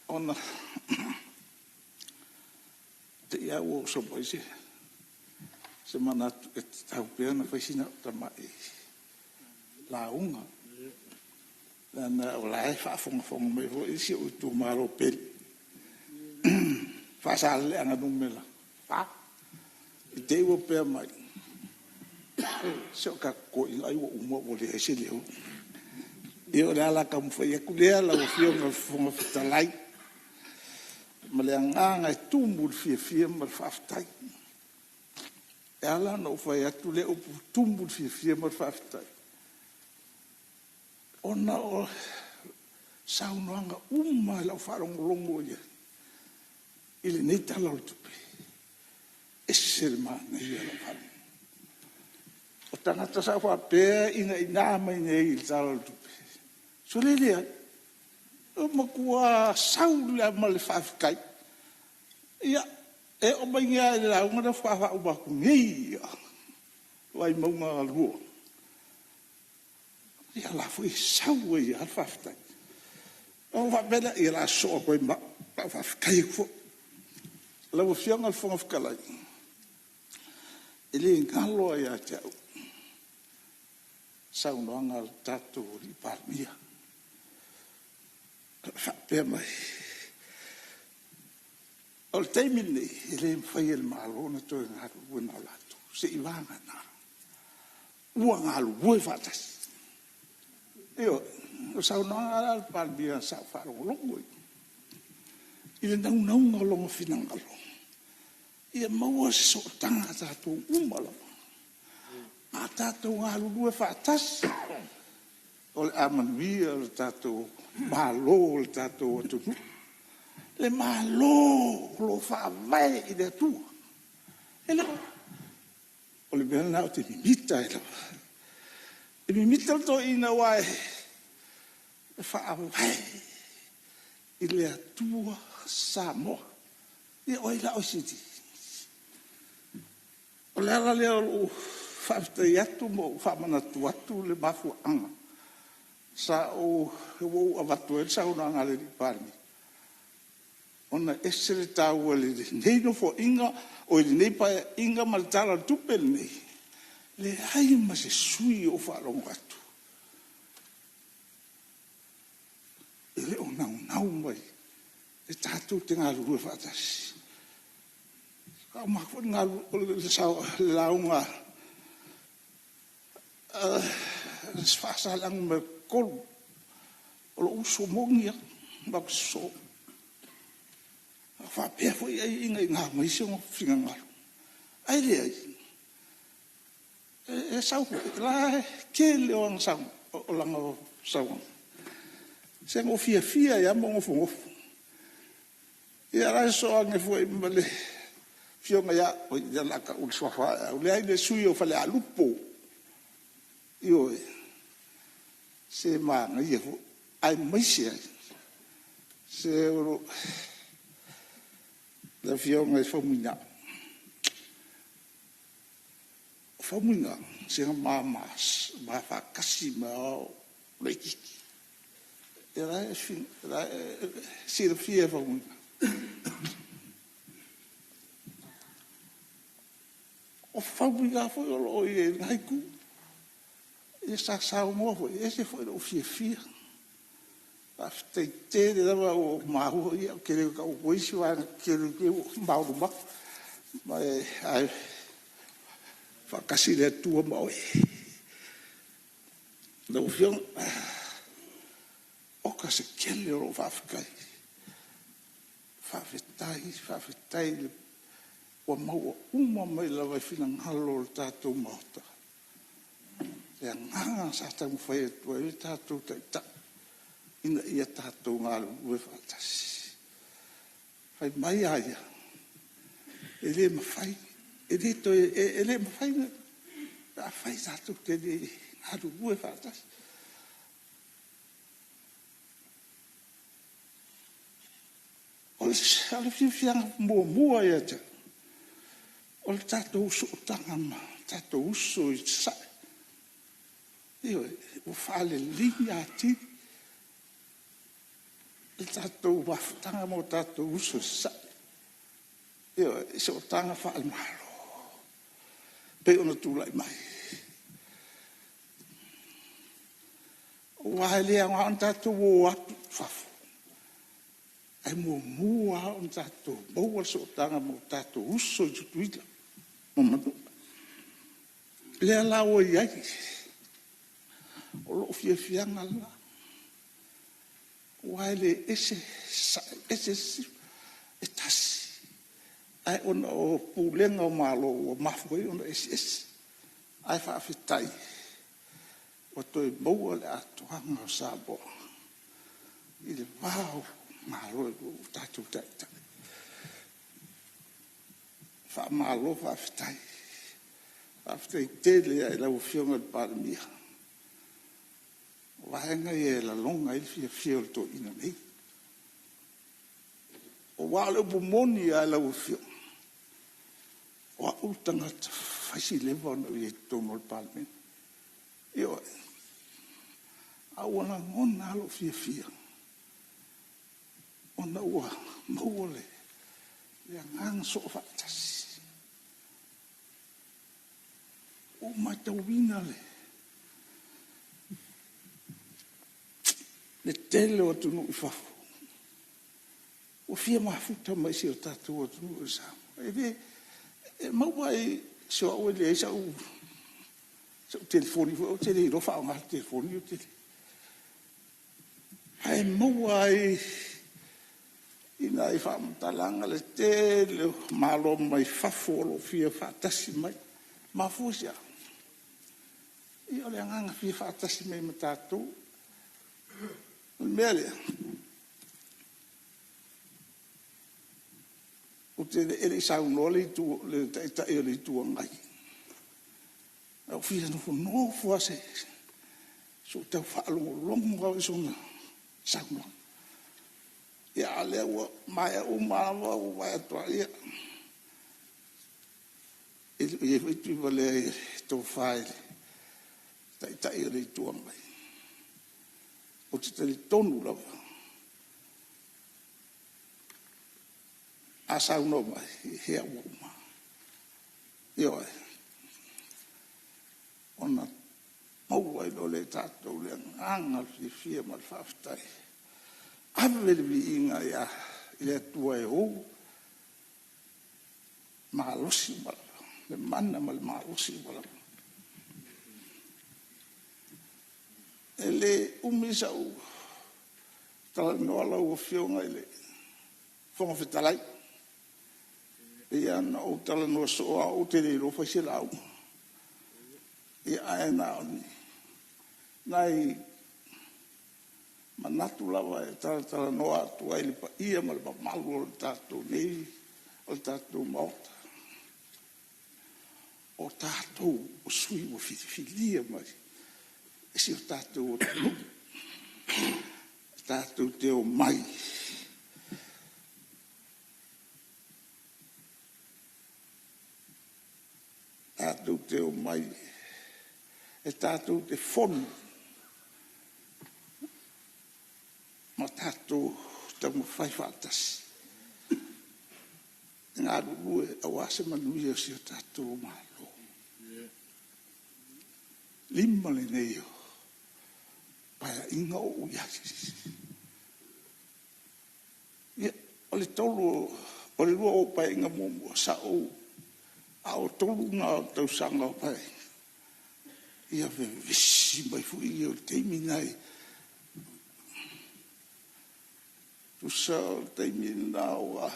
ona te i lava ua oso mai se manatu e tatau pea ona fai sina au tamai lauga, leaga o la e faafogafoga mai foi si ou itumalo pele, Faasaleleaga 4, i te i ua pea mai, se o tatou toeaiina ai ua uma ua leai se leo. Ia o le ala taumafai atu lea lau Afioga i le Fofoga Fetalai ma le agaga e tumu i le fiafia ma le faafetai. E ala ona ou fai atu lea upu tumu i le fiafia ma le faafetai, ona o saunoaga uma lava i lau faalogologo i ai i lenei Tala o le Tupe, e ese le manaia i lau faalogo. O tagata sa ou faapea e inaina mai nei i le Tala o le Tupe, sole, e leai, ua matua sau lava ma le faafetai. Ia, e oo mai lava i le lauga lea faatoa faauma atu nei lava, Vaimauga 2, ia o la e foi e sau ai lava le faafetai. Ona ou faapea lea, ia o le a sosoo atu ai ma au, o le a ou faafetai atu foi. Lau Afioga i le Fofoga Fetalai, e le galo lava ia te au le saunoaga a le tatou Palemia o faapea mai, o le taimi lenei, e le mafai e le Malo ona toe galulue na o latou, seiavagana ua galulue faatasi. Ioe. O le saunoaga la a le Palemia sa ou faalogologo i ai i le naunauga o lona finagalo ia maua se sootaga a tatou uma lava. A tatou galulue faatasi, o le a manuia le tatou Malo, le tatou atunuu. Le Malo o lo o Faavae i le Atua. E le o… O le mea lena ou te mimita ai lava. E mimita le toeaina aua e faavae i le Atua Samoa. Ia o ai la oe e sili? O le ala lea o lou faafetai atu ma ou faamanatu atu le mafuaaga ua ou avatu ai le saunoaga a le Palemia, ona e ese le taua i lenei Nofoaiga, oi lenei Paeaiga ma le Tala o le Tupe lenei, leai ma se sui usufono o ou faalogo atu e le o naunau mai E tatou te galulue faatasi. Sa uma foi le lauga a Faasaleleaga 3, o lou uso moni lava, matou te sosoo. A faapea foi ai ina ia aumai sona finagalo, ae leai, e sau foi, o le tele o lana saunoaga, seiaga ua fiafia ai lava ma ou nofonofo. Ia o la e sosoo ane foi ma le afioga ia… oi o lea o le a tau le suafa ae leai, le sui usufono o Falealupo. Ioe. Se manaia foi, aemaise ai, se o le Afioga ia Faumuina. O Faumuina, se na ma faatasi mai lava o ou laitiiti. O la e silafia e Faumuina. O Faumuina foi o lo o i lena itu. Sa saunoa foi, e ese foi lou fiafia. Faafetai tele lava ua maua, ia ou te le tau atua isi vaega tetele i te i ua maulu atu. Ae faatasi le Atua ma oe. Lau Afioga, oka se tele o lou faafetai. Faafetai, faafetai ua maua uma mai lava i finagalo o le tatou Maota le agaga sa taumafai atu ai le tatou Taitai ina ia tatou galulue faatasi. Fai mai a ia, e le mafai, e le toe, e le mafai pe afai tatou te le galulue faatasi. O le fiafiaga muamua ia te au, o le tatou sootaga ma tatou uso i Sasae. Ioe. Ua faalelei atili le tatou mafutaga ma o tatou uso i Sasae. Ioe, i sootaga faale-Malo e pei ona tulai mai. Aua e le aoga ona tatou o atu i fafo, ae muamua lava ona tatou maua le sootaga ma o tatou uso i Tutuila ma Manua. O lea la ua i ai, o lou fiafiaga lena, aua e le ese Sasae, ese Sisifo, e tasi. Ae ona o pulega o Malo ua mafua ai ona eseese. Ae faafetai ua toe maua le atoaga o Samoa i le va o Malo e lua o tatou taitai. Faamalo faafetai. Faafetai tele lava i lau Afioga i le Palemia. O vaega ia e lagona ai le fiafia o le toeaina nei. Aua o le upu moni lava lau Afioga, o au le tagata fai si leva ona ou i ai i totonu o le Palemene. Ioe. Ae ua lagona lava lou fiafia ona ua maua le agaga soofaatasi. Ua ou matauina le tele o atunuu i fafo ua fia mafuta mai i si o tatou atunuu o Samoa. E maua i… se o au e leai sau telefoni foi lea, ou te le iloa faaaoga le telefoni. Ae maua ai i nai faamatalaga le tele o Malo mai fafo o lo o fia faatasi mai. E mafua i se a? Ia o le agaga fia faatasi mai ma tatou. O le mea lea, e le i saunoa le Taitai o le Itu Agai, ae ou fia nofonofo lava se i ou tau faalogologo lava i sona saunoaga. Ia a o lea ua maea uma lava ou vaai atu lava, ia, e i ai foi Tuivalea i le tofa i le Taitai o le Itu Agai. Ou te talitonu lava, a saunoa mai, ia ua uma. Ioe. Ona maua ai loa lea e tatou o le agaga fiafia ma le faafetai. Ave le viiga ia i le Atua e ou malosi uma lava, le mana ma le malosi uma lava. E le umi sau talanoa lau Afioga i le Fofoga Fetalai, e pei lava ona ou talanoa soo au ou te le iloa fai se lauga. Ae na o ni nai manatu lava e talatalanoa atu ai i le paia ma le mamalu o le tatou nei Maota. O tatou o sui usufono ua filifilia mai e si o tatou atunuu, tatou te omai e tatou te fono ma tatou taumafai faatasi e galulue aua se manuia o si o tatou Malo. 5 lenei o Paeaiga o ou i ai. Ia, o le 2 o au Paeaiga muamua, sa ou… a o le 3 lena o tausaga o Paeaiga, ia vevesi mai foi ia o le taimi lena i… Tusa o le taimi lena ua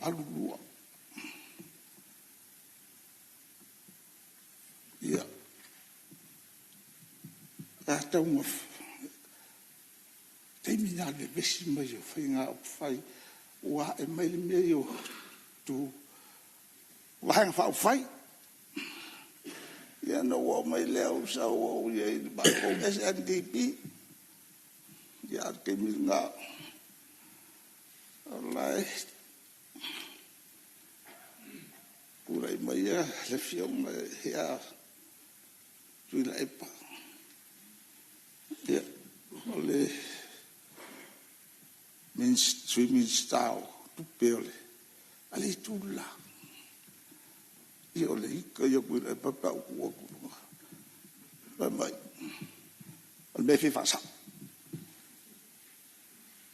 82. Ia, o le taimi lena o le vevesi mai o faiga upufai ua ae mai le mea lea o Vaega Faaupufai. Ia ona ou oo mai lea ou sau ou i ai i le matou SNDP. Ia, a o le taimi lena o la e tulai mai le Afioga ia Tuilaepa, o le Sui Minisita o Tupe a le Itu le la. Ia o le ita ia o Tuilaepa pe a ou tu atu i luga, fai mai, o le mea e fia faasao.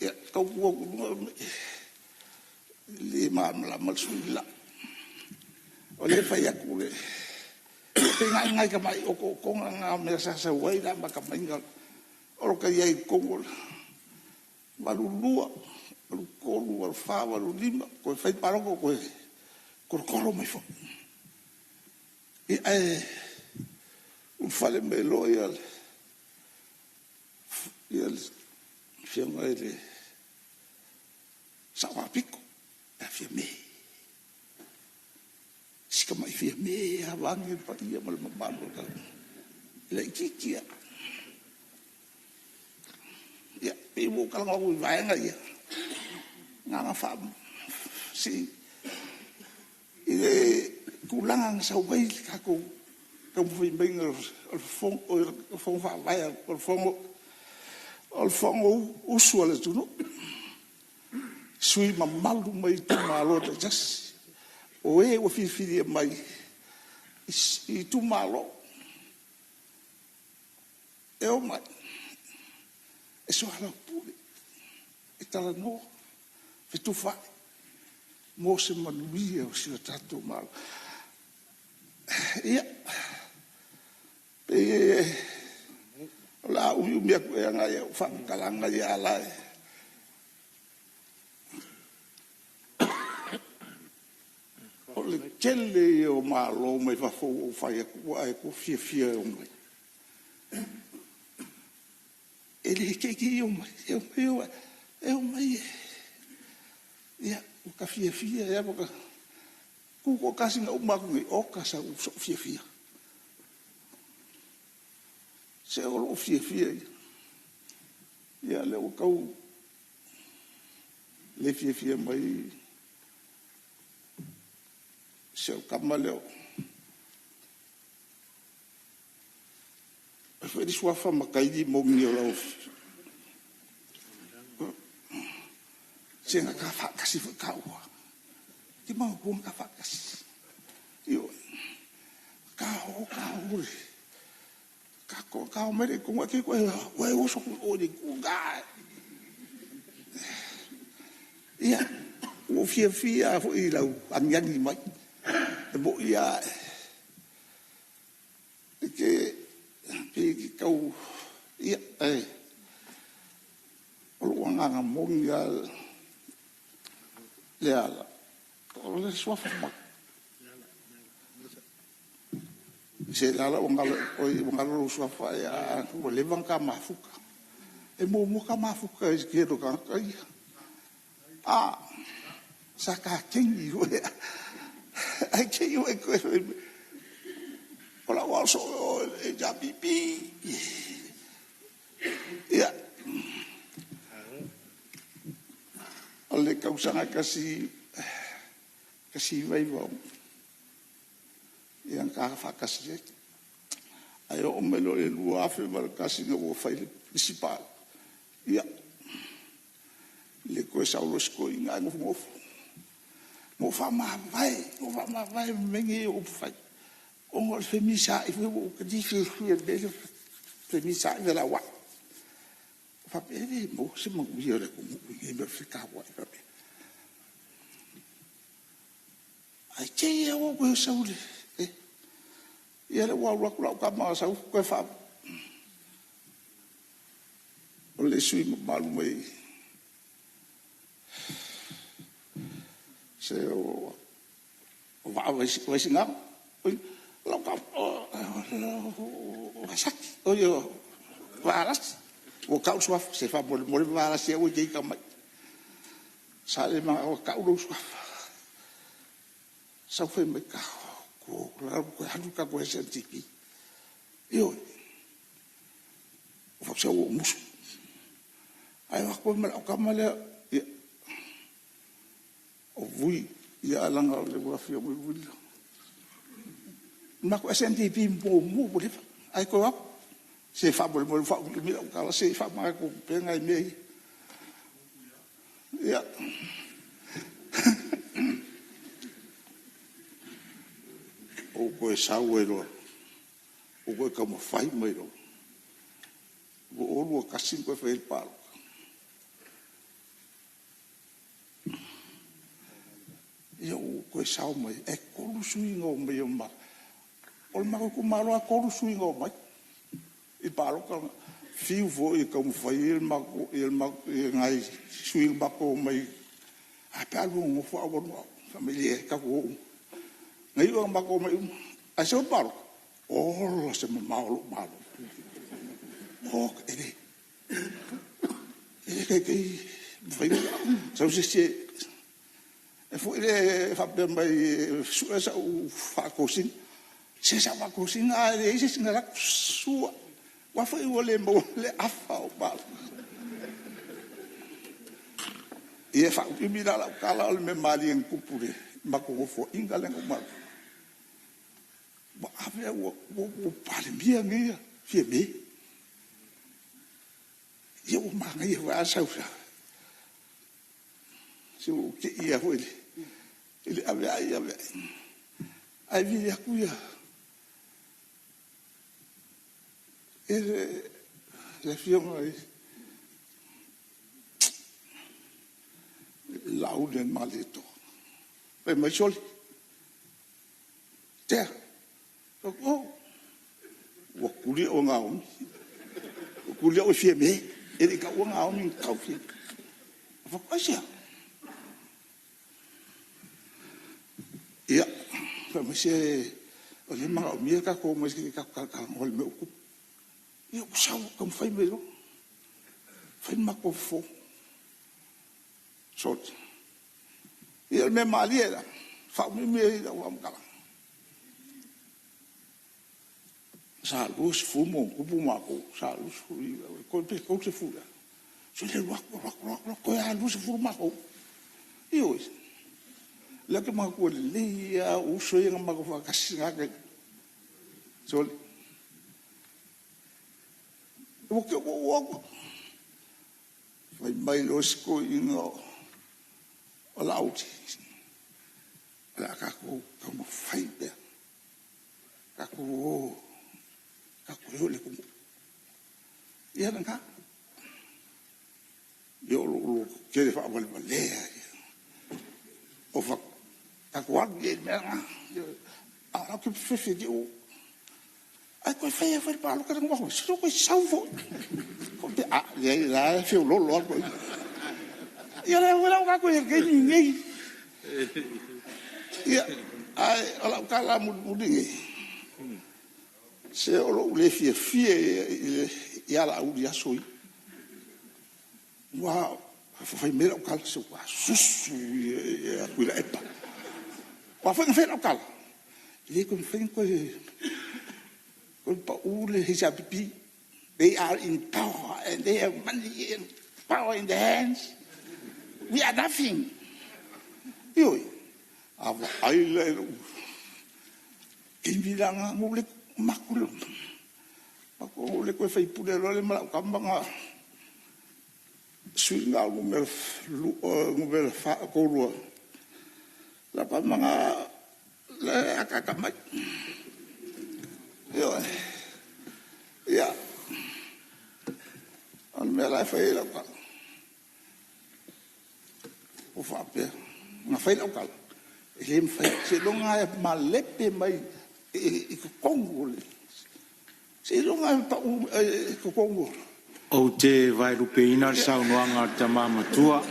Ia, ou tu atu i luga, e le malamalama le sui usufono le la. O lea e fai atu le… pei na o ni nai tamai otootoga na o mea sa sau ai le amata mai o lo ta i ai i totonu o le 1982, 1983, 1984, 1985, toe fai le palota toe tolotolo mai foi. Ia ae ulufale mai loa le Afioga i le Sao Faapito ia Fiame, si tamai Fiame lava vaeane le paia ma le mamalu, e laitiiti lava. Ia, pei ua ou talanoa atu i vaega ia, na ona faa… i le tulaga na sau ai le tatou taumafai maiga o le Fono Faavae o le Fonousu a le atunuu, sui usufono mamalu mai itumalo taitasi, o e ua filifilia mai i itumalo e omai e soalaupule, e talanoa, fetufaai mo se manuia o si o tatou Malo. Ia, pei o le a umiumi atu ea nai au faamatalaga ia, a o le tele ia o Malo mai fafo ua ou fai atu ua vaai atu ua fiafia e omai. E le te i te i omai, e omai e… ua ta fiafia e tutoatasi na uma atu nei, oka sou fiafia. Se o lou fiafia ia. Ia o lea ua tau le fiafia mai si au tama lea o… O ai foi le suafa Mataili o lau… Se na ta faatasi foi taua. E te manatua na ta faatasi? Ioe. Ta o ta o, ta omai la i totonu ae te i ua e oso atu i o i le itu le la. Ia, ua ou fiafia lava foi i lau agiagi mai. E moni lava, e te pei e te tau… ia, ae o lou agaga moni lava Leala, o le suafa Se Leala ua galo lou suafa ae ua leva ona ta mafuta. E muamua ta mafuta i le tele o tagata ia. A! Sa ta kaegi foi ae te i ua e toe fai mai, o lau aoao soo i o i le HRPP. Ia, o le tausaga e 1996 na ta faatasi ai. Ae oo mai loa i le 2001 ina ua fai le isi palota, ia, le toe sau loa o si toeaina ae nofonofo. Na ou faamavae, na ou faamavae i mea nei o upufai, ona o le femisaai foi lea, ua ou fiafia i le mea lea o le femisaai ma felauai. Ou faapea e le maua se manuia o le atunuu i lenei mea o le fetauai faapea. Ae te i lava ua ou toe sau i le… Ia lea ua alu atu lau tama na sau toe faa… O le sui usufono mamalu mai se o Vaisigano oi lau tama o Vasati oi o Valasi ua tau le suafa. Se faamolemole Valasi aua e te ita mai. Sa le manao e tau lou suafa. Sau fai mai, tatou toe alu le tatou SNDP. Ioe. Ou fai atu, se ua ou musu. Ae o atu ai ma lau tama lea, ia, o Vui, ae leaga o lea ua afio mai Vui. O le matou SNDP muamua ua leva, ae toe o atu. Se faamolemole ua faaumiumi lau tala, se i faamanatu atu pea nai mea ia. Ia, ou toe sau ai loa, ou toe taumafai mai loa. 2021 na toe fai ai le palota. Ia ua ou toe sao mai ai, e 3 sui na omai o le matou itumalo lava, e 3 sui na omai i le palota lena. Fiu foi e taumafai nai sui na matou omai, ae a pe a alu e nonofo ae ou alu au. Fai mai, leai, tatou o uma. Na iu lava ina matou omai uma, ae sau le palota, ola se mamao o lou malo. Oka, e le taitai mafai ona sau se isi e foi lea faapea mai e sue sau faatosina. Se sau faatosina a leai se isi na alu atu, sua, aua foi ua le maua le afa o palota. Ia e faaumiumi la lau tala, o le mea malie na tupu i le matou nofoaiga lea na uma atu, ua ave a ua Palemia nei Fiame. Ia ua manaia foi lava le sau, se ua ou te i lava foi i le aveai aveai, ae vili atu le Afioga ia Laaulialemalietoa, fai mai, “Sole, Tea.” Ou fai atu, “Oi.” Ua tuli au e Gaomi. Ua tuli au e Fiame, e le i taua Gaomi na tau Fiame. Ou fai atu, aisea? Ia, fai mai, se o lea e manaomia le tatou omai se i tatou talatalanoa i le mea ua tupu. Ia ou sau taumafai mai loa. Fai le matou fofo. Sole, ia o le mea malie la, e faaumiumi ai lau faamatalaga, sa 20+ matou, sa 29 pe 30 ea. Sole alu atu, alu atu, alu atu, toe lava 20 matou. Ioe. O lea ou te manatua lelei lava ou uso ia na matou faatasi i na taimi. Sole, ua te i ua ou o atu, fai mai loa si toeaina o Laauli, “O le a tatou taumafai pea, tatou o e o i le atunuu.” Ia lena. Ia o lou lototele faavalevalea. O tatou alu i ai i le mea lena. A o la e ou te fefe i o, ae toe fai lava foi le palota lea na uma atu nei, seiloga toe sau foi. Ou faapea, a, leai o la e feoloolo lava le toeaina. Ia o lea foi la ua tatou i ai i le taimi lenei. Ia, ae o lau tala mulimuli lenei, se o lou le fiafia ia ia Laauli i aso ia. Aua fai mai lau tala, se ua susu ia Tuilaepa. O a foi na fai lau tala, e le toe mafai ona toe pau le HRPP. They are in power and they have money and power in their hands. We are nothing. Ioe. A vaai la i lou taimi la lena na ou le matou le toe faipule loa lea ma lau tama na sui lena o le numera 32, lau tama lena la e ataata mai. Ioe. Ia, o le mea la e fai ai lau tala, ua faapea, na fai lau tala, e le mafai, seiloga lava e malepe mai i totonu o le… seiloga lava e pau i totonu o… Ou te vaelupeina le saunoaga a le tama matua.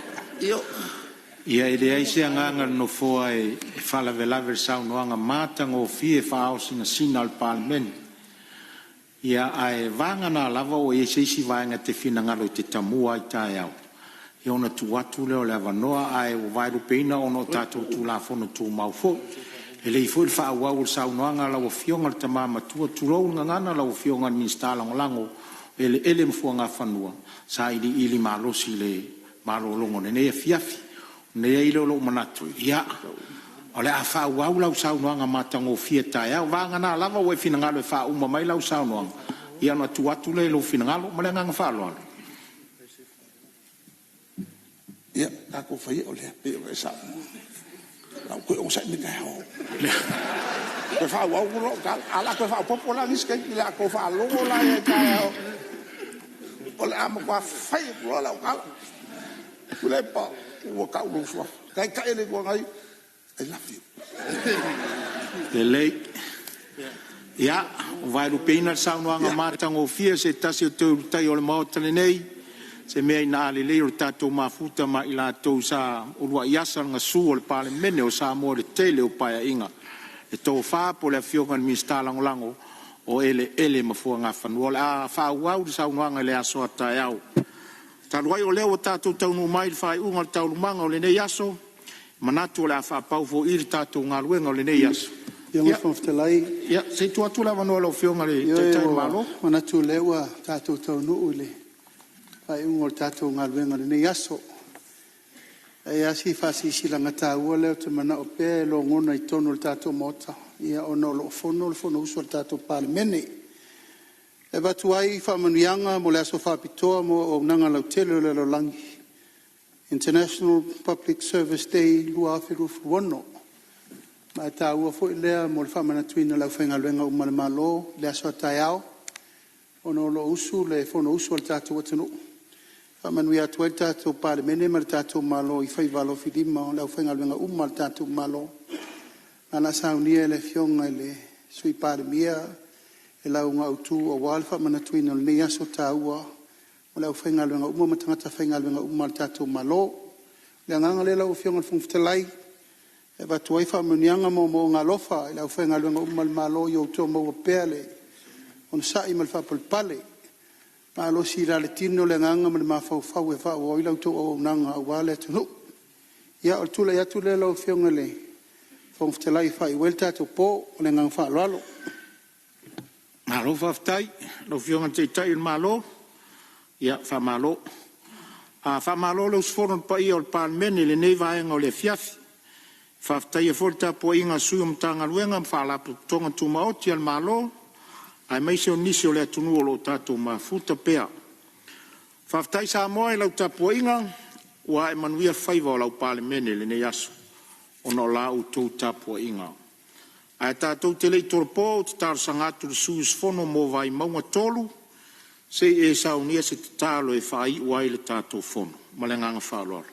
Ia e leai se agaga o le Nofoa e faalavelave i le saunoaga matagofie faaao sinasina a le Palemene. Ia ae vagana lava ua i ai se isi vaega e te finagalo e te tamua ai taeao, ia ona tuu atu lea o le avanoa. Ae ua vaelupeina ona o tatou Tulafono Tumau foi. E lelei foi le faaauau o le saunoaga a lau Afioga i le tama matua, tulou le gagana lau Afioga i le Minisita Lagolago o Eleele ma Fuagafanua, sailiili malosi i le malologa o lenei afiafi. Ona i ai lea o lou manatu, ia, o le a faaauau lau saunoaga matagofie taeao, vagana lava ua e finagalo e faauma mai lau saunoaga, ia ona tuu atu lea i lou finagalo. Ma le agaga faaaloalo. Ia, tatou fai ia o lea pei ona e saunoa. O le a ou toe onosai mai taeao toe faaauau lau tala. Ae o le a toe faaopoopo la nisi taimi, o le a outou faalogo la i ai taeao, o le a matua fai atu loa lau tala. Tuilaepa, ua tau lou suafa, Taitai o le Itu Agai, I love you. Lelei. Ia, ua vaelupeina le saunoaga matagofie a se tasi o toe Ulutaia o le Maota lenei, se mea ina a lelei o le tatou mafuta ma i latou sa uluai asa le gasu o le Palemene o Samoa i le tele o Paeaiga, le tofa po o le Afioga i le Minisita Lagolago o Eleele ma Fuagafanua. O le a faaauau le saunoaga i le aso a taeao. Talu ai o lea ua tatou taunuu mai i le faaiuga o Taualumaga o lenei aso, e manatu o le a faapau foi i i le tatou galuega o lenei aso. Lau Afioga i le Fofoga Fetalai… Ia, se i tuu atu le avanoa i lau Afioga i le Ioe, Taitai o le ua Malo. manatu o lea ua tatou taunuu i le faaiuga o le tatou galuega i lenei aso. Ae i ai lava si faasilasilaga taua lea ou te manao pea e logona i totonu o le tatou Maota, ona o lo o fono le Fonousu a le tatou Palemene. E avatu ai faamanuiaga mo le aso faapitoa mo auaunaga lautele o le lalolagi, International Public Service Day 2026. Ma e taua foi lea mo le faamanatuina i le aufaigaluega uma a le Malo i le aso a taeao, ona o lo o usu le Fonousu a le tatou atunuu. E faamanuia atu ai le tatou Palemene ma le tatou Malo i faiva alofilima o le aufaigaluega uma a le tatou Malo. Ma o le a saunia e le Afioga i le Sui Palemia le lauga autu aua le faamanatuina o lenei aso taua mo le aufaigaluega uma ma tagata faigaluega uma a le tatou Malo. O le agaga lea lau Afioga i le Fofoga Fetalai e avatu ai faamanuiaga ma moomooga alofa i le aufaigaluega uma a le Malo, ia outou maua pea le onosai ma le faapalepale, malosi i le tino le agaga ma le mafaufau e faaauau ai la outou auaunaga aua le atunuu. Ia, o le tulai atu lea lau Afioga i le Fofoga Fetalai e faaiu ai le tatou po. Ma le agaga faaaloalo. Malo faafetai i lau Afioga i le Taitai o le Malo, ia faamalo. Faamalo le usufono i le paia o le Palemene i lenei vaega o le afiafi. E faafetaia foi le tapuaiga a sui o Matagaluega ma Faalapotopotoga Tumaoti a le Malo, aemaise o nisi o le atunuu o lo o tatou mafuta pea. Faafetai Samoa i lau tapuaiga, ua ae manuia faiva o lau Palemene i lenei aso ona o la outou tapuaiga. Ae tatou te le i tolopo, ou te talosaga atu i le sui usufono mo Vaimauga 3 se i e saunia se tatalo e faaiu ai le tatou fono. Ma le agaga faaaloalo.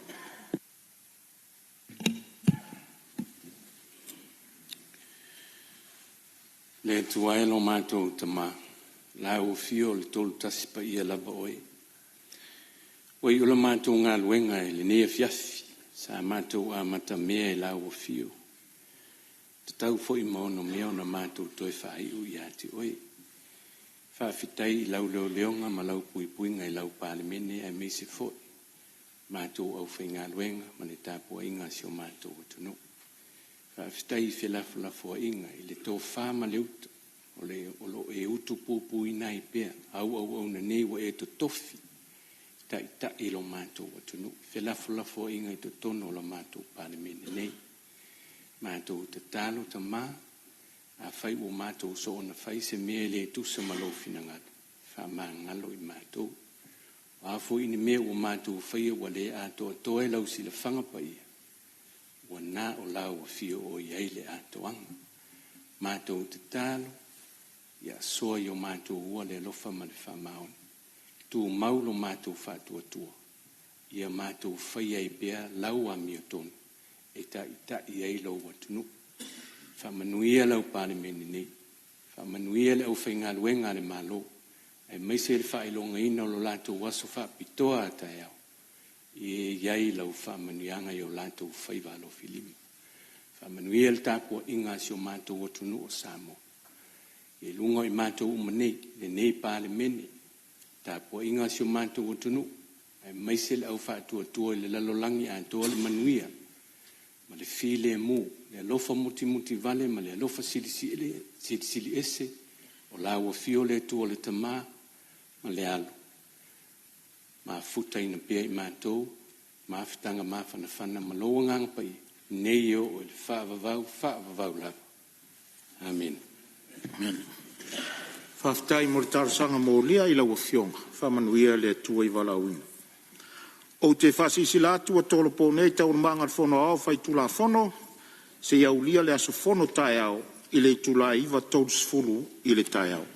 Le Atua e lo matou Tama, lau Afio o le Tolu Tasi Paia lava Oe. Ua iu le matou galuega i lenei afiafi, sa matou amatamea i lau Afio, tatau foi ma onomea ona matou toe faaiu ia te Oe. Faafetai i lau leoleoga ma lau puipuiga i lau Palemene aemaise foi matou aufaigaluega ma le tapuaiga a si o matou atunuu. Faafetai i felafolafoaiga i le tofa ma le uta o lo o e utupupuina ai pea au auauna nei ua e totofi e taitai lo matou atunuu i felafolafoaiga i totonu o le matou Palemene nei. Matou tatalo Tama, afai ua matou soona fai se mea e le tusa ma lou finagalo, faamagalo i matou. O a foi ni mea ua matou faia ua le atoatoa i lau silafaga paia, ua na o lau Afio o i ai le atoaga. Matou tatalo, ia soa i o matou ua le alofa ma le faamaoni, tumau lo matou faatuatua, ia matou faia ai pea lau amiotonu e taitai ai lou atunuu. Faamanuia lau Palemene nei, faamanuia le aufaigaluega a le Malo, aemaise le faailogaina o lo latou aso faapitoa a taeao, ia i ai lau faamanuiaga i o latou faiva alofilima. Faamanuia le tapuaiga a si o matou atunuu o Samoa, i luga o i matou uma nei, lenei Palemene, tapuaiga a si o matou atunuu, aemaise le au faatuatua i le lalolagi atoa le manuia ma le filemu, le alofa mutimutivale ma le alofa silisili ese o lau Afio le Atua le Tama ma le Alo, mafutaina pea i matou mafutaga mafanafana ma lou Agaga Paia, nei e oo i le faavavau, faavavau lava. Amene. Faafetai mo le talosaga molia i lau Afioga, faamanuia le Atua i valaauina. Ou te faasilasila atu ua tolopo nei Taualumaga a le Fono Aoao Faitulafono seia aulia le aso fono taeao i le itula e 9:30 i le taeao.